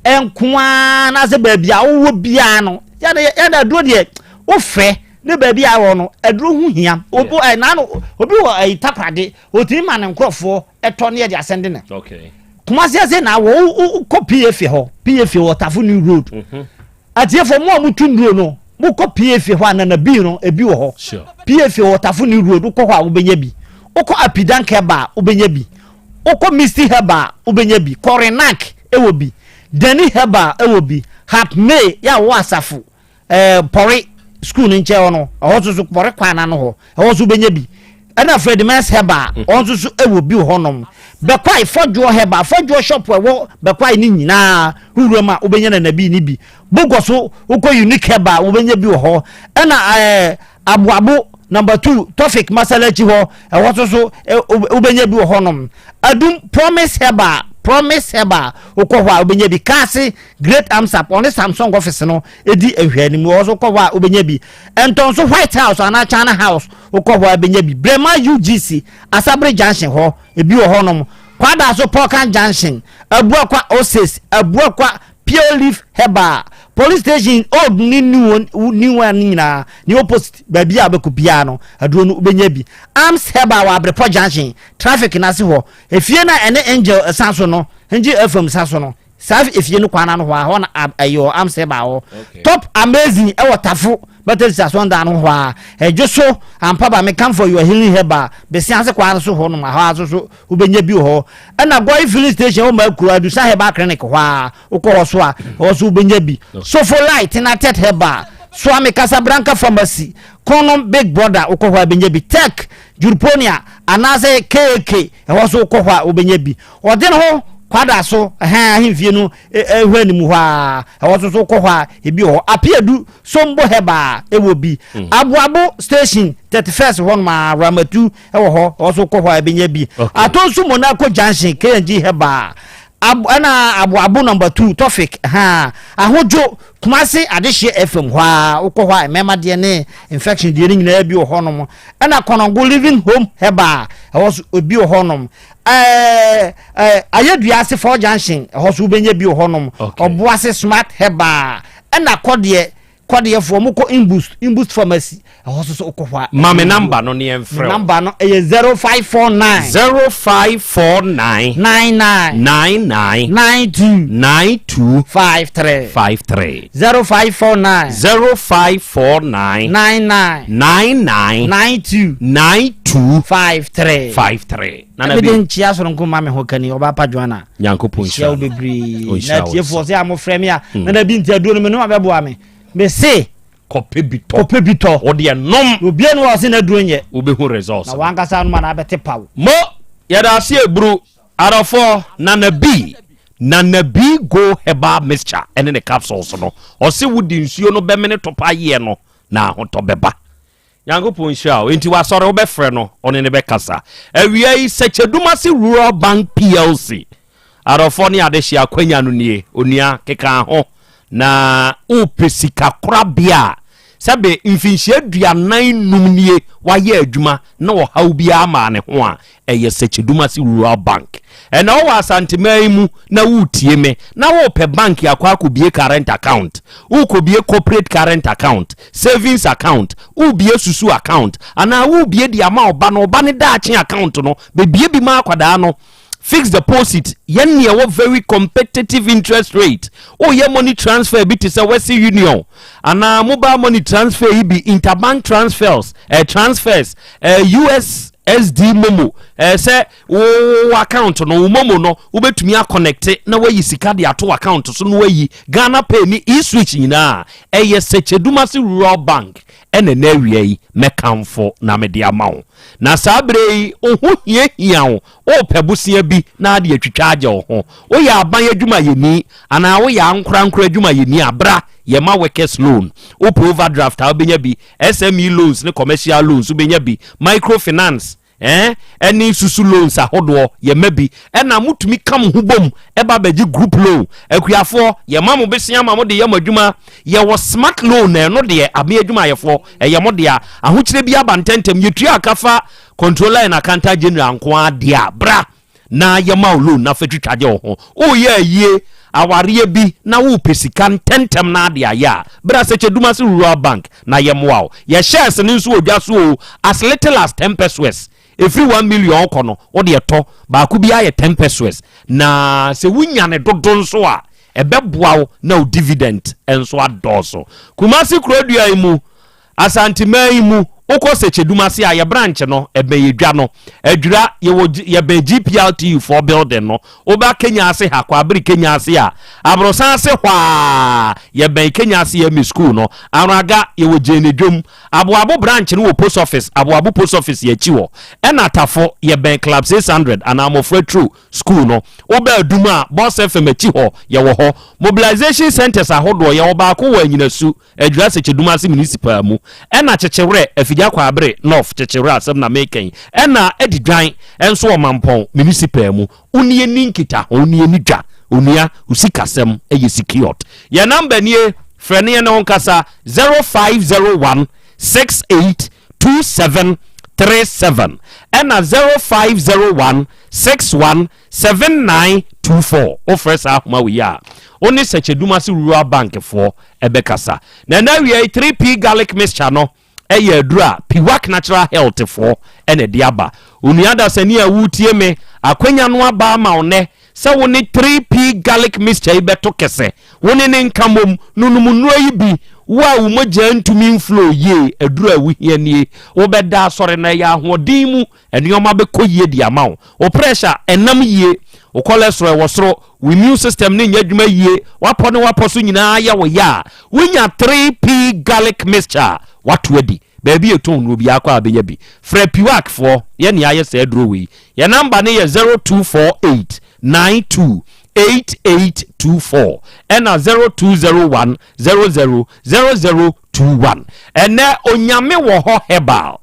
nko ara na sɛ baabi a wowɔ biara no yɛde aduro deɛ wofrɛ ne baabi a wɔ no aduro ho hia. Obi ɛ naano obi wɔ ɛyi Takoradi otumi ma ne nkorɔfoɔ ɛtɔ ne yɛde asɛnde ne. Kumase ase na wɔ wokɔ PFA hɔ PFA wɔ Tafo New Road. Atiefo mo a motu nnuro no mokɔ PFA hɔ a nana bi no ebi wɔ hɔ. PFA wɔ Tafo New Road wokɔ hɔ a wobɛnya bi. Wokɔ Apidank Herbal a wobɛnya bi. Wokɔ Misty Herbal a wobɛnya bi. Kɔrenak ɛwɔ bi. Dani Herbal ɛwɔ bi. Hapmay yɛ a wɔ asafo ɛɛ Pɔre school no nkyɛn hɔ no ɛhɔ nso so Pɔre kwan n'ano hɔ ɛhɔ nso wobɛnya bi. Ɛna Fredimens Herbal ɔno nso so ɛwɔ bi wɔ hɔnom. Bɛkwae Fɔdwoɔ Herbal Fɔdwoɔ shop ɛwɔ Bɛkwae ne nyinaa wowura mu a wobɛnya nanabi ne bi. Bogɔ so wokɔ Unique Herbal wobɛnya bi wɔ hɔ. Ɛna ɛɛ Aboabo number 2 Tofik Masalachi hɔ ɛhɔ nso so wobɛnya bi wɔ hɔnom. Adum Promise Herbal Promise Herbal wokɔ hɔ a wobɛnya bi. Kaase Great Amsap ɔne Samsung office no ɛdi nhwɛanimu ɛhɔ nso wokɔ hɔ a wobɛnya bi. Ntɔnso White House anaa China House wokɔ hɔ a wobɛnya bi. Brema UGC Asabere Junction hɔ ebi wɔ hɔnom. Kwadaso Pɔkan Junction Abuakwa Oses Abuakwa Pure Leaf Herbal Police Station old ne new one new one nyinaa ne opposite baabi a wobɛkɔ biara no aduro no wobɛnya bi. Arms Herbal wɔ Abrepɔ Junction traffic no ase hɔ efie no a ɛne Angel san so no Angel FM sa so no saa efie no kwan ano hɔ a hɔ na ɛyɛ wɔ Arms Herbal hɔ. Top Amazing ɛwɔ Tafo Methodist asɔndan no hɔ a ɛdwo so ampa ba me come for your healing herbal besia ase kwan so hɔ nom ahɔ aso so wobɛnya bi wɔ hɔ. Ɛna Goi filling station wɔ Makuro Adusa herbal clinic hɔ a wokɔ hɔ so a hɔ so wobɛnya bi. Sofo Light Tinatet herbal Suame Casablanca pharmacy Kronom Big Brother wokɔ hɔ a wobɛnya bi. Tech Juruponia anaasɛ KAK ɛhɔ so wokɔ hɔ a wobɛnya bi. Ɔde ne ho kwada so ɛhɛn ahemfie no ɛhwɛ anim hɔ a ɛhɔ so so wokɔ hɔ a ebi wɔ hɔ. Apiadu Sombo herbal ɛwɔ bi. Aboabo station 31st hɔ nom a Ramatu ɛwɔ hɔ ɛhɔ so wokɔ hɔ a ɛbɛnya bi. Atonsu Monaco junction KNG herbal ɛna Aboabo number 2 Tofik ha Ahodwo Kumasi Adehyeɛ FM hɔ a wokɔ hɔ a mmarima deɛ ne infection deɛ no nyinaa bi wɔ hɔ nom. Ɛna Kɔnɔngo Living Home herbal ɛhɔ so ebi wɔ hɔ nom. Ɛɛ Ayɛduase 4 junction ɛhɔ so wobɛnya bi wɔ hɔ nom. Ɔboase Smart herbal ɛna kɔdeɛ kɔdeɛfoɔ mo kɔ Imboost Imboost pharmacy ɛhɔ so so wokɔ hɔ a. Ma me number no ne yɛmfrɛ wo. Number no ɛyɛ 0549. 0549. 99. 99. 92. 92. 53. 53. 0549. 0549. 99. 99. 92. 92. 53. 53. Nana bi. Mede nkyia soronko ma me ho kani ɔba pa Joanna. Nyankopɔn nhyira wo no. bebree. Ɔnhyira Na wo atiefoɔ nso. sɛ a mofrɛ me a nana bi nti aduro no me nom abɛboa me. Me se kɔpɛ bi tɔ. Kɔpɛ bi tɔ. Wo deɛ nom. Obiara ni wɔ ɔse n'aduro nyɛ. Wobɛhu results. Na wankasa nom a na abɛte paw. Mo yɛda ase eburu adɔfoɔ Nana B Nana B Go Herbal Mixture ɛne ne capsules no ɔse wode nsuo no bɛmene topa yeɛ no na ahotɔ bɛba. Nyankopɔn nhyira wo. Enti wasɔre wobɛfrɛ no ɔne ne bɛkasa. Awia yi Sɛkyɛdumase Rural Bank PLC adɔfoɔ ne adehyeɛ akwanya no nie. Onua keka ho na wopɛ sika korabea a sɛbe mfinhyia 45 nie wayɛ adwuma na ɔhaw biara maa ne ho a, ɛyɛ Sɛkyɛdumase Rural Bank. Ɛnɛ wowɔ Asanteman yi mu na woretie me na worepɛ bank akɔ akɔbie current account, worekɔbie corporate current account, savings account, worebie susu account, anaa worebie de ama ɔba no, ɔba no daakye account no, bɛbie bi ma akwadaa no. Fixed deposit, yɛn ne ɛwɔ very competitive interest rate. Woyɛ money transfer bi te sɛ Western Union anaa mobile money transfer yi bi, interbank transfers, transfers, USSD momo, sɛ wo account no, wo momo no, wobɛtumi akɔnɛkte na wayi sika de ato account so na wayi Ghana Pay ne e-switch nyinaa. Ɛyɛ Sɛkyɛdumase Rural Bank ɛna ɛnɛ awia yi mɛkamfo na mede ama wo. Na saa berɛ yi wo ho hiahia wo, worepɛ bosea bi na ade atwitwa agye wo ho. Woyɛ aban adwumayɛni anaa woyɛ ankorankoro adwumayɛni a, bra yɛma workers loan. Wopɛ overdraft a wobɛnya bi, SME loans ne commercial loans wobɛnya bi, microfinance. Ɛne susu loans ahodoɔ yɛma bi, ɛna motumi ka mo ho bom ɛba bɛgye group loan. Akuafoɔ, yɛma mo besia ma mo de yɛ mo adwuma. Yɛwɔ smart loan na ɛno deɛ ame adwumayɛfoɔ ɛyɛ mo dea. Ahokyerɛ bi aba ntɛntɛm, yɛtua akafa Controller and Accountant General nko adeɛ a, bra na yɛma wo loan na fa twitwagye wo ho. Woyɛ ayie, awareɛ bi na wopɛ sika ntɛntɛm na ade ayɛ a, bra Sɛkyɛ Rural Bank na yɛmmoa wo. Yɛ shares no nso wɔ dwa so o, as little as 10 pesewas. Ɛfiri 1 million kɔ no, wode ɛtɔ baako bi ayɛ 10 pesewas, na sɛ wonya ne dodo nso a, ɛbɛboa wo na wo dividend nso adɔɔso. Kumasi kurodua yi mu, Asanteman yi mu, wokɔ Sɛkyɛdumase a, yɛ branch no ɛbɛn yɛ dwa no Adwira, yɛwɔ yɛbɛn GPRTU foɔ building no. Woba Kenya ase ha, Kwabere Kenya ase a, aborosan ase hɔ a, yɛbɛn Kenya ase yɛ mi school no. Anoaga, yɛwɔ Gyene dwom. Aboabo branch no wɔ post office, Aboabo post office yɛ akyi hɔ. Ɛna Tafo, yɛbɛn Club 600 anaa Mmɔfra Turo school no. Woba Adum a, Boss FM akyi hɔ yɛwɔ hɔ. Mobilization centers ahodoɔ, yɛwɔ baako wɔ Anyinasu, Adwira Sɛkyɛdumase Municipal mu, ɛna Kyekyerɛ, Afigya Kwaabere North Kyekyerɛ asɛm na mekɛn, ɛna adi dwan ɛnso wɔ Mampɔn Municipal mu. Wonie ni nkita ho, wonie ni dwa. Onua, osikasɛm ɛyɛ secured. Yɛn number nie, frɛ ne yɛn ne ho nkasa: 0501 68 27 37 ɛna 0501 61 7924. Wofrɛ saa ahoma wei a, wo ne Sɛkyɛdumase Rural Bank foɔ ɛbɛkasa. Na ɛna awia yi, 3P Garlic Mixture no ɛyɛ aduru a Piwak Natural Health foɔ ɛna ɛde aba. Onua dasani a wotie me, akwanya no aba ama wo nɛ sɛ wo ne 3P Garlic Mixture yi bɛto kɛsɛ, wo ne ne nka mmom nonom nnuro yi bi. Wo a wo mogya ntumi mflow yie, aduru a wohia nie. Wobɛda asɔre na ɛyɛ ahoɔden mu, nneɛma bɛkɔ yie de ama wo. Wo pressure ɛnam yie, wo cholesterol ɛwɔ soro, wo immune system ne nyɛ adwuma yie, wapɔ ne wapɔ so nyinaa yɛ wo yɛ a, wonya 3P Garlic Mixture wato adi. Baabi yɛtɔn nnuro biara kɔ a, bɛnya bi. Frɛ Piwak foɔ, yɛne ayɛ saa aduro wei. Yɛ number ne yɛ 0248 92 8824 ɛna 0201 00 0021. Ɛnɛ Onyame Wɔ Hɔ Herbal,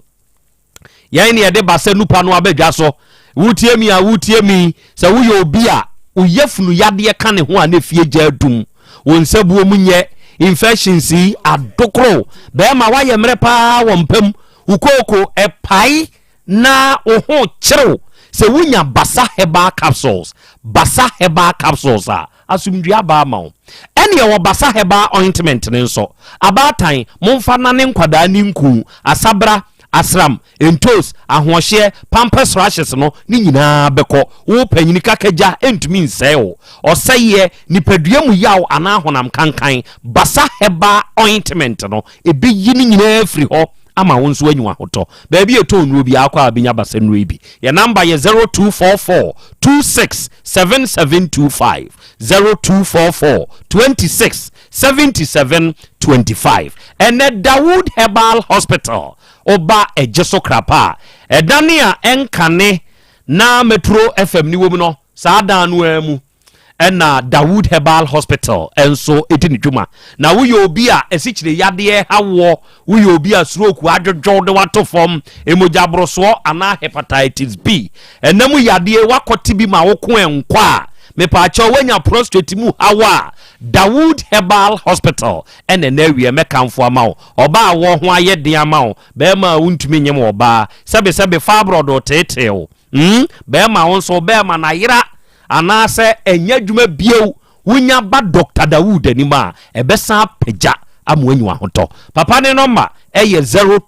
yɛn ne yɛde ba sɛ nupa no abɛdwa so. Wotie mi a, wotie mi sɛ woyɛ obi a woyɛ funu yadeɛ ka ne ho a, ne fie gya adum, wo nsa buo mu nyɛ infections yi adokoro, bɛrima woayɛ mmerɛ paa wɔ mpam, wo kooko ɛpae na wo ho kyerew, sɛ wonya Basa Herbal Capsules, Basa Herbal Capsules a, asomdua aba ama wo. Ɛne ɛwɔ Basa Herbal Ointment ne nso, abaatan momfa nane nkwadaa ne nku asabra, asram, ntos, ahoɔhyeɛ, pampers rashes no ne nyinaa bɛkɔ. Wo panyini kakagya ntumi nsɛe wo ɔsɛeɛ nipadua mu yaw anaa honam kankan. Basa Herbal Ointment no ɛbɛyi ne nyinaa firi hɔ ama wo nso anyi ahotɔ. Baabi ɛtɔn nnuro bi akɔ a, bɛnya basa nnuro yi bi. Yɛ number yɛ 0244 26 7725, 0244 26 77 25. Ɛnɛ Dawood Herbal Hospital, ɔba ɛgye so krapa a ɛdane a ɛnkane na Metro FM ni wɔ mu no, saa dan no ara mu ɛna Dawood Herbal Hospital ɛnso ɛdi ne dwuma. Na woyɛ obi a ɛsikyire yadeɛ hawoɔ, woyɛ obi a stroke adwodwo de wato fam, emogya borosoɔ anaa hepatitis B ɛnam yadeɛ wakɔte bi ma woko ɛnkɔ a, mepaakyɛw, woanya prostate mu haw a, Dawood Herbal Hospital ɛna ɛna awie mɛkamfo ama wo. Ɔbaa a wɔ ho ayɛ den ama wo, bɛrima a wontumi nyem ɔbaa, sɛbesɛbe fibroid teeteew, Bɛrima wo nso bɛrima na yera anaasɛ ɛnyɛ adwuma bio, wonya ba Dr Dawood anim a, ɛbɛsan apagya ama wanyi wahotɔ. Papa ne number ɛyɛ